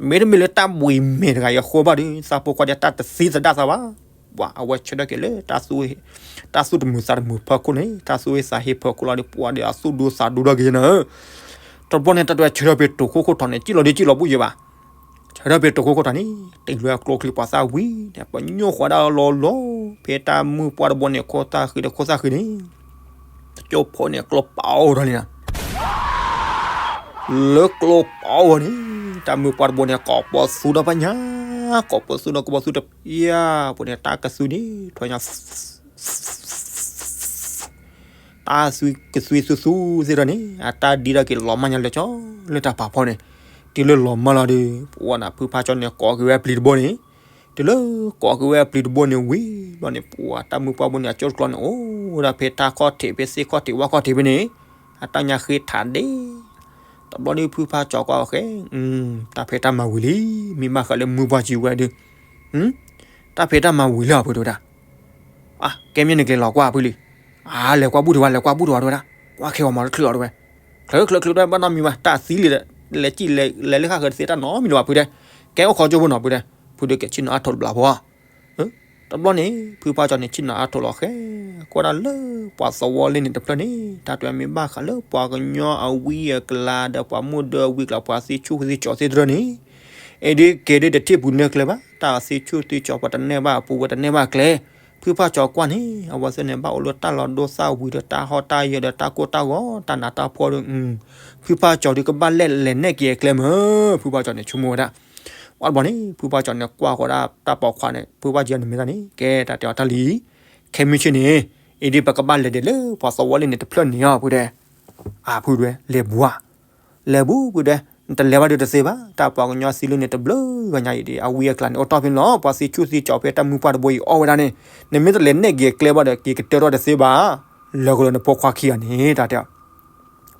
မ့တမ့ၢ်လၢတၢ်ဘှံးမဲာ်တဂၤအံၤအဃိဘၣ်ဒီး သးဖိခွါဒီးတၢ်တသံသဒၣ်သးဘၣ်. ပှၤအဝဲဆၢထၢၣ်က့ၤလၢ တၢ်သူၣ်တမုာ်သးတမုာ်ဖီခိၣ်န့ၣ် တၢ်သူၣ်ဝဲသးဟ့ဖီခိၣ်လီၤဒီး ပှၤဒီးအသူၣ်ဒူသးဒူထီၣ်က့ၤယဲၢ်န့ၣ် တဘျီန့ၣ် တၢ်တဲဆၢထၢၣ်ဖဲတိၤခိခိၣ်ထီၣ်န့ၣ် စံၣ်လီၤဒုးစံၣ်လီၤဘူၣ်ယဲၢ်ဘၣ်. ဆၢထၢၣ်ဖဲတိၤခိခိၣ်ထီၣ်န့ၣ် တ့ၢ်လၢအကျိချံပှၤသၣ်ဝံၤန့ၣ် ပညိၣ်ဃီၤဒၣ်လီၤလီၤ ဖဲတၢ်မုၢ်ပှၢ်တဘိန့ၣ် ခိၣ်သၣ်ဃံဒီးခိၣ်သၣ်ဃံန့ၣ် တကၠိဖိန့ၣ် ကျိပာ်အီၤထီၣ်လံနီၤ လၢကျိပာ်အီၤန့ၣ် တၢ်မုၢ်ပှၢ်တဘိန့ၣ် ကိးပီသူဒီးပညါ ကိးပီသူဒီးကိးပီသူတပျၢ် ပူၤန့ၣ် တၢ်ကသူန့ၣ် ထွဲညါ တၢ်ကသွံသူသူသ့ၣ်ဒီးန့ၣ် အတၢ်ဒံးထီၣ်က့ၤလီၤမၢ်ညါလၢကၠီ လၢတၢ်ပာ်ဖီန့ၣ် တုၤလၢလီၤမၢ်လီၤဒီး ပဝဲနၤဖုဖါကၠီန့ၣ် ကိးက့ၤဝဲအပျံၤတဘိန့ၣ် တုၤလၢကိးက့ၤဝဲအပျံၤတဘိန့ၣ်ဝံၤဘျီန့ၣ် ပှၤတၢ်မုၢ်ပှၢ်ဘိန့ၣ် အကၠိတကျီန့ၣ် အိၣ်ဝဲဒၣ်ဖဲတၢ်ခီၣ်ထံး ဖဲသ့ၣ်ခီၣ်ထံးဝၣ်ခီၣ်ထံးဖဲန့ၣ် အတၢ်ညါဃ့ထးဒ့ တဘျီဒီးဖုဖါကၠီကွၢ်အီၤဃဲ တၢ်ဖံးတၢ်မၤဝံၤလံ မ့ၢ်ဘၣ်ဃးလၢမုၢ်ပှၢ်စံးဝဲဒုး တၢ်ဖံးတၢ်မၤဝံၤလံဧါဖုတဲဝဲဒၣ် အကဲမ့ၢ်နကလဲၤလီၤကွၢ်ဖုလံ အလဲၤကွၢ်ဘူၣ်ထီၣ်ဝဲ လဲၤကွၢ်ဘူၣ်ထီၣ်ဝဲတဲဝဲဒၣ် ကွၢ်ခဲအီၤမၤတချုးအီၤတဲဝဲ ချုးချုးချုးတဲဘၣ်နီတမံၤဘၣ် တၢ်သံလံဒီး လဲၤစံၣ်လဲၤလၢဃၣ်ဃၢၤတသ့ တၢ်နီတမံၤလၢၤဘၣ်ဖုတဲ ကဲအိၣ်ခိးကၠိဖိနီၤဖုတဲ ဖုဒုးကဲဆ့ၣ်နီၤအါထိးတဘျီဖိ တဘျီန့ၣ် ဖုဖါကၠီန့ၣ် ဆ့ၣ်နီၤအါထိးလီၤဃဲ ကွၢ်ဒၣ်လၢပှၤသဝီလ့ၣ်န့ၣ်တဖျၢၣ်န့ၣ် တၢ်တဲမ့ၢ်ဘၣ်ဃးလၢပှၤကညီအဝံအကျါဒီးပှၤမိၢ်ဒၢအဝံအကျါ ပှၤသ့ဆူၣ်သ့ကၠီသ့ၣ်တဖၣ်န့ၣ် အ့ဒ့ကဲဒ့တထံၣ်ပူၤနဲၣ်ကျဲဘၣ် တၢ်သ့ဆူၣ်သ့ကၠီ ပှၤတနဲၣ်ဘၣ်အပူၤ ပှၤတနဲၣ်ဘၣ်အကျဲ ဖုဖါကၠီကွၢ်န့ၣ် အဝဲသ့ၣ်န့ၣ် ဘၣ်အိၣ်လၢတၢ်လီၤဒိသၣ်ဝံၤဒီးတၢ်ဟီၣ်တၢ်ယၢၤဒီးတၢ်ကိၢ်တၢ်ဂီၤ တၢ်နးတၢ်ဖှီၣ်ဒီး ဖုဖါကၠီဒုးကဘၣ်လဲၤလဲၤနဲၣ်က့ၤအကျဲမ့ၢ် ဖုဖါကၠီန့ၣ် ဆိကမိၣ်ဝဲဒၣ် ဝံၤတဘျီန့ၣ် ဖုဖါကၠီန့ၣ် ကွၢ်ဃီၤဒၣ်တၢ်ပိာ်ခွါန့ၣ် ဖုဖါကၠီန့ၣ်မ့ၢ်တၢ်န့ၣ် ကဲတၢ်တဲအီၤတၢ်လံ ခဲမုၢ်ဆ့ၣ်န့ၣ် အ့ဒ့ပကဘၣ်လဲၤဒဲးလၢပှၤသဝီလ့ၣ်န့ၣ်တဖျၢၣ်န့ၣ်အီၤ ဖုတဲ အဖုတဲ လဲၤဘူးဧါ လဲၤဘူးဖုတဲ နတလဲၤဘၣ်ဒုးတသ့ဘၣ် တၢ်ပှၤကညီသံလၢန့ၣ်တဘျုးဂၤညါအံၤဒီး အဝံအကျါန့ၣ် အိၣ်တီၢ်ဖဲန့ၣ်လီၤ ပှၤသ့ဆူၣ်သ့ကၠီဖဲတၢ်မုၢ်ပှၢ်တဘိအံၤအီၣ်ဝဲဒၣ်န့ၣ် နမ့ၢ်တလဲၤနဲၣ်က့ၤအကျဲဘၣ်ဒီး က့ၤကတၢၢ်ထီၣ်တသ့ဘၣ် လၢာ်ကဒီးနဖိခွါခံဂၤန့ၣ် တၢ်တဲ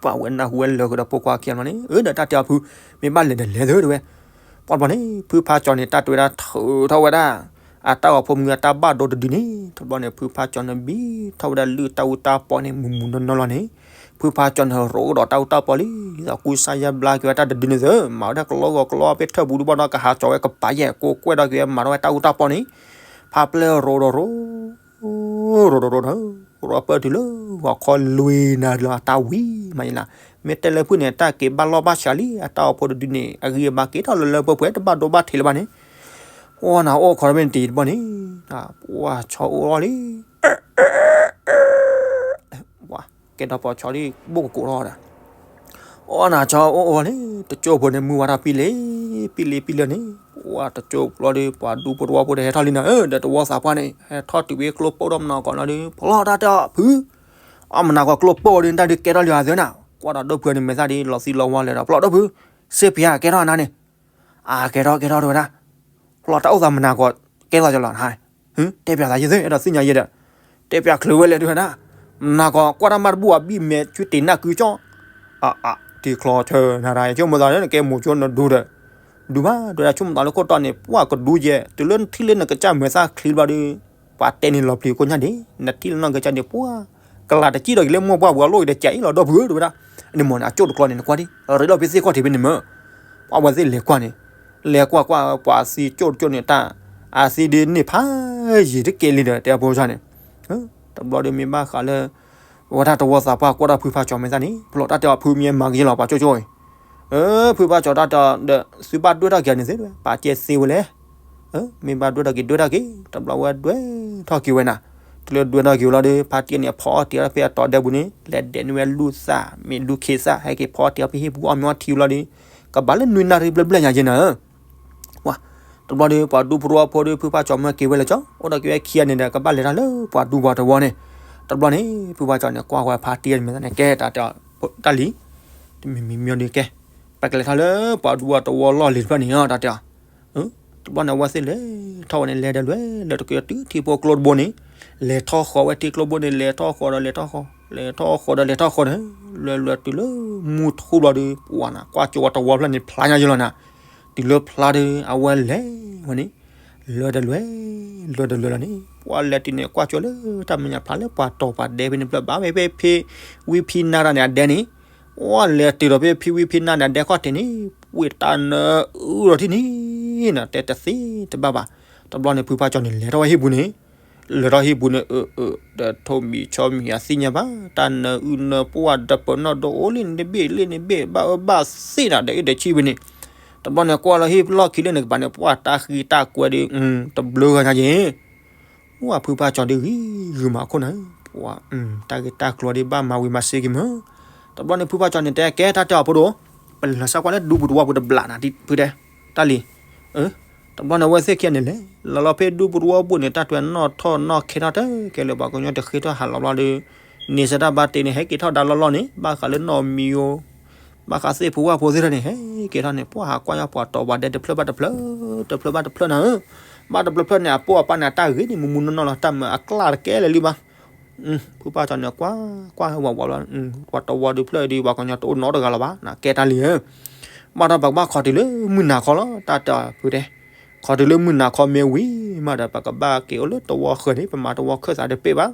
ပှၤဝဲနၢ်ဟူဝဲလၢာ်ကဒီးဖိခွါခံဂၤန့ၣ် အၢဒီးတၢ်တဲအီၤဖု မ့ၢ်ဘၣ်လဲၤဒီးလဲၤသၢတဲဝဲ ပှၤတဘျီန့ၣ် ဖုဖါကၠီန့ၣ် တၢ်တဲဝဲဒၣ်ထုးထီၣ်ဝဲဒၣ် အတၢ်ဂီၤဖိမုၢ်အတၢ်ဘၣ်ဒိတဒုန့ၣ် တဘျီန့ၣ် ဖုဖါကၠီန့ၣ်ဘံထီၣ်ဝဲဒၣ်လုၢ်တၢ်အူတၢ်ပီန့ၣ် မုၢ်မုၢ်နီၢ်နီၢ်လီၤန့ၣ် ဖုဖါကၠီန့ၣ်ရိးကဒီးတၢ်အူတၢ်ပီလံ ဒီးကူစါယါဘျါက့ၤဝဲတၢ်တဒုန့ၣ်သၢ မၤဝဲဒၣ်ကလီဂီၤကလီဖဲထၢၣ်ပူၤဒုဘၣ်ဒီးကဟးကၠီဝဲကပၤယဲၢ် ကိးကွဲၢ်ဒီးက့ၤဝဲမၤထီၣ်ဝဲတၢ်အူတၢ်ပီန့ၣ် ဖးပျဲၢ်ရိးဒီးရိး ရိးဒီးရိးဒီး ရိးပၢၢ်တုၤလၢဂီၤခီလွံၢ်နၣ်ရံၣ်လီၤ အတၢ်ဝံၤမးယဲၢ်လီၤ မ့ၢ်တဲလၢဖုန့ၣ် တၢ်က့ၤဘၣ်လီၢ်ဘၣ်စးလံ အတၢ်ဂီၤဖိတဒုန့ၣ် အဂံၢ်အဘါက့ၤထီၣ်လၢလၢပှဲၤပှဲၤ တဘၣ်ဒိဘၣ်ထံးလၢၤဘၣ်န့ၣ် အိၣ်နၤအိၣ်ခီတဘ့ၣ်န့ၣ်တံၤတဘီန့ၣ် ပှၤဆီအိၣ်အီၤလံ ကဲထီၣ်ပှၤဆီလံ ဘိၣ်ကကိးထီၣ်ဒီး အိၣ်နၤဆီအိၣ်အီၤန့ၣ် တကၠိဖိန့ၣ် မုၢ်ဝါထီၣ်ပံလံ ပံလံပံလံန့ၣ် ပှၤတကၠိဖိလီၤဒီး ပှၤဒူဖိတဝီဖိဒီးဟဲထီၣ်လံနၤဧၢ ဒီးတဝီသးပှၢ်န့ၣ် ဟဲထီၣ်တုၤဖဲကျိပိၢ်ဒီးမနၤကီးလီၤဒီး ဖျီၣ်တၢ်တဲအီၤဖု အီၣ်မနၤကီးကျိပိၢ်ဒီး တၢ်ဒုးကဲထီၣ်လံအသၢနၤ ကွၢ်ဒီးဒိၣ်ဖုန့ၣ် မဲာ်သၣ်ဒ်လီၤသံလီၤဝါလၢာ်ဒီး ဖျီၣ်ဒိၣ်ဖု စ့ပှၤကဲထီၣ်နၤန့ၣ် အကဲထီၣ်ကဲထီၣ်တဲဝဲဒၣ် ဖျီၣ်တၢ်အိၣ်သးမနၤကီး ကဲထီၣ်ကလီၤနၤ တဲပၠးသးယသၢ အဲၣ်ဒိးသ့ၣ်ညါယဲဒီး တဲပၠးချုးဝဲလဲၣ်တဲဝဲဒၣ် မနၤကီး ကွၢ်တၢ်မၤတဘူၣ်အဘံၣ်မဲာ် ဆူတ့ၢ်နၢ်ကုကၠီ အ အ တံၤချီဆၢနၤတၢ် ယဆိကမိၣ်သးလၢနကဲမိၤကၠိနဒူဒီး ဒူဘၣ် တဲဝဲဒၣ် ဆိကမိၣ်သးလၢခိၣ်တီန့ၣ် ပှၤကဒူယဲ တုၤလၢနထံၣ်လၢနကစၢ်မဲာ်သၣ်ချံဘျီဒီး ပှၤတဲန့ၣ်လီၤပျံၤကိညၣ်ဒံး နထံၣ်လၢနီၢ်ကစၢ်န့ၣ် ပှၤ ကလၤတစံၣ်ဒီးက့ၤလၢမိၢ်ပှၢ်ပှၤလိၣ်က့ၤတကဲအံၤလီၤ ဒီပုၢ်ဝဲၢ်တဲဝဲဒၣ် န့ၣ်မ့ၢ်န့ၣ် အကၠိၣ်တကျီန့ၣ် နကွၢ်ဒံး ရ့ဒီးဖဲသ့ၣ်ခီၣ်ထံးဖဲန့ၣ်မ့ၢ် ပှၤဝဲသ့ၣ်လဲၤကွၢ်န့ၣ် လဲၤကွၢ်ကွၢ် ပှၤသံကၠိၣ်တကၠိၣ်န့ၣ်တၢ် အသံဒ်န့ၣ်ဖးယံာ်တကဲလံဒီး တဲအဖိစၢ်န့ၣ် တဘျီဒီးမ့ၢ်ဘၣ်ဃးလၢ ဝဲဒၣ်တဝီသးပှၢ်ကွၢ်တၢ်ဖုဖါကၠီၤမဲာ်သၣ်န့ၣ် ဖျိးတၢ်တဲအီၤ ဖုမ့ၢ်မၤကယဲလီၤ ပှၤကၠိကၠိအံၤ, ဖုဖါကၠီၤတၢ်တဲအီၤဒီး သုဘၣ်ဒွဲၣ်ထီၣ်က့ၤအီၤန့ၣ်သ့ၣ် ပာ်ကဲသ့ဝဲလဲၣ်, မ့ၢ်ဘၣ်ဒွဲၣ်ထီၣ်က့ၤဒွဲၣ်ထီၣ်က့ၤ တဘျီဝဲဒွဲၣ်ထီၣ်က့ၤဝဲနၤ, တုၤလၢဒွဲၣ်ထီၣ်က့ၤဝဲလီၤဒီး ဖါတံၢ်န့ၣ် အဖီအီၣ်တ့ၢ်ဖဲအတီဒဲပူၤန့ၣ် လဲၤဒဲးန့ၢ်ဝဲလူၢ်သၣ် မ့ၢ်လူၢ်ခ့သၣ် ဟဲက့ၤဖီအီၣ်တ့ၢ်ဖဲဟံၣ်ပူၤအီၣ်မ့ၤအီထံဝဲလီၤဒီး ကဘၣ်လၢနွံနၣ်ရံၣ်ဘျဲၣ်ဘျဲၣ်ညါက့ၤနၤ ဝါ, တဘျီဒီး ပှၤဒူဖိတဝီဖိဒီး ဖုဖါကၠီၤမၢက့ၤဝဲလၢကၠီ အိၣ်ဒီးက့ၤဝဲခံဂၤန့ၣ်ဒီး ကဘၣ်လဲၤထီၣ်လၢပှၤဒူပှၤတဝီန့ၣ်, တဘျီန့ၣ် ဖုဖါကၠီၤန့ၣ် ကွၢ်ဃီဖါတံၢ်အမဲာ်သၣ်န့ၣ် ကဲတၢ်တဲအီၤ တၢ်လံၤ, တမံၤမံၤမံၤဒီးကဲ, ပကလဲၤထီၣ်လၢပှၤဒူပှၤတဝီလီၢ်လံၤတဖျၢၣ်န့ၣ်တၢ်တဲအီၤ, တဘျီန့ၣ်အဝဲသ့ၣ်လဲၤထီၣ်ဝဲန့ၣ် လဲၤဒီးလဲၤလၢတကယၤတုၤထံဖိကျိတဘိန့ၣ်, လဲၤထီၣ်ဃီၤဝဲထံကျိဘိန့ၣ် လဲၤထီၣ်ဃီၤဒီးလဲၤထီၣ်ဃီၤ, လဲၤထီၣ်ဃီၤဒီးလဲၤထီၣ်ဃီၤန့ၣ်, လဲၤလဲၤတုၤလၢမုၢ်ထူၣ်ဘျီဒီး ပှၤနၤ ကွၢ်ကၠိဝဲတဝီဖျၢၣ်န့ၣ် ဖျါညါယလီၤနၤ, တုၤလၢဖျါဒီး အဝဲလဲၤဝဲန့ၣ်, လဲၤဒီးလဲၤ, လဲၤဒီးလဲၤလီၤန့ၣ် ပှၤလဲၤတုၤန့ၣ် ကွၢ်ကၠိလၢတၢ်မဲာ်ညါဖျါလၢပှၤတီၤပှၤဒဲဖဲန့ၣ် ဖျၢၣ်ဘၣ်ဝဲဖဲဖံဝံဖံနါတၢ်န့ၣ်အဒဲန့ၣ်, ပှၤလဲၤတုၤဒီးဖဲဖံဝံဖံနါန့ၣ်အဒဲခီၣ်ထံးန့ၣ် ပှ့ၤတၢ်နၢအုၣ်ဒီးထံၣ်န့ၣ်, နတဲတသ့တဘၣ်ဘၣ်, တဘျီန့ၣ် ဖုဖါကၠီၤန့ၣ် လဲၤထီၣ်ဝဲဟံၣ်ပူၤန့ၣ် လဲၤထီၣ်ဟံၣ်ပူၤန့ၣ် အၢ အၢ ဒီးထိၣ်မံၤဆီမံၤအသ့ၣ်ညါဘၣ် တၢ်နၢအုၣ်နၢပှၢ်ဒီးပနီၣ်ဒီးအိၣ်လံန့ၣ်တဘ့ၣ်လံန့ၣ်ဘ့ၣ် ဘၣ်အၢဘၣ်သ့ၣ်နၤဒီးအံၤဒီးဆံၣ်ဝဲန့ၣ်, တဘျီန့ၣ်ကွၢ်လီၤဟံၣ်လီၢ်ခံလၢန့ၣ်ကပၤန့ၣ် ပှၤတၢ်ဃံတၢ်ကွဲဒီး တဘျုးဂၤညါက့ၤ ဝဲဖုဖါကၠီၤဒုးဂံၢ်ဂုာ်မးခိၣ်နၤ, ပှၤ တၢ်ဂ့ၢ်တၢ်ကျိၤဒ်ဘၣ်မၤဝံၤမၤစ့က့ၤမး, တဘျီန့ၣ်ဖုဖါကၠီၤန့ၣ် တဲကဲတၢ်တဲအီၤဖိဒိၣ်, ပလဲၤစးကွၢ်လၢဒူပူၤတဝီပူၤတဘျီနၤ ဖုတဲ, တၢ်လံၤ, တဘျီန့ၣ်အဝဲသ့ၣ်ခံဂၤန့ၣ်လဲၤ, လီၤလီၤဖဲဒူပူၤတဝီပူၤန့ၣ် တၢ်တွဲနီၣ်ထီၣ်နီၣ်ခဲထီၣ်တကဲလၢၤ ပှၤကညီတဃ့ထီၣ်ဟးလီၤဘျီဒီး, န့ၣ်စဲတၢ်ဘၣ်တ့န့ၣ် ဟဲက့ၤထီၣ်ဒါလီၢ်လီၢ်န့ၣ် ဘၣ်ဃးလၢနီၢ်မံၤဧိၤ ဘၣ်ဃးသ့ၣ်ဖိဝၣ်ဖိသ့ၣ်တဖၣ်န့ၣ် ဟဲက့ၤထီၣ်န့ၣ် ပှၤဟးကွၢ်ညါပှၤတီၤပှၤဒဲတဖျၢၣ်ဘၣ်တဖျၢၣ်, တဖျၢၣ်ဘၣ်တဖျၢၣ်နၤဧၢ, ဘၣ်တဖျၢၣ်ဖျၢၣ်န့ၣ် အပိၢ်အပၢ်န့ၣ် အတၢ်ဂ့ၤန့ၣ် မူမူနီၢ်နီၢ်လီၤ တၢ်မၤအကျၢ်တကဲလၢာ်လံဘၣ်, ဖုဖါကၠီၤန့ၣ် ကွၢ်ကွၢ်ဝဲဝဲလီၤ, ပှၤတီၤဝီဒုးဖျၢၣ်ဒုး ပှၤကညီတအိၣ်နီတဂၤလီၤဘၣ် နကဲတၢ်လံဧၢ, ဘၣ်ဒီးပကဘၣ်ခိးတုၤလၢမုၢ်နၤခီလီၤ တၢ်တဲအီၤဖုတဲ, ခိးတုၤလၢမုၢ်နၤခီမ့ၢ်ဝံၤမးဒီး ပကဘၣ်က့ၤအိၣ်လၢတဝီဃၢၤန့ၣ် ပမၤတဝီခၢၣ်သးတပ့ၢ်ဘၣ်,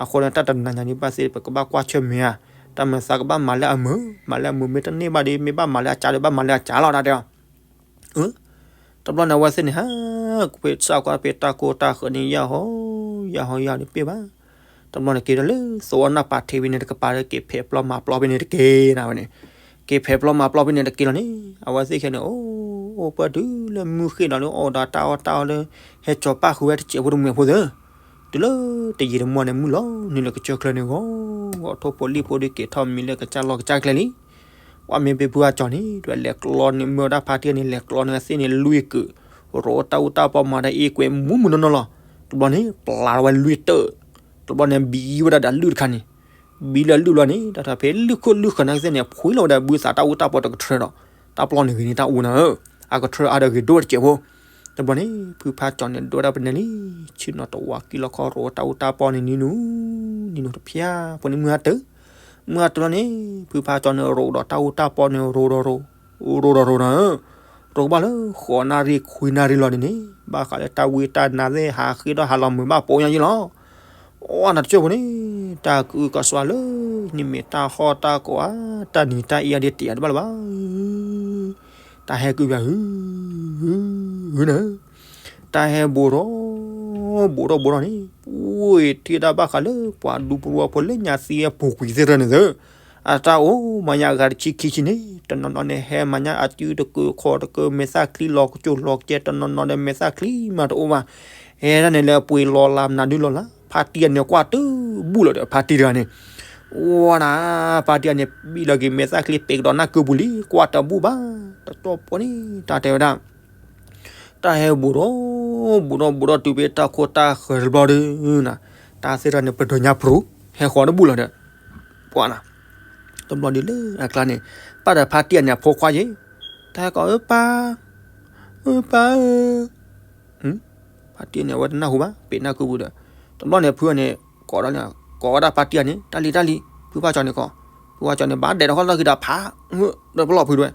အဃိန့ၣ် တၢ်တနၤညါဒ်ဘၣ်သ့ၣ် ပကဘၣ်ကွၢ်ဆၢၣ်မဲာ်ဧါ, တၢ်မၤသးကဘၣ်မၤလၢအမုာ်, မၤလၢအမုာ်မ့ၢ်တန့ၢ်ဘၣ်ဒီး မ့ၢ်ဘၣ်မၤလၢအကၢဒီးဘၣ်မၤလၢအကၢလီၤ တၢ်တဲအီၤ တဘျီန့ၣ် အဝဲသ့ၣ်န့ၣ် ဟးကွံာ်စးကွၢ်ဖဲတၢ်ကိၢ်တၢ်ဃၢၤန့ၣ် ယၢ်ဟီ ယၢ်ဟီယၢ်ဒီးပ့ၢ်ဘၣ်, တဘျီန့ၣ် က့ၤဒီးလၢသဝီနၢ်ပာ်ထံးဖဲန့ၣ်တကပၤဒီး က့ၤဖဲးပျီမၤပျီဖဲန့ၣ်တက့ၢ်နၤဝဲန့ၣ်, က့ၤဖဲးပျီမၤပျီဖဲန့ၣ်တက့ၢ်လီၤန့ၣ် အဝဲသ့ၣ်ခဲန့ၣ် အိၣ် အိၣ်ပၢၢ်တုၤလၢမုၢ်ဃ့ၢ်ဒီးလၢအီၣ်ဒီးတၢ်အီၣ်တၢ်အီလၢ ဟဲကၠီၤပၣ်ဃုာ်ဝဲတစဲးဖိတမှဲၤဖိသၢ တုၤလၢတယံာ်တမီၢ်န့ၣ် မုၢ်လီၤနုာ်လၢကစၢၢ်ချၢန့ၣ်ဂီၤဂီၤ ထိၣ်ဖိလံၣ်ဖိဒီးက့ၤထီၣ်မံလၢကစၢ်လီၢ်ကစၢ်ကျဲလံ. ပှၤမ့ၢ်ပ့ၢ်ဖုအကၠီၤန့ၣ် ဒွဲလဲၤကျီန့ၢ်မၢဝဲဒၣ်ဖါတံၢ်န့ၣ် လဲၤကျီန့ၢ်အသ့ၣ်န့ၣ် လွံၢ်ကုာ်, ရိးတၢ်အူတၢ်ပီမၤဒၣ်အ့ၣ်ကွဲမူးမုၢ်နီၢ်နီၢ်လီၤ. တဘျီန့ၣ် ပျၢ်ထီၣ်ဝဲလွံၢ်တၢၢ်, တဘျီန့ၣ်ဘံဝဲဒၣ်ဒီးလွံၢ်တခါန့ၣ်, ဘံလၢလွံၢ်ဘျီန့ၣ် တၢ်ထီၣ်ဖဲလွံၢ်ခိၣ်လွံၢ်ဃၢၤနာ်က့သ့ၣ်န့ၣ် ဖှံလီၤဝဲဒၣ်ဘုသးတၢ်အူတၢ်ပီတကထြၢဒီး တၢ်ပျီန့ၣ်ဂ့ၤန့ၢ်တၢ်အူနၤဧၢ, အကထြၢအါဒီးဂ့ၤဒိၣ်တစဲးဖိ. တဘျီန့ၣ် ဖုဖါကၠီၤန့ၣ်ဒိဝဲဒၣ်ပနဲလံ, ဆ့ၣ်နီၤတဝးကံၣ်လီၤခီရိးတၢ်အူတၢ်ပီန့ၣ်နံၤနူၤ, နံၤနူၤတဖျါ, ပှၤန့ၣ်မုၢ်ဟါတၢၢ်, မုၢ်ဟါတၢၢ်လီၤန့ၣ် ဖုဖါကၠီၤန့ၣ်ရိးဒီးတၢ်အူတၢ်ပီန့ၣ်ရိးဒီးရိး, ရိးဒီးရိးနၤဧၢ, ရိးကဘၣ်လၢဃိးနၣ်ရံၣ်ခွံနၣ်ရံၣ်လီၤန့ၣ်န့ၣ် ဘၣ်ဃးလၢတၢ်ဝံတၢ်နါသ့ၣ်ဟးဃ့ဒီးဟးလီၤမုာ်ဘၣ်ပိာ်ညါယံလီၤ. အိၣ်နၤတကၠိၢ်ဖိန့ၣ် တၢ်ကအုကစွါလၢ န့ၣ်မ့ၢ်တၢ်ဟီၣ်တၢ်ကီဧါ, တၢ်နံၤတၢ်အ့ၣ်အါဒ်တ့ၢ်အါတဘၣ်လၢၤဘၣ်. တၢ်ဟဲကုၢ်ပၠးဟု, ဟု, ဟုနၤ, တၢ်ဟဲဘူးထီၣ်, ဘူးထီၣ်ဘူးထီၣ်န့ၣ် ပှ့ၤထံၣ်ဒၣ်ဘၣ်ဃးလၢပှၤဒူပူၤတဝီဖိလၢညါသံအပူၤကွံာ်သ့ၣ်တဖၣ်န့ၣ်သၢ, အတၢ်အိၣ်မၤညါအဂၤတဆံခံဆံန့ၣ် တနီၤနီၤန့ၣ်ဟဲမၤညါအစုတကၢခီၣ်တကၢ မဲာ်သၣ်ချံလီၤကစိၢ်လီၤကစဲ တနီၤနီၤဒီးမဲာ်သၣ်ချံမးတအိၣ်ဘၣ်, ဟဲဒၣ်န့ၣ်လၢအပှ့ၤလီၤလးမနုၤဒုလီၤလး, ဖါတံၢ်အန့ၣ်ကွၢ်တဘူၣ်လီၤဒီး ဖါတံၢ်တဂၤန့ၣ် ဝါနၤ, ဖါတံၢ်အန့ၣ် ဘံၣ်လီၤက့ၤမဲာ်သၣ်ချံ ပ့ၤကဒီးနၢ်ကုပူၤလံ ကွၢ်တဘူၣ်ဘၣ်, တတီၢ်ပီန့ၣ် တၢ်တဲဝဲဒၣ် တၢ်ဟဲဘူးထီၣ်, ဘူးထီၣ်ဘူးထီၣ်တုၤဖဲတၢ်ခိၣ်တၢ်ဃၢၤတဘျီဒီး, တၢ်သ့ၣ်တဖၣ်န့ၣ် ပဒိးညါပြူၤ ဟဲဃီၤတဘူၣ်လီၤဒီး, ပှၤနၤ, တဘျီဒ်လၢအကျါန့ၣ် ပၣ်ဒီးဖါတံၢ်အန့ၣ် အဖိခွါယ့ၣ်, တၢ်ဟဲကိးအၢပၢ်, အၢပၢ်ဧၢ ဖါတံၢ်န့ၣ် အဝဲတနၢ်ဟူဘၣ် ပ့ၤနၢ်ကုပူၤဒီး, တဘျီန့ၣ် ဖုန့ၣ် ကိးဒၣ်န့ၣ် ကိးဝဲဒၣ်ဖါတံၢ်အန့ၣ် တၢ်လံၤတၢ်လံၤ, ဖုဖါကၠီၤန့ၣ်ကိး, ဖုဖါကၠီၤန့ၣ် ဘၣ်ဒဲးဒီးဃီလီၢ်ခံဒီးဖး, ဒီးပလီၢ်ဖုဒွဲ,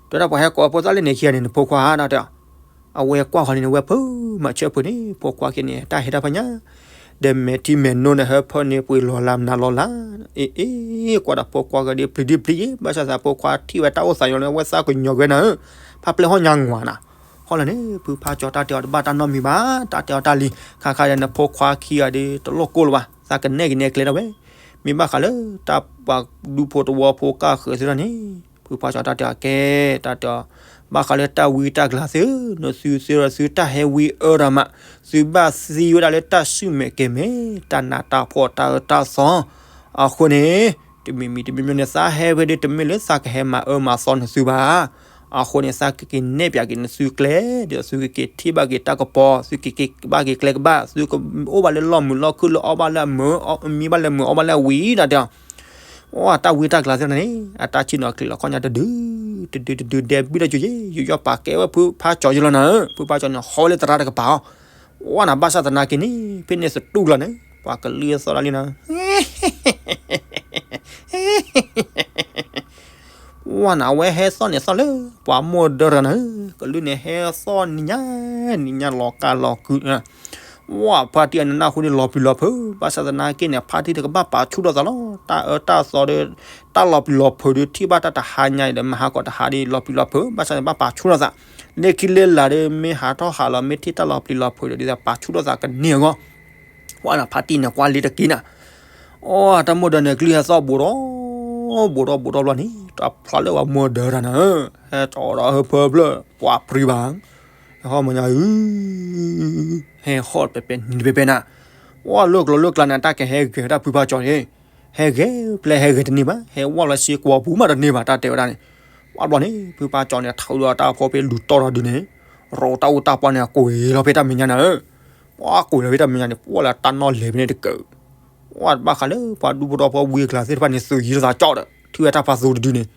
တဲဒၣ်ပှၤဟဲကိးဖိသၣ်လၢန့ၣ်ခံဂၤန့ၣ် နဖိခွါဧါ တၢ်တဲအီၤ, အဝဲကွၢ်ဃီန့ၣ် ဝဲဖိမၤဆၢဖိန့ၣ် ဖိခွါခံဂၤန့ၣ် တၢ်ဟဲတၢ်ဖးညါ ဒီးမဲာ်ထံမဲာ်နိဒီးဟၢဖၢန့ၣ် ပှ့ၤလီၤလးမနုၤလီၤလး, အ့ အ့ ကွၢ်ဒီးဖိခွါကဒ်ပျံၤဒ်ပျံၤယ့ၣ် ဘၣ်ဆၣ်သးဖိခွါထံၣ်ဝဲတၢ်အိၣ်သးညီလၢ အဝဲသးကညီၤက့ၤနၤဧၢ, ဖါပျဲၢ်ဟီၣ်ညါငွါနၤ, ဟီၣ်လီၤန့ၣ် ဖုဖါကၠီၤတၢ်တဲအီၤတဘၣ်တၢ်နီတမံၤဘၣ်, တၢ်တဲအီၤတၢ်လံၤ, ခါခါဒီးနဖိခွါခံဂၤဒီး တလိၣ်ကိၢ်လၢၤဘၣ်, သးကနဲၣ်က့ၤန့ၣ်အကျဲဒၣ်ဝဲ, မ့ၢ် မ့ၢ်ဘၣ်ဃးလၢတၢ်ပှၤဒူဖိတဝီဖိကၢ်ဃၢၤသ့ၣ်တဖၣ်န့ၣ်, ဖုဖါကၠီတၢ်တဲအီၤကဲ, တၢ်တဲအီၤ, ဘၣ်ဃးလၢတၢ်ဝံတၢ်ကျါသ့ၣ်ဧၢ, နသုသ့ၣ်ဒီးသုတၢ်ဟဲဝံအၢတၢ်မး, သုဘၣ်သံဝဲဒၣ်လၢတၢ်ဆူၣ်မဲာ်ကဲၤမဲာ်, တၢ်နးတၢ်ဖှီၣ်တၢ်အၢတၢ်သီ, အဃိန့ၣ်, တမံၤမံၤတမံၤမံၤန့ၣ် သးဟဲဖဲဒၣ် တမ့ၢ်လၢသးကဟဲမၤအၢမၤသီနသုဘၣ်. အဃိန့ၣ် သးကက့ၤနဲၣ်ပၠးက့ၤနသုကျဲ, ဒီးသုကက့ၤထံၣ်ဘၣ်က့ၤတၢ်ကပီၤ, သုကက့ၤဘၣ်က့ၤကျဲကဘၣ်, သုကအိၣ်ဘၣ်လၢလီၢ်မုာ်လီၢ်ခုၣ်လၢအီၣ်ဘၣ်လၢအမုာ်, မံဘၣ်လၢမုာ်အီၣ်ဘၣ်လၢအဝံၤဒၣ်တဲအီၤ, အိၣ်တၢ်ဝံတၢ်ကျါသ့ၣ်တဖၣ်န့ၣ်, အတၢ်ဆ့ၣ်နီၤချံးလီၤခီၣ်ညါတဒု, တဒုတဒုဒဲဘံၣ်လၢကၠိယဲ, ယူးယီၣ်ပာ်ကဲဝဲဖုဖါကၠီယလီၤနၤဧၢ, ဖုဖါကၠီန့ၣ်ဟီဝဲလၢသရၣ်တကပၤအီၤ, အိၣ်နၤဘၣ်ဆၣ်သနာ်က့န့ၣ်, ဖဲန့ၣ်သတူၢ်ကျါန့ၣ်, ပှၤကလုၢ်သီၣ်ဒၣ်လံနၤ ဝဲနၤဝဲဟဲသီၣ်န့ၣ်သီၣ်လၢ ပှၤမိၢ်ဒၢတဂၤနၤဧၢ, ကလုၢ်န့ၣ်ဟဲသီၣ်နံၤညါ, နံၤညါလီၤကၢ်လီၤကုာ်, ဝဲဖါတံၢ်အနနၢ်ဟူန့ၣ်လီၤပျံၤလီၤဖုး, ဘၣ်ဆၣ်သနာ်က့န့ၣ် ဖါတံၢ်တကဘၣ်ပာ်ဆူၣ်ထီၣ်သးလီၤ, တၢ်အၢတၢ်သီဒီး, တၢ်လီၤပျံၤလီၤဖုးဒီး ထံၣ်ဘၣ်တၢ်တဟါညါအံၤဒီး မဟါကီးတဟါဒီးလီၤပျံၤလီၤဖုး, ဘၣ်ဆၣ်န့ၣ်ဘၣ်ပာ်ဆူၣ်ထီၣ်သး, လၢခံလၢလာ်ဒီး မ့ၢ်ဟးထီၣ်ဟးလီၤ မ့ၢ်ထံၣ်တၢ်လီၤပျံၤလီၤဖုးဒီး ဒ်သိးပာ်ဆူၣ်ထီၣ်သးကန့ၢ်အဂီၢ် ပှၤနဖါတံၢ်န့ၣ်ကွၢ်လံတက့ၢ်နၤ, အိၣ်တၢ်မိၢ်ဒၢန့ၣ် ကလုၢ်ဟဲသီၣ်ဘူးဒီး, ဘူးဒီးဘူးဒီးဘျီန့ၣ်, တၢ်ဖျါလၢပှၤမိၢ်ဒၢတဂၤနၤဧၢ, ဟဲတီဒီးဟၢဖၢဖျၢၣ် ပှၤပြံဘၣ်, ဟဲဟီၣ်မညီ, ဟဲဟီၣ်တပဲပဲနံၤတပဲပဲနၤ, ဝဲလၢကျိၤလၢကျါန့ၣ် တၢ်ကဟဲဂဲၤတၢ်ဖုဖါကၠီန့ၣ်, ဟဲဂဲၤဖဲလဲၣ်ဟဲဂဲၤတန့ၢ်ဘၣ်, ဟဲဝဲလီၤစ့ကွီၤပူၤမးတန့ၢ်ဘၣ် တၢ်တဲဝဲဒၣ်န့ၣ်, ဝဲဘျီန့ၣ် ဖုဖါကၠီန့ၣ် ထီဒီးတၢ်ဖီဖဲလူၤတီၢ်ထီၣ်ဒုန့ၣ်, ရီးတၢ်အိၣ်တၢ်ပီန့ၣ် အကိးလီၤဖဲတၢ်မဲာ်ညါနၤဧၢ, ပှၤကိးလီၤဖဲတၢ်မဲာ်ညါန့ၣ် ပှၤလၢတၢ်နီၣ်လဲၤဖဲန့ၣ်တကၢး, ဝဲဘၣ်ဃးလၢပှၤဒူဖိတဝီဖိဝံအကျါသ့ၣ်တဖၣ်န့ၣ် သုးယံၤလိာ်သးကၠီဒီး ထံၣ်ဝဲတၢ်ဖးသူတဒုန့ၣ်,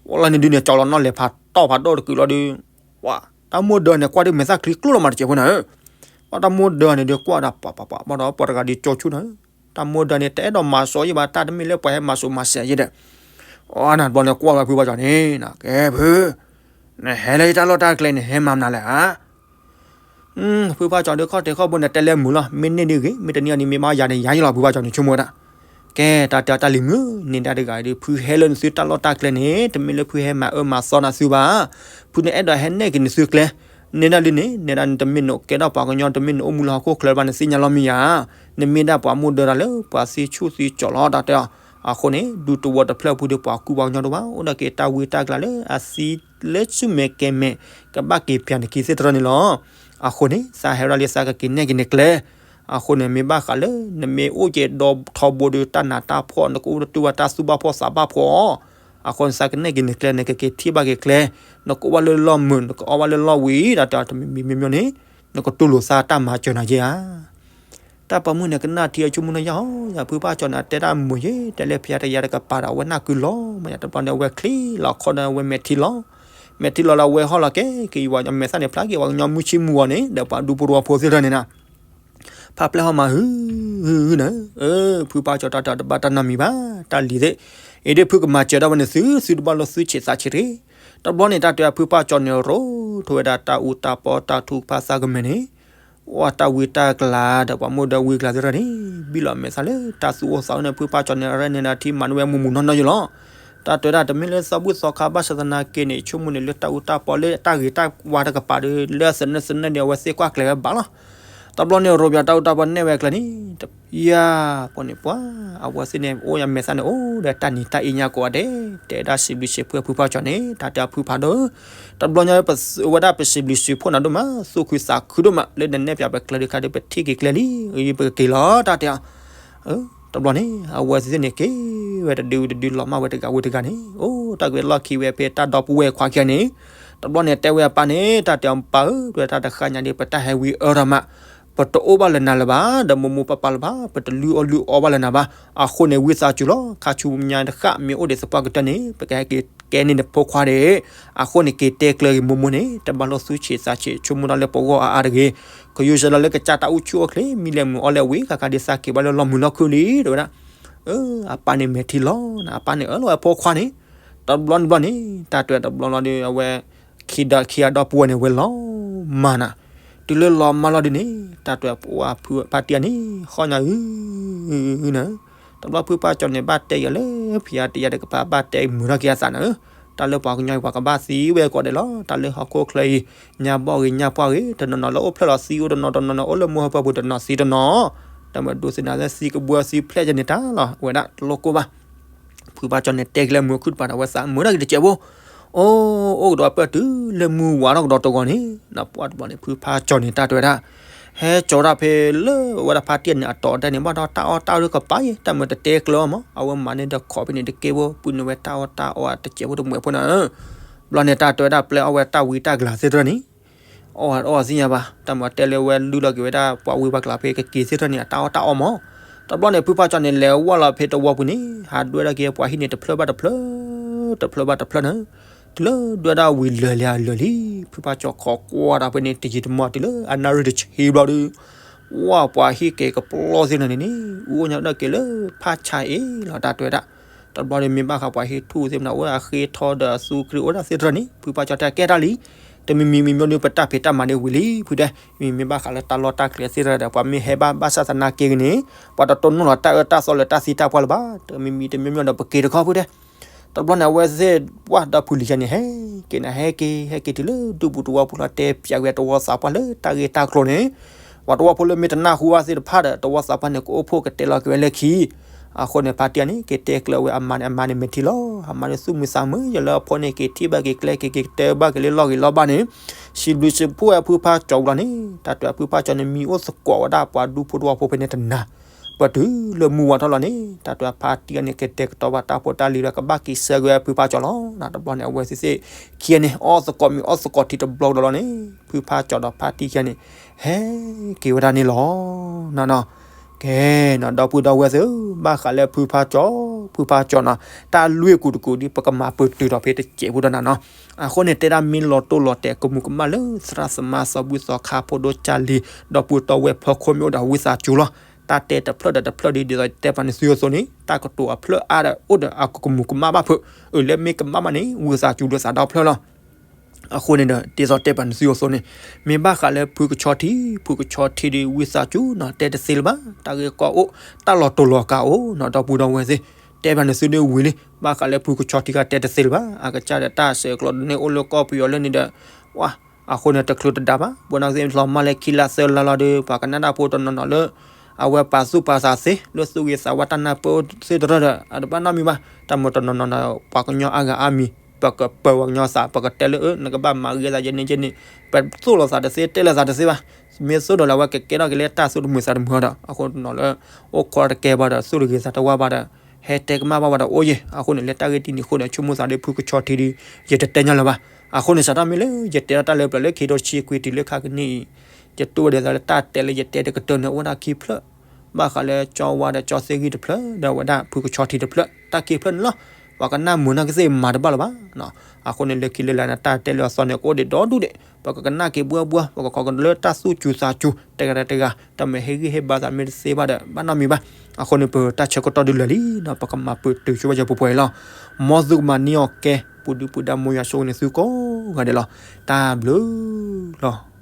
ဝဲလီၤန့ၣ်ဒုန့ၣ်ကၠီလီၤနီၣ်လဲၤဖးတီၢ်ဖးဒိၣ်တကုာ်လီၤဒီး, ဝဲ, တၢ်မိၢ်ဒၢန့ၣ် ကွၢ်ဒုးမဲာ်သၣ်ချံကျိၣ်လီၤမးတစဲးဖိနၤဧၢ, ဝဲတၢ်မိၢ်ဒၢန့ၣ်ဒုးကွၢ်ဒီးပှၤပှၤပှၤဘၣ်ဒီးပှၤတဂၤဒုးကၠီဆူၣ်နၤဧၢ, တၢ်မိၢ်ဒၢန့ၣ် တအဲၣ်ဒိးမၤစီၤယဲဘၣ် တၢ်တမ့ၢ်လၢပှၤဟဲမၤစိၤမၤစဲးယဲဒီး, အနဘျီန့ၣ်ကွၢ်ဝဲဖုဖါကၠီန့ၣ်, ကဲဖု, နဟဲလၢယတၢ်လီၢ်တၢ်ကျဲန့ၣ် ဟဲမၤမနုၤလဲၣ်ဧါ ဖုဖါကၠီဒုးခီၣ်ထံးခီၣ်ဘိန့ၣ် တဲလၢမုာ်လီၤ, မ့ၢ်န့ၢ်ဒုးဂ့ၤ, မ့ၢ်တန့ၢ်အီၤန့ၣ် မ့ၢ်ဘၣ်ယၤန့ၣ် ယၤယလီၤ ဖုဖါကၠီန့ၣ် ဆိကမိၣ်ဝဲဒၣ်, ကဲတၢ်တဲတၢ်လံၤမုာ်, န့ၢ်ဒၣ်တဂၤဒီး ဖုဟဲလၢနသုတၢ်လီၢ်တၢ်ကျဲန့ၣ် တမ့ၢ်လၢဖုဟဲမၤအၢမၤသီနသုဘၣ်, ဖုန့ၣ်အဲၣ်ဒိးဟဲနဲၣ်က့ၤနသုကျဲ, န့ၢ်ဒၣ်လံန့ၣ် နဲဒၣ်နတမ့ၢ်နကဲထီၣ်ပှၤကညီ တမ့ၢ်နအိၣ်မူလၢဟီၣ်ခိၣ်ချၢဘၣ် နသ့ၣ်ညါလီၤမ့ၢ်ယၤ, နမ့ၢ်ဒၣ်ပှၤမိၢ်ဒၢတၢ်လၢပှၤသံဆူၣ်သံကၠီၤလီၤ တၢ်တဲအီၤ, အဃိန့ၣ် ဒူသဝီတဖျၢၣ်ပူၤဒီး ပှၤကူပှၤကညီတအိၣ်ဘၣ်, အိၣ်ဒၣ်က့ၤတၢ်ဝံတၢ်ကျါလၢအသံလၢဆူၣ်မဲာ်ကဲၤမဲာ် ကဘၣ်က့ၤပၠးနခံသ့ၣ်တဖၣ်န့ၣ်လီၤ. အဃိန့ၣ် သးဟဲဝဲဒၣ်လံ သးကက့ၤနဲၣ်က့ၤနကျဲ, အဃိန့ၣ် မ့ၢ်ဘၣ်ဃးလၢ နမ့ၢ်အိၣ်က့ၤဒီထီဘိဒီး တၢ်နးတၢ်ဖှီၣ် နကအိၣ်တတူၢ်ဘၣ်တၢ်သူၣ်ဘၣ်ဖှီၣ်သးဘၣ်ဖှီၣ်, အဃိန့ၣ် သးကနဲၣ်က့ၤနကျဲ နကက့ၤထံၣ်ဘၣ်က့ၤကျဲ, နကအိၣ်ဘၣ်လၢလီၢ်မုာ် နကအီၣ်ဘၣ်လၢလီၢ်ဝံၤ ဒၣ်တဲအီၤ တမံၤမံၤမံၤမံၤန့ၣ် နကတူၢ်လိာ်သးတၢ်မၤစၢၤနၤယဲဧါ. တၢ်ပိာ်မုၣ်န့ၣ် ကနၣ်ထံအဆိကမိၣ်နီၢ်ယၢ်ဟီ, ယၤဖုဖါကၠီန့ၣ် အတဲတၢ်မုာ်ယဲ, တဲလၢဖဲယၤတယၤတကပၤဒီး အဝဲနၢ်ကုလီၤ, မ့ၢ်ယၤတဘျီန့ၣ် အဝဲချံလီၤခီဒီး အဝဲမဲာ်ထံလီၤ, မဲာ်ထံလီၤလၢအဝဲဟီၣ်လီၤကဲက့ၤယဝၤ မဲာ်သၣ်န့ၣ် ဖျါက့ၤပှၤကညီမုၢ်ဆ့မုၢ်ဂီၤန့ၣ် ဒီးပှၤဒူဖိတဝီဖိသ့ၣ်တဖၣ်န့ၣ်နီၤ ဖးပျဲၢ်ဟီၣ်မး ဟု ဟု ဟု နၤ, အၢ ဖုဖါကၠီတၢ်တဲအီၤ တဘၣ်တၢ်နီတမံၤဘၣ်, တၢ်လံၤသ့ၣ်, အံၤဒ်ဖုကမၤစၢၤဒၣ်ဝဲန့ၣ်သု, သုတဘၣ်လိာ်သုဆံးသးဆံးတဂ့ၤ. တဘျီန့ၣ် တၢ်တဲအီၤ ဖုဖါကၠီန့ၣ် ရိထီၣ်ဝဲဒၣ်တၢ်အူတၢ်ပီတၢ်ထုကဖၣ်သးကမဲာ်န့ၣ်, အိၣ်တၢ်ဝံတၢ်ကျါဒီးပှၤမိၢ်ဒီးဝံကျါသ့ၣ်တဖၣ်န့ၣ် ဘံၣ်လီၤမဲာ်သၣ်လၢတၢ်သူၣ်အိၣ်သးအိၣ်န့ၣ် ဖုဖါကၠီန့ၣ် အရဲၣ်န့ၣ်ဒီးထံမၤန့ၢ်ဝဲမုာ်မုာ်နီၢ်နီၢ်ယလီၤ. တၢ်တဲဒၣ်တမ့ၢ်လၢသီဘူၣ်သီခါဘၣ်ဆၣ်သနာ်က့န့ၣ် ဆိကမိၣ်န့ၣ်လၢတၢ်အူတၢ်ပီလၢတၢ်ဂ့ၤတၢ်ဝါတကပၤဒီး လၢသနၢၣ်သနၢၣ်ဒီး အဝဲသ့ၣ်ကွၢ်ကျဲၤဝဲဘၣ်လီၤ. တဘျီန့ၣ် ရိပၠးတၢ်အူတၢ်ပီနဲၣ်ဝဲကျဲန့ၣ် ယၤ ပှၤန့ၣ်ပှၤ အဝဲသ့ၣ်န့ၣ် အိၣ်ယၤမဲာ်သၣ်န့ၣ် အိၣ်ဒီးတၢ်နံၤတၢ်အ့ညါကိးဂၤဒဲး တဲဒၣ်စံးဘျုးစံးဖှိၣ်ဖုဖါကၠီန့ၣ် တၢ်တဲအီၤဖုဖါဒီး တဘျီညါ ဝဲဒၣ်ပစံးဘျုးစံးဖှိၣ်နၤဒိၣ်မး သူၣ်ခုသးခုဒိၣ်မး လၢနနဲၣ်ပၠးပကျဲဒုးခါဒီး ပထံၣ်က့ၤကျဲလံ ပကက့ၤလီၤ တၢ်တဲအီၤ တဘျီန့ၣ် အဝဲသ့ၣ်န့ၣ်က့ၤဝဲတဒုတဒုလီၤမၢ်ဝဲတဂၤဝံၤတဂၤန့ၣ် အိၣ်တၢ်က့ၤလီၢ်ခံဝဲဖဲတၢ်ဒီပုၢ်ဝဲၢ်ခွါခံဂၤန့ၣ် တဘျီန့ၣ်တဲဝဲအပၢ်န့ၣ် တၢ်တဲအီၤပၢ်ဧၢ ပတၢ်တဃၣ်ညါဒ်ပတၢ်ဟဲဝံအၢတၢ်မး ပတအိၣ်ဘၣ်လၢနၤလၢၤဘၣ် ဒီးမိၢ်မိၢ်ပၢ်ပၢ်လၢၤဘၣ် ပတလုၢ်အီၣ်လုၢ်အီဘၣ်လၢနၤဘၣ် အဃိန့ၣ် ဝံသးစူၤလီၤ ခါဆူညါတဃၣ် မ့ၢ်အိၣ်ဒံးသပှၢ်ကတၢၢ်န့ၣ် ပကဟဲက့ၤကဲန့ၢ်နဖိခွါဒံး အဃိန့ၣ် က့ၤတဲကျၢၤက့ၤမိၢ်မိၢ်န့ၣ် တဘၣ်လိာ်သူၣ်ဆံးသးဆံး ဆိကမိၣ်တၢ်လၢပဂီၢ်အါအါတဂ့ၤ ကယိစဲလီၤလၢကစၢ်တၢ်အိၣ်ဆူၣ်အိၣ်ချ့ မံလၢမုာ်အီၣ်လၢဝံၤ ခါခါဒ်သးက့ၤဘၣ်လၢလီၢ်မုာ်လီၢ်ခုၣ်လံ တဲဝဲဒၣ် အပၢ်န့ၣ်မဲာ်ထံလီၤ အပၢ်န့ၣ်အၢၣ်လီၤဝဲဖိခွါန့ၣ် တဘျီန့ၣ်ဘျီန့ၣ် တၢ်တဲတဘျီလီၤဒီး အဝဲ ခံဒီးခံဂၤဒီပုၢ်ဝဲၢ်န့ၣ် ဝဲလီၤမၢ်နၤ တုၤလၢလီၤမၢ်လီၤဒုန့ၣ် တၢ်တဲပှၤဖါတံၢ်အန့ၣ် ဃီညါဧၢ နၤ တဘျီဖုဖါကၠီန့ၣ် ဘၣ်တဲယၤလၢဖံးအါတယါတကပၤ ဘၣ်တဲမုာ်ထီၣ်က့ၤအသးနၤဧၢ တၢ်လၢပှၤကညီအံၤ ပှၤကဘၣ်သံဝဲကိးဂၤဒဲးလီၤ တၢ်လၢဟီၣ်ခိၣ်ချၢအံၤ ညါဘီၣ်ဂ့ၤ ညါပှၢ်ဂ့ၤ တနီၤနီၤလၢအိၣ်ဖျဲၣ်လီၤသံအိၣ်တနီၤ တနီၤနီၤအိၣ်လၢမိၢ်ဟၢဖၢပူၤတနီၤသံတနီၤ တၢ်မၤဒိသ့ၣ်နၤလၢသံကဘှၢသံဖျဲၣ်ကန့ၣ်တၢ်လီၤ အဝဲဒၣ်တလိၣ်ကိၢ်ဘၣ်. ဖုဖါကၠီန့ၣ်တဲက့ၤလၢမုၢ်ခုၣ်တပၤဒီး အဝဲသးမုာ်ထီၣ်က့ၤတစဲးဖိ, အိၣ် အိၣ်ကဒီးပၢၢ်တုၤလၢမုၢ်ဝါထီၣ်ကဒီးတဂီၤန့ၣ် ပှၢ်တဘျီန့ၣ် ဖုဖါကၠီန့ၣ် တၢ်တဲဝဲဒၣ် ဟဲကၠီတၢ်ဖဲလၢဝဲဒၣ်ဖါတံၢ်န့ၣ် အတီၤဒဲန့ၣ် ဘၣ်ဒီးတၢ်အီၣ်တၢ်အီဒုးကပၤယဲ တၢ်မၤတတဲကျၢၤအီၤမး အဝဲမၤန့ၢ်ဒီးခိးဖဲန့ၣ် တကဲဖိ ပုၢ်နုာ်ဝဲတၢ်အီၣ်တၢ်အီတစဲးဖိတမှဲးဖိန့ၣ် ဘျီန့ၣ် တၢ်တဲဝဲဒၣ်ပျဲအီၣ်ဝဲတၢ်ဝံတၢ်ကလၤသ့ၣ်တဖၣ်န့ၣ် အီၣ်အီၣ်သ့ၣ်ညါဘၣ် တၢ်မၤတဲလၢဝဲလုၢ်လီၤက့ၤဝဲဒၣ် ပှၤဝံပှၤကလၤဖဲကက့ၤသ့ၣ်တဖၣ်န့ၣ် အတၢ်အီၣ်တၢ်အီမး. တဘျီန့ၣ် ဖုဖါကၠီန့ၣ် လဲၤဝဲလီၤဖဲတဝီပူၤန့ၣ် ဟးဒွဲဒၣ်က့ၤပှၤဟံၣ်န့ၣ် တဖျၢၣ်ဘၣ်တဖျၢၣ် တဖျၢၣ်ဘၣ်တဖျၢၣ်န့ၣ် တုၤလၢဒွဲဒၣ်ဝံၤလၢာ်လံအလၢာ်လံ ဖုဖါကၠီခိးကွၢ်ဒီးဖဲန့ၣ် တယံာ်တမီၢ်တုၤလၢအနၣ်ရံၣ်တဆံဘျီဒီး ဝဲပှၤဟံၣ်က့ၤကပျီသ့ၣ်တဖၣ်န့ၣ်န့ၣ် အူအိၣ်ညါဒၣ်က့ၤလၢဖးဆါအံၤလီၤ တၢ်တဲဝဲဒၣ်. တဘျီဒီးမ့ၢ်ဘၣ်ဃးပှၤဟံၣ်ထူၣ်သ့ၣ်တဖၣ်န့ၣ် အိၣ်အဃ့ထီဒီးအသူကရံၣ်အိၣ်ဒၣ်သ့ၣ်တဖၣ်န့ၣ် ဖုဖါကၠီတဲကဲတၢ်လံ တမံၤမံၤမံၤမံၤဒုး ပတၢ်ဖံးတၢ်မၤန့ၣ်ဝံၤလံ ဖုတဲ မ့မ့ၢ်ဘၣ်ဃးလၢတၢ်လီၢ်တၢ်ကျဲသ့ၣ်တဖၣ်ဒီး ပှၤမ့ၢ်ဟဲဘၣ်ဘၣ်ဆၣ်သနာ်က့န့ၣ် ပှၤတတိၢ်နီၣ်လီၤတၢ်အၢတၢ်သီလၢတၢ်သံတၢ်ပှၢ်လၢၤဘၣ် တမံၤမံၤတမံၤမံၤဒီး ပက့ၤတခီဖုတဲ တဘျီန့ၣ် အဝဲသ့ၣ်ပှၢ်ဒီးဖုလံၤယါန့ၣ် ဟဲက့ၤန့ၣ် ဟဲက့ၤ ဟဲက့ၤတုၤလၢဒူပူၤတဝီပူၤလီၤ တဲပၠးဝဲတဝီသးပှၢ်လၢတၢ်ဂ့ၢ်တၢ်ကျိၤန့ၣ် ပှၤတဝီဖိလၢမ့ၢ်တနၢ်ဟူဘၣ်သ့ၣ်တဖၣ်ဒီး တဝီသးပှၢ်န့ၣ် ကအိၣ်ဖှိၣ်ကတဲလီၤက့ၤဝဲလၢခံ အဃိန့ၣ် ဖါတံၢ်န့ၣ် က့ၤတဲကျၢၤဝဲအမါန့ၣ် အမါန့ၣ်မဲာ်ထံလီၤ အမါန့ၣ်သူၣ်မုာ်သးမုာ် ယလၢအဖိန့ၣ် က့ၤထံၣ်ဘၣ်က့ၤကျဲက့ၤက့ၤကတဲဘၣ်က့ၤလၢလီၢ်ဂ့ၤလီၢ်ဘၣ်န့ၣ် စံးဘျုးစံးဖှိၣ်ဝဲဖုဖါကၠီပူၤလီၤန့ၣ် တၢ်တဲဖုဖါကၠီန့ၣ် မံအိၣ်သကိးဝဲဒၣ်ပှၤဒူဖိတဝီဖိဖဲန့ၣ်တနၤ ပတုၤလၢမုၢ်ဝါထီၣ်လီၤန့ၣ် တၢ်တဲဖါတံၢ်န့ၣ် ကတဲာ်ကတီၤဘၣ်တၢ်ဖိတၢ်လံၤဒီး ကဘၣ်က့ၤဆှၢက့ၤဝဲဖုဖါကၠီလီၤ. တဘျီန့ၣ် အဝဲသ့ၣ်သ့ၣ်ခံဂၤန့ၣ် အီၣ်သကိးမ့ၤအီၣ်သကိးထံတဘျီဒီးလီၤန့ၣ် ဖုဖါကၠီဒီးဖါတံၢ်ခံဂၤန့ၣ် ဟဲက့ၤဝဲဒၣ်န့ၣ်လီၤ. နီၢ်နီၢ် ကဲနီၢ် ဒီပုၢ်ဒီဝဲၢ်သ့ၣ်ဧၢ ဘၣ်ဃးလၢဖုဖါကၠီ ဖုဖါကၠီနီၢ် တၢ်လွံၢ်ကူာ်တကူာ်ဒ် ပကမၤပတုာ်ဒီးဖဲတစဲးဖိဒီးနၤနီၢ်. အဃိန့ၣ် တဲဒၣ်မ့ၢ်လီၤတိၢ်လီၤတဲာ်ကမူးကမၣ်လၢသရၣ်သမါသီဘူၣ်သီခါဖိဒိၣ်ကၢ်လံၤ ဒီပုၢ်ဒီဝဲၢ်ဖီခိၣ်မ့ၢ်အိၣ်ဒီးဝံသးစူၤလီၤ. တၢ်တဲတဖျၢၣ်ဒီးတဖျၢၣ်ဒ် ဒ်သိးတဲပာ်နသုအသိးန့ၣ် တၢ်ကတိၤအဖျၢၣ်အါဒီးအိၣ်ဒီးအကမူးကမၣ်ဘၣ်ဖုး အၢ လၢမ့ၢ်ကမၣ်ဘၣ်န့ၣ် ဝံသးစူၤဒိးသးဒီဖျၢၣ်လီၤ. အဃိန့ၣ်ဒီး ဒ်သိးတဲပာ်နသုအသိးန့ၣ် မ့ၢ်ဘၣ်ဃးလၢဖုကဆီထံ ဖုကဆီထံဒ်ဝံသးစူၤနီၢ် တဲတသ့လၢၤဘၣ် တၢ်ဂ့ၢ်ကီအိၣ် တၢ်လီၤတိၢ်လီၤကးအိၣ်နီၢ် ဒီပုၢ်ဒီဝဲၢ်သ့ၣ် တဲပာ်နသုန့ၣ်ဝံၤလံ ဘၣ်ဃးလၢဖုကဆီထံကတဲတသ့လၢၤဘၣ် အကစၢ်ဒီးတၢ်ဆဲးကျိးဒ်န့ၣ်အိၣ်လၢကီၢ်ပယီၤလၢန့ၣ်ဒီး ဝါ အဃိန့ၣ်တချုးတဒါဘၣ် ဘၣ်နီၢ်ကသ့ၣ်လီၤမၢ်လၢခံလါသၢလါလီၤဒီး ပှၤကနၣ်တၢ်ဖိတနီၤနီၤလၢ အဝဲပာ်သူၣ်ပာ်သးသ့ လၢသူၣ်ဂ့ၤသးဝါတၢ်နၢ်ပၢၢ်သ့ၣ်တဖၣ်ဒီး အတဘၣ်နီတမံၤဘၣ် တၢ်မၤတနီၤနီၤဒီး ပှၤကညီအါဂၤအါမံၤ ပကပၢၤပှၤကညီသး ပကတဲလၢအၢ နကဘၣ်မၤဂ့ၤသးယဲန့ၣ်ယဲန့ၣ် ပသိၣ်လိာ်သးတသ့ တဲလိာ်သးတသ့ဘၣ် မ့ၢ်သိၣ်ဒီးလၢအဝဲကကဲထီၣ်က့ၤလၢတၢ်သူၣ်တမုာ်သးတမုာ်ဒီး အဃိတနီၤလၢ အိၣ်ခိးတကဲဘၣ်ဒီး သူၣ်တဂ့ၤသးတဝါဘၣ်ဒီး ဟဲတဲကမၣ်ဘၣ်ဝဲဒီးအိၣ်ယဲၢ် အဃိန့ၣ် လၢတၢ်ဂ့ၢ်ဒ်န့ၣ်အဃိန့ၣ် ဆိကမိၣ်သးဒီးဖုကဆီထံဒီး ယတတဲညီလၢၤဘၣ် အဃိန့ၣ် စးထီၣ်မ့ၢ်လၢ ယတဲထီၣ်တၢ်လၢပျၢၤလၢခံထိတဆံခွံတုၤလၢခါကနံၣ်အံၤ ယတူၢ်ဝဲဒၣ်သးလၢတၢ်တဲလၢယတဲတကတၢၢ်န့ၣ် အိၣ်ဝဲဒၣ်ခံဖျၢၣ် ဘၣ်ဃးလၢကၠီဝါဒီးကၠီသ့ၣ်ဂံၢ်တဖျၢၣ် ဒီးဝဲဒၣ်ဖုကဆီထံတဖျၢၣ် တၢ်ခံဖျၢၣ်န့ၣ်လီၤ. ပှၤကနၣ်မုာ်နီၢ်ကသ့ၣ်မၤတဘၣ်လၢၤဘၣ် အဃိန့ၣ် လၢခံလၢလာ်န့ၣ် တၢ်တဲလၢအသီန့ၣ် ကအိၣ်ဒံးဒီဒူၣ်ဒံး ပကကနၣ်က့ၤဘှီဘှီ ပကခိးကလၢတၢ်သူၣ်စူၤသးစူၤ တဂၤဒီးတဂၤ တၢ်မၤဟ့ၣ်ဂံၢ်ဟ့ၣ်ဘါသးမ့ၢ်တသ့ဘၣ်ဒီး ဘၣ်နီတမံၤဘၣ်. အဃိန့ၣ် ပတၢ်ဆၢကတီၢ်ဒုးလၢာ်လံနီၤ ပကမၤပတုာ်ဆိဝဲယပှဲၤပှဲၤအံၤလီၤ. မ်သုကမၤန့ၢ်အီၤကဲ ပူၤဒုပူၤဒါ မ်ယွၤဆိၣ်ဂ့ၤန့ၢ်သုကိးဂၤဒဲးလီၤ. တၢ်ဘျုးလီၤ.